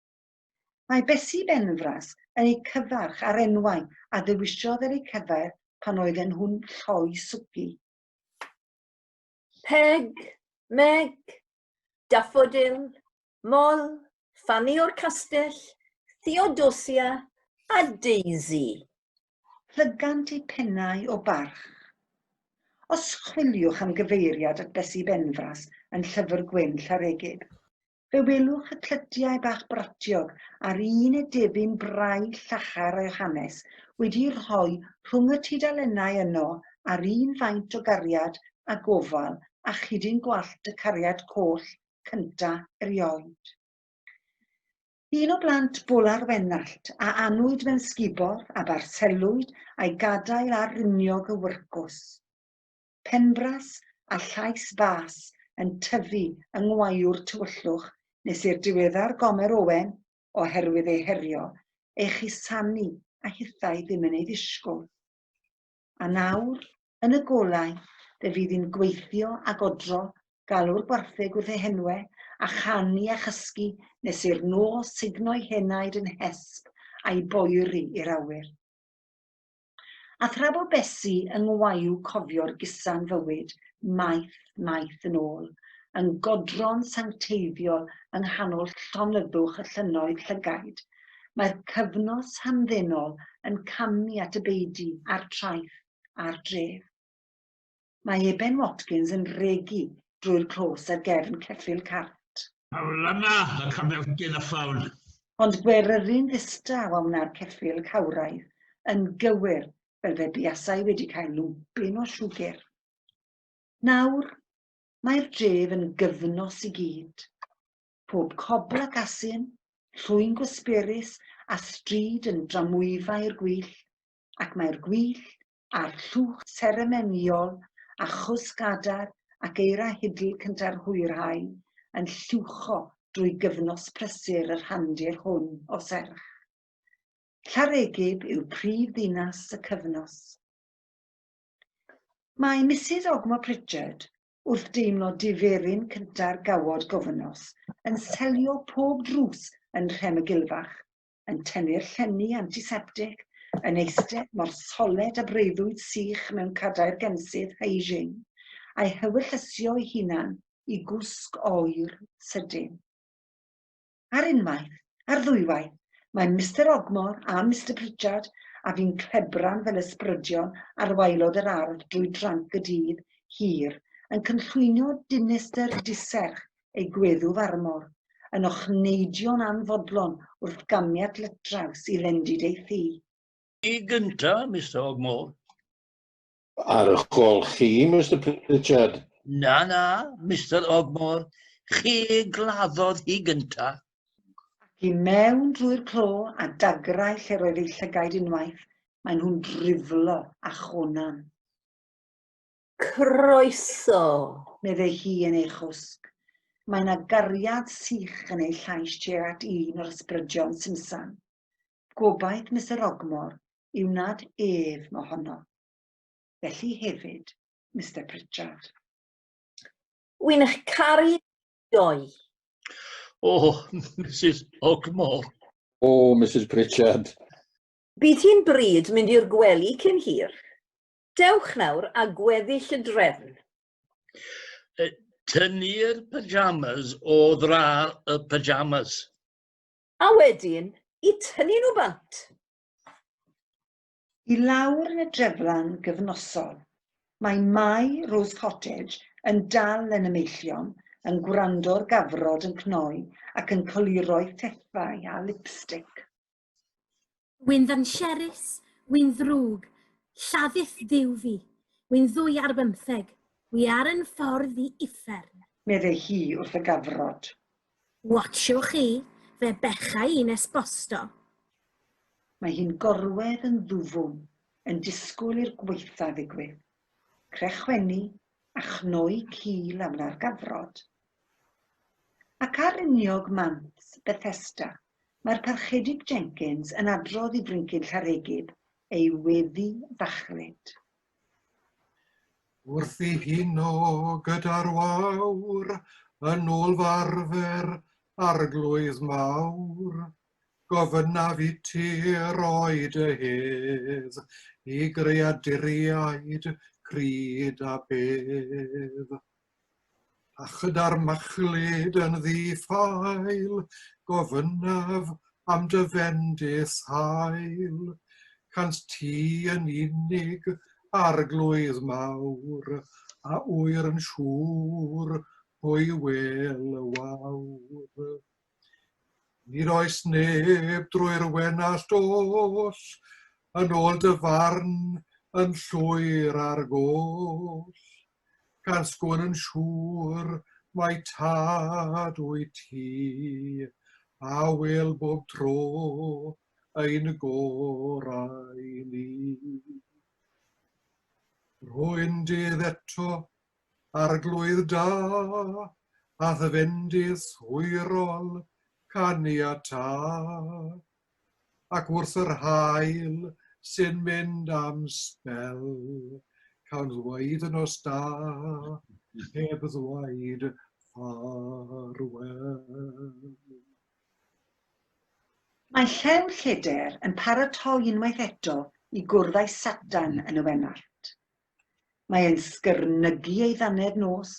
Mae Besi Benfras yn eu cyfarch â'r enwau a ddewisiodd ar eu cyfer pan oedden nhw'n lloi swci. Peg, Meg, Daffodil, Moll, Fanny o'r Castell, Theodosia a Daisy. Llygant eu pennau o barch. Os chwiliwch am gyfeiriad at Besi Benfras yn Llyfr Gwyn Llareggub, fe welwch y clytiau bach bratiog a'r un edefyn brau llachar o'i hanes wedi'u rhoi rhwng y tudalennau yno a'r un faint o gariad a gofal a chudyn gwallt y cariad coll cynta erioed. Un o blant Bola'r Wenallt, a anwyd mewn sgubor, a barselwyd a'i gadael ar riniog y wyrcws. Penbras a llais bas yn tyfu yng ngwaiwr tywyllwch nes i'r diweddar Gomer Owen, oherwydd ei herio, ei chusanu a hithau ddim yn ei ddisgwyl. A nawr, yn y golau, fe fydd hi'n gweithio a godro, galw'r gwartheg wrth eu henwe, a chanu a chysgu nes i'r nos sugno'i henaid yn hesb a'i boeri i'r awyr. A thra bo Besi yng ngwayw cofio'r gusan fywyd, maith, maith yn ôl, yn godro'n sancteiddiol yng nghanol llonyddwch y llynnoedd llygaid, mae'r cyfnos hamddenol yn camu at y beudy a'r traeth a'r dref. Mae Eben Watkins yn regi drwy'r clos ar gefn ceffyl cart. Awlana y camelgyn a ffawn. Ond gweryru'n ddistaw a wna'r ceffyl cawraidd, yn gywir fel fe buasai wedi cael lwmpyn o siwgr. Nawr, mae'r dref yn gyfnos i gyd. Pob cobl ac asyn, llwyn gwasberus a stryd yn dramwyfa i'r gwyll, ac mae'r gwyll a'r llwch seremonïol a chwsg adar ac eira hidl cynta'r hwyrhau yn lluwcho drwy gyfnos prysur y rhandir hwn o serch. Llareggub yw prif ddinas y cyfnos. Mae Misus Ogmore Pritchard, wrth deimlo diferyn cynta'r gawod gofynos, yn selio pob drws yn nhrem y gilfach, yn tynnu'r llenni antiseptig, yn eistedd mor soled a breuddwyd sych mewn cadair gensydd Heijing, a'i hewyllysio ei hunan i gwsg oer sydyn. Ar unwaith, ar ddwywaith, mae Mister Ogmore a Mister Pritchard a fi'n clebran fel ysbrydion ar waelod yr ardd drwy dranc y dydd hir, yn cynllwynio dinistr diserch ei gweddw farmor, yn ochneidio'n anfodlon wrth gamiad lytraws i lendid ei thŷ. Chi gynta, Mister Ogmore. Ar eich ôl chi, Mister Pritchard. Na, na, Mister Ogmore, chi gladdodd hi gynta. Ac i mewn drwy'r clo a dagrau lle roedd ei llygaid unwaith, maen nhw'n driflo a chonan. Croeso! Meddai hi yn ei chwsg. Mae 'na gariad sych yn ei llais tuag at un o'r ysbrydion simsan. Gobaith Mister Ogmore yw nad ef mohono. Felly hefyd Mister Pritchard. Wy'n eich caru doi. O, Mrs Ogmore. O, Mrs Pritchard. Bydd hi'n bryd mynd i'r gwely cyn hir. Dewch nawr a gweddill y drefn. Tynnu'r pyjamas o ddrar y pyjamas. A wedyn, i tynnu nhw bant. I lawr yn y dreflan gyfnosol, mae Mai Rose Cottage yn dal yn y meillion, yn gwrando'r gafrod yn cnoi ac yn coluro'i phethau â lipstick. Wy'n ddanserus, wy'n ddrwg, lladdith Duw fi, wy'n ddwy ar bymtheg, wi ar yn ffordd i uffern. Meddai hi wrth y gafrod. Watsiwch chi, fe becha i nes bosto. Mae hi'n gorwedd yn ddwfwn, yn disgwyl i'r gwaetha ddigwydd. Crechwennu a chnoi cil a wna'r gafrod. Ac ar uniog mant Bethesda, mae'r Parchedig Jenkins yn adrodd i Fryncyn Llareggub ei weddi fachlud. Wrth i huno gyda'r wawr, yn ôl f'arfer, Arglwydd mawr, gofynnaf i ti roi dy hedd i greaduriaid crud a bedd. A chyda'r machlud yn ddi-ffael, gofynnaf am dy fendith hael, cant ti yn unig, Arglwydd mawr, a ŵyr yn siŵr pwy wel y wawr. Nid oes neb drwy'r wenallt oll, yn ôl dy farn yn llwyr ar goll. Gan sgwn yn siŵr mai tad wyt ti, a wel bob tro ein gorau ni. Rwy'n dydd eto Arglwydd da, a'th fendith hwyrol caniatâ, ac wrth yr haul sy'n mynd am sbel, cawn ddweud y nos da, heb ddweud ffarwel. Mae Llew Lleder yn paratoi unwaith eto i gwrdd â'i Satan yn y Wenallt. Mae e'n sgyrnygu ei ddannedd nos,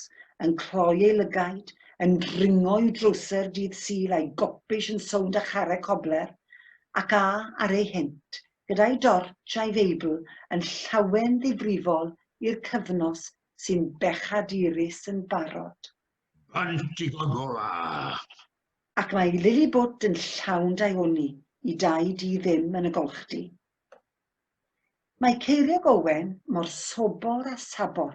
yn cloi ei lygaid, yn dringo i'w drowser dydd Sul a'i gopish yn sownd â charreg cobler, ac a ar ei hynt, gyda'i dortsh a'i Feibl yn llawen ddifrifol i'r cyfnos sy'n bechadurus yn barod. Bant i Gogola! Ac mae Lili Bwt yn llawn daioni i dai di ddim yn y golchdy. Mae Ceiriog Owen mor sobor a sabor,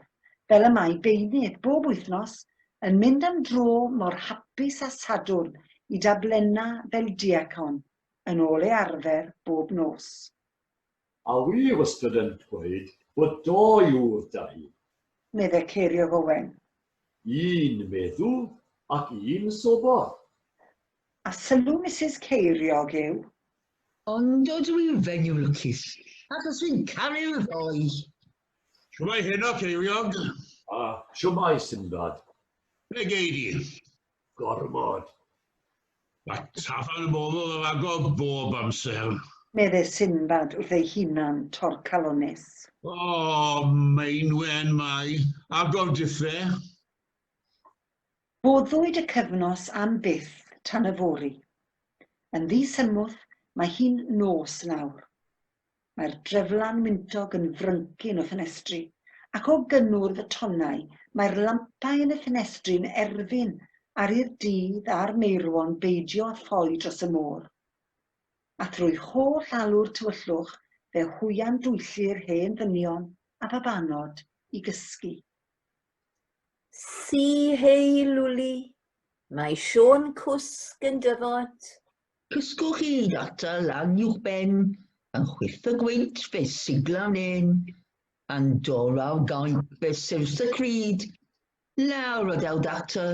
fel y mae beunydd bob wythnos yn mynd am dro mor hapus a Sadwrn i dablenna fel diacon, yn ôl ei arfer bob nos. A wi wastad yn dweud bod dou ŵr 'da hi. Medde Ceiriog Owen. Un meddw ac un sobor. A sylw Misus Ceiriog yw. Ond ydw i'n fenyw lwcus, achos fi'n caru'r ddou. Shwmae heno, Ceiriog? A shwmae, Sinbad? Ble gei di? Gormod. Mae tafarn y bobl ar agor bob amser. Medde Sinbad wrth ei hunan torcalonnus. O, meinwen mai, agor dithe. Boddwyd y cyfnos am byth tan yfory. Yn ddi-symwth, mae hi'n nos nawr. Mae'r dreflan wyntog yn fryncyn o ffenestri, ac o gynnwrf y tonnau mae'r lampau yn y ffenestri'n erfyn ar i'r dydd a'r meirwon beidio â ffoi dros y môr. A thrwy holl alw'r tywyllwch fe hwya'n dwyllu'r hen ddynion a babanod i gysgu. Si hei lwli, mae Siôn Cwsg yn dyfod. Cysgwch chi data lan uwchben, yn chwyth y gwynt fe siglawn en, a'n dorau gaint fe syrth y cryd, lawr a daw data,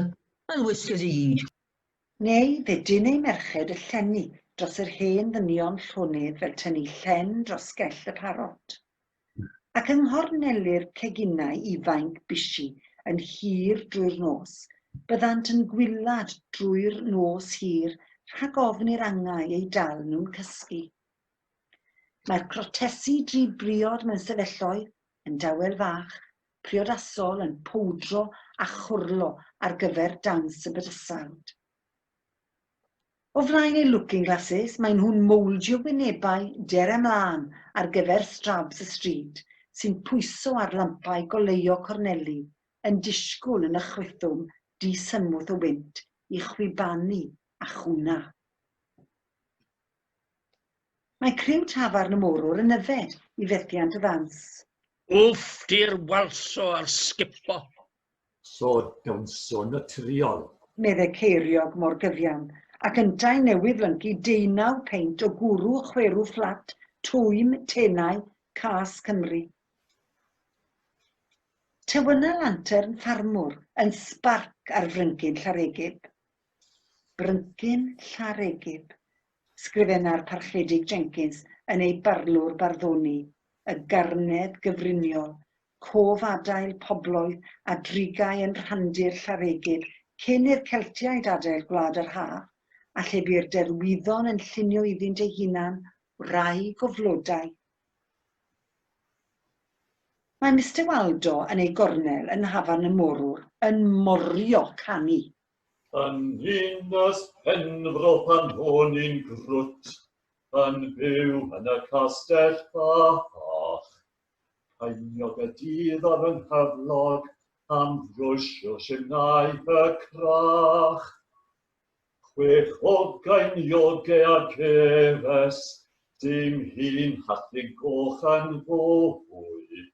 yn wisgers i gyd. Neu fe dyn ei merched y llenni dros yr hen ddynion llonydd fel tynnu llen dros gell y parot. Ac yng nghorneli'r ceginau ifainc bishi yn hir drwy'r nos, byddant yn gwylad drwy'r nos hir rhag ofn i'r angau eu dal nhw'n cysgu. Mae'r crotesi drud briod mewn sefylloedd yn dawel fach, priodasol yn powdro a chwrlo ar gyfer dawns y bydysawd. O flaen eu looking glasses, maen nhw'n mowldio wynebau dere mlân ar gyfer strabs y stryd sy'n pwyso ar lampau goleuo corneli yn disgwyl yn y chwythwm di-symwth o wynt i chwibanu a chwna. Mae criw Tafarn y Morwr yn yfed i fethiant y ddawns. Wff di'r walso a'r sgipo. So dawnso naturiol. Meddai Ceiriog mor gyfiawn, ac yntau newydd lyncu deunaw peint o gwrw chwerw fflat, twym, tenau, cas Cymru. Tywynna lantern ffarmwr yn sbarc ar fryncyn Llareggub. Bryncyn Llareggub, sgrifenna'r Parchedig Jenkins yn ei barlwr barddoni, y garnedd gyfriniol, cof adael pobloedd a drigai yn rhandir Llareggub cyn i'r Celtiaid adael Gwlad yr Haf, a lle bu'r derwyddon yn llunio iddynt eu hunan wraig o flodau. Mae Mister Waldo yn ei gornel yn Nhafarn y Morwr yn morio canu. Yn ninas Penfro pan o'n i'n grwt, yn byw yn y castell bach, Ceiniog y dydd ar fy nghyflog am frwsio simnai y crach. Chwech o geiniogau a gefes, dim un hathyn goch yn fwy.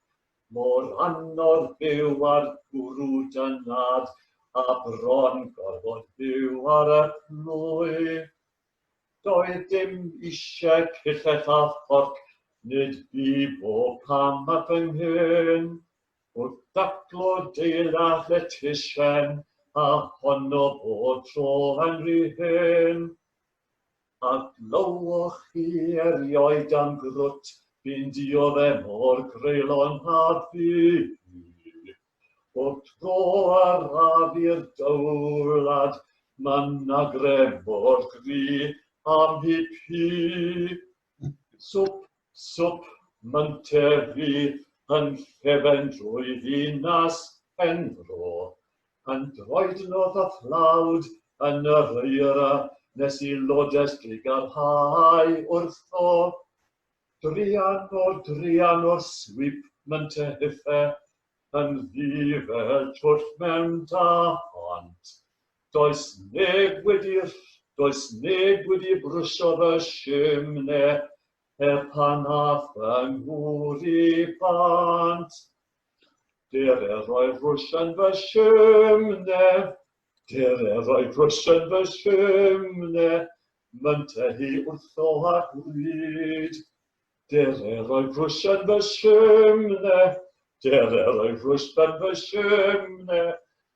Mor anodd byw ar gwrw dynad a bron gorfod byw ar y plwy. Doedd dim eisiau cyllell a fforc, nid fi bob cam at fy nghyn. Wrth daclo deilach letysien, a honno bob tro yn rhy hen. A glywoch chi erioed am grwt bu'n diodde mor greulon â fi? Bob tro araf i'r dowlad, ma' 'na gremor gry am hi-pi. Swp, swp, mynte fi yn llefen drwy ddinas Penfro, yn droednoeth a thlawd yn yr eira nes i lodes drugarhau wrtho. Druan o druan o'r swip mynte hithe, yn ddu fel twll mewn dant. Does neb wedi, does neb wedi brwsio fy simne, er pan ath fy ngŵr i bant. Dere roi rwsh yn fy simne, dere roi rwsh yn fy simne, Mynte hi wrtho a gwryd. Dere roi rwsh yn fy simne, dere roi rwsh yn fy simne,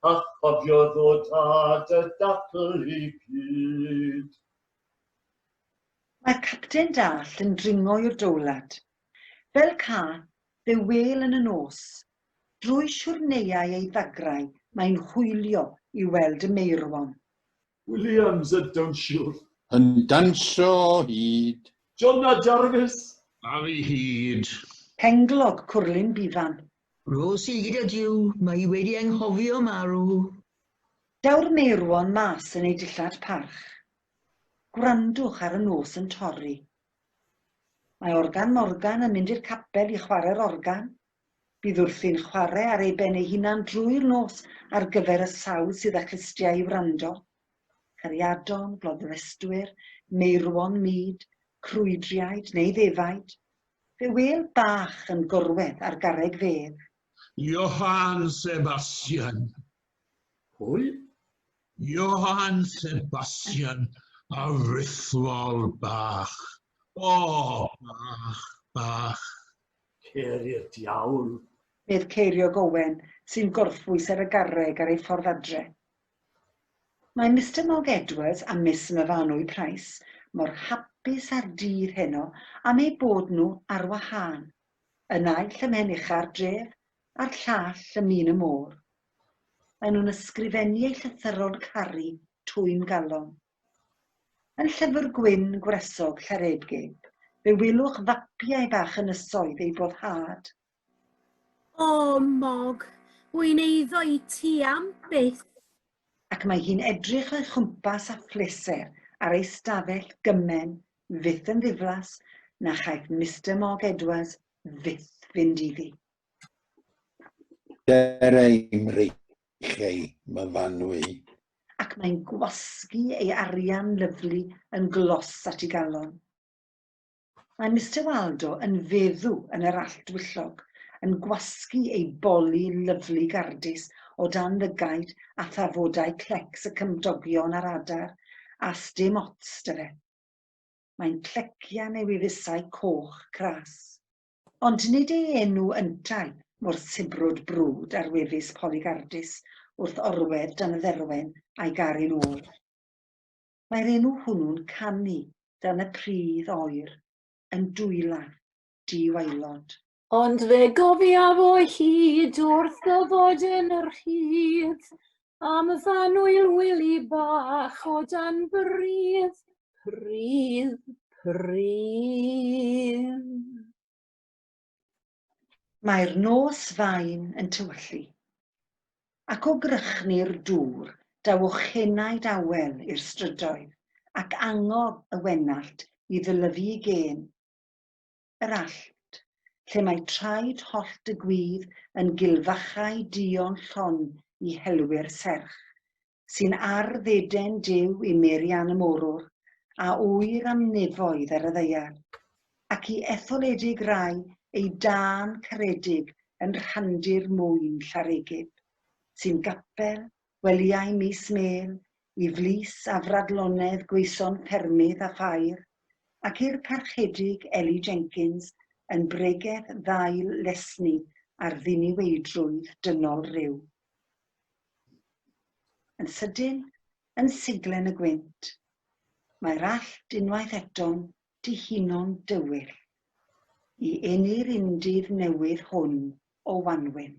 a chofio ddod â dy dacl i gyd. Mae'r capten dall yn dringo i'r dowlad. Fel cath, fe wêl yn y nos. Drwy siwrneiau ei ddagrau mae'n hwylio i weld y meirwon. Williams y dawnsiwr. Yn dansio o hyd. John a Jarvis. Ar ei hyd. Penglog cwrlyn bifan. Rhos i gyda Duw, mae hi wedi anghofio marw. Daw'r meirwon mas yn eu dillad parch. Gwrandwch ar y nos yn torri. Mae Organ Morgan yn mynd i'r capel i chwarae'r organ. Bydd wrthi'n chwarae ar ei ben ei hunan drwy'r nos ar gyfer y sawl sydd â chlustiau i wrando. Cariadon, gloddestwyr, meirwon mud, crwydriaid neu ddefaid. Fe wêl bach yn gorwedd ar garreg fedd. Johann Sebastian. Pwy? Johann Sebastian a Rithwol bach. O, bach, bach. Cer i'r diawl. Medd Ceiriog Owen, sy'n gorffwys ar y garreg ar ei ffordd adre. Mae Mister Mogg Edwards a Miss Myfanwy Price mor hapus â'r dydd heno am eu bod nhw ar wahân. Y naill ym mhen ucha'r dref a'r llall ym min y môr. Maen nhw'n ysgrifennu eu llythyron caru twym galon. Yn llyfr gwyn gwresog Llareggub, fe welwch fapiau bach ynysoedd eu boddhad. O, Mog, wy'n eiddo i ti am byth. Ac mae hi'n edrych o'i chwmpas â phleser ar ei stafell gymen fyth yn ddiflas na chaiff Mister Mog Edwards fyth fynd iddi. Dere i mreichiau, Myfanwy. Ac mae'n gwasgu ei arian lyfli yn glos at ei galon. Mae Mister Waldo yn feddw yn yr allt wyllog, yn gwasgu ei boli lyfli gardus o dan lygaid a thafodau clecs y cymdogion a'r adar, a sdim ots 'da fe. Mae'n clecian ei wefusau coch cras. Ond nid ei enw yntau mor sibrwd brwd ar wefus Polly Gardus wrth orwedd dan y dderwen a'i garu'n ôl. Mae'r enw hwnnw'n canu dan y pridd oer, yn dwylath, di-waelod. Ond fe gofiaf o hyd wrth ddyfod yn yr rhydd, am f'annwyl Wili bach o dan bridd, pridd, pridd. Mae'r nos fain yn tywyllu, ac o grychnu'r dŵr daw ochenaid awel i'r strydoedd, ac angof y Wenallt i ddylyfu'i gên. Yr allt, lle mae traed hollt y gwydd yn gilfachau duon llon i helwyr serch, sy'n ardd Eden Duw i Mary Ann y Morwr, a ŵyr am nefoedd ar y ddaear, ac i etholedig rai ei dân caredig yn rhandir mwyn Llareggub, sy'n gapel, welyau mis mêl, i flys a fradlonedd gweison ffermydd a ffair, ac i'r Parchedig Eli Jenkins yn bregeth ddail lesni ar ddiniweidrwydd dynol ryw. Yn sydyn, yn siglen y gwynt, mae'r allt unwaith eto'n dihuno'n dywyll i eni'r undydd newydd hwn o wanwyn.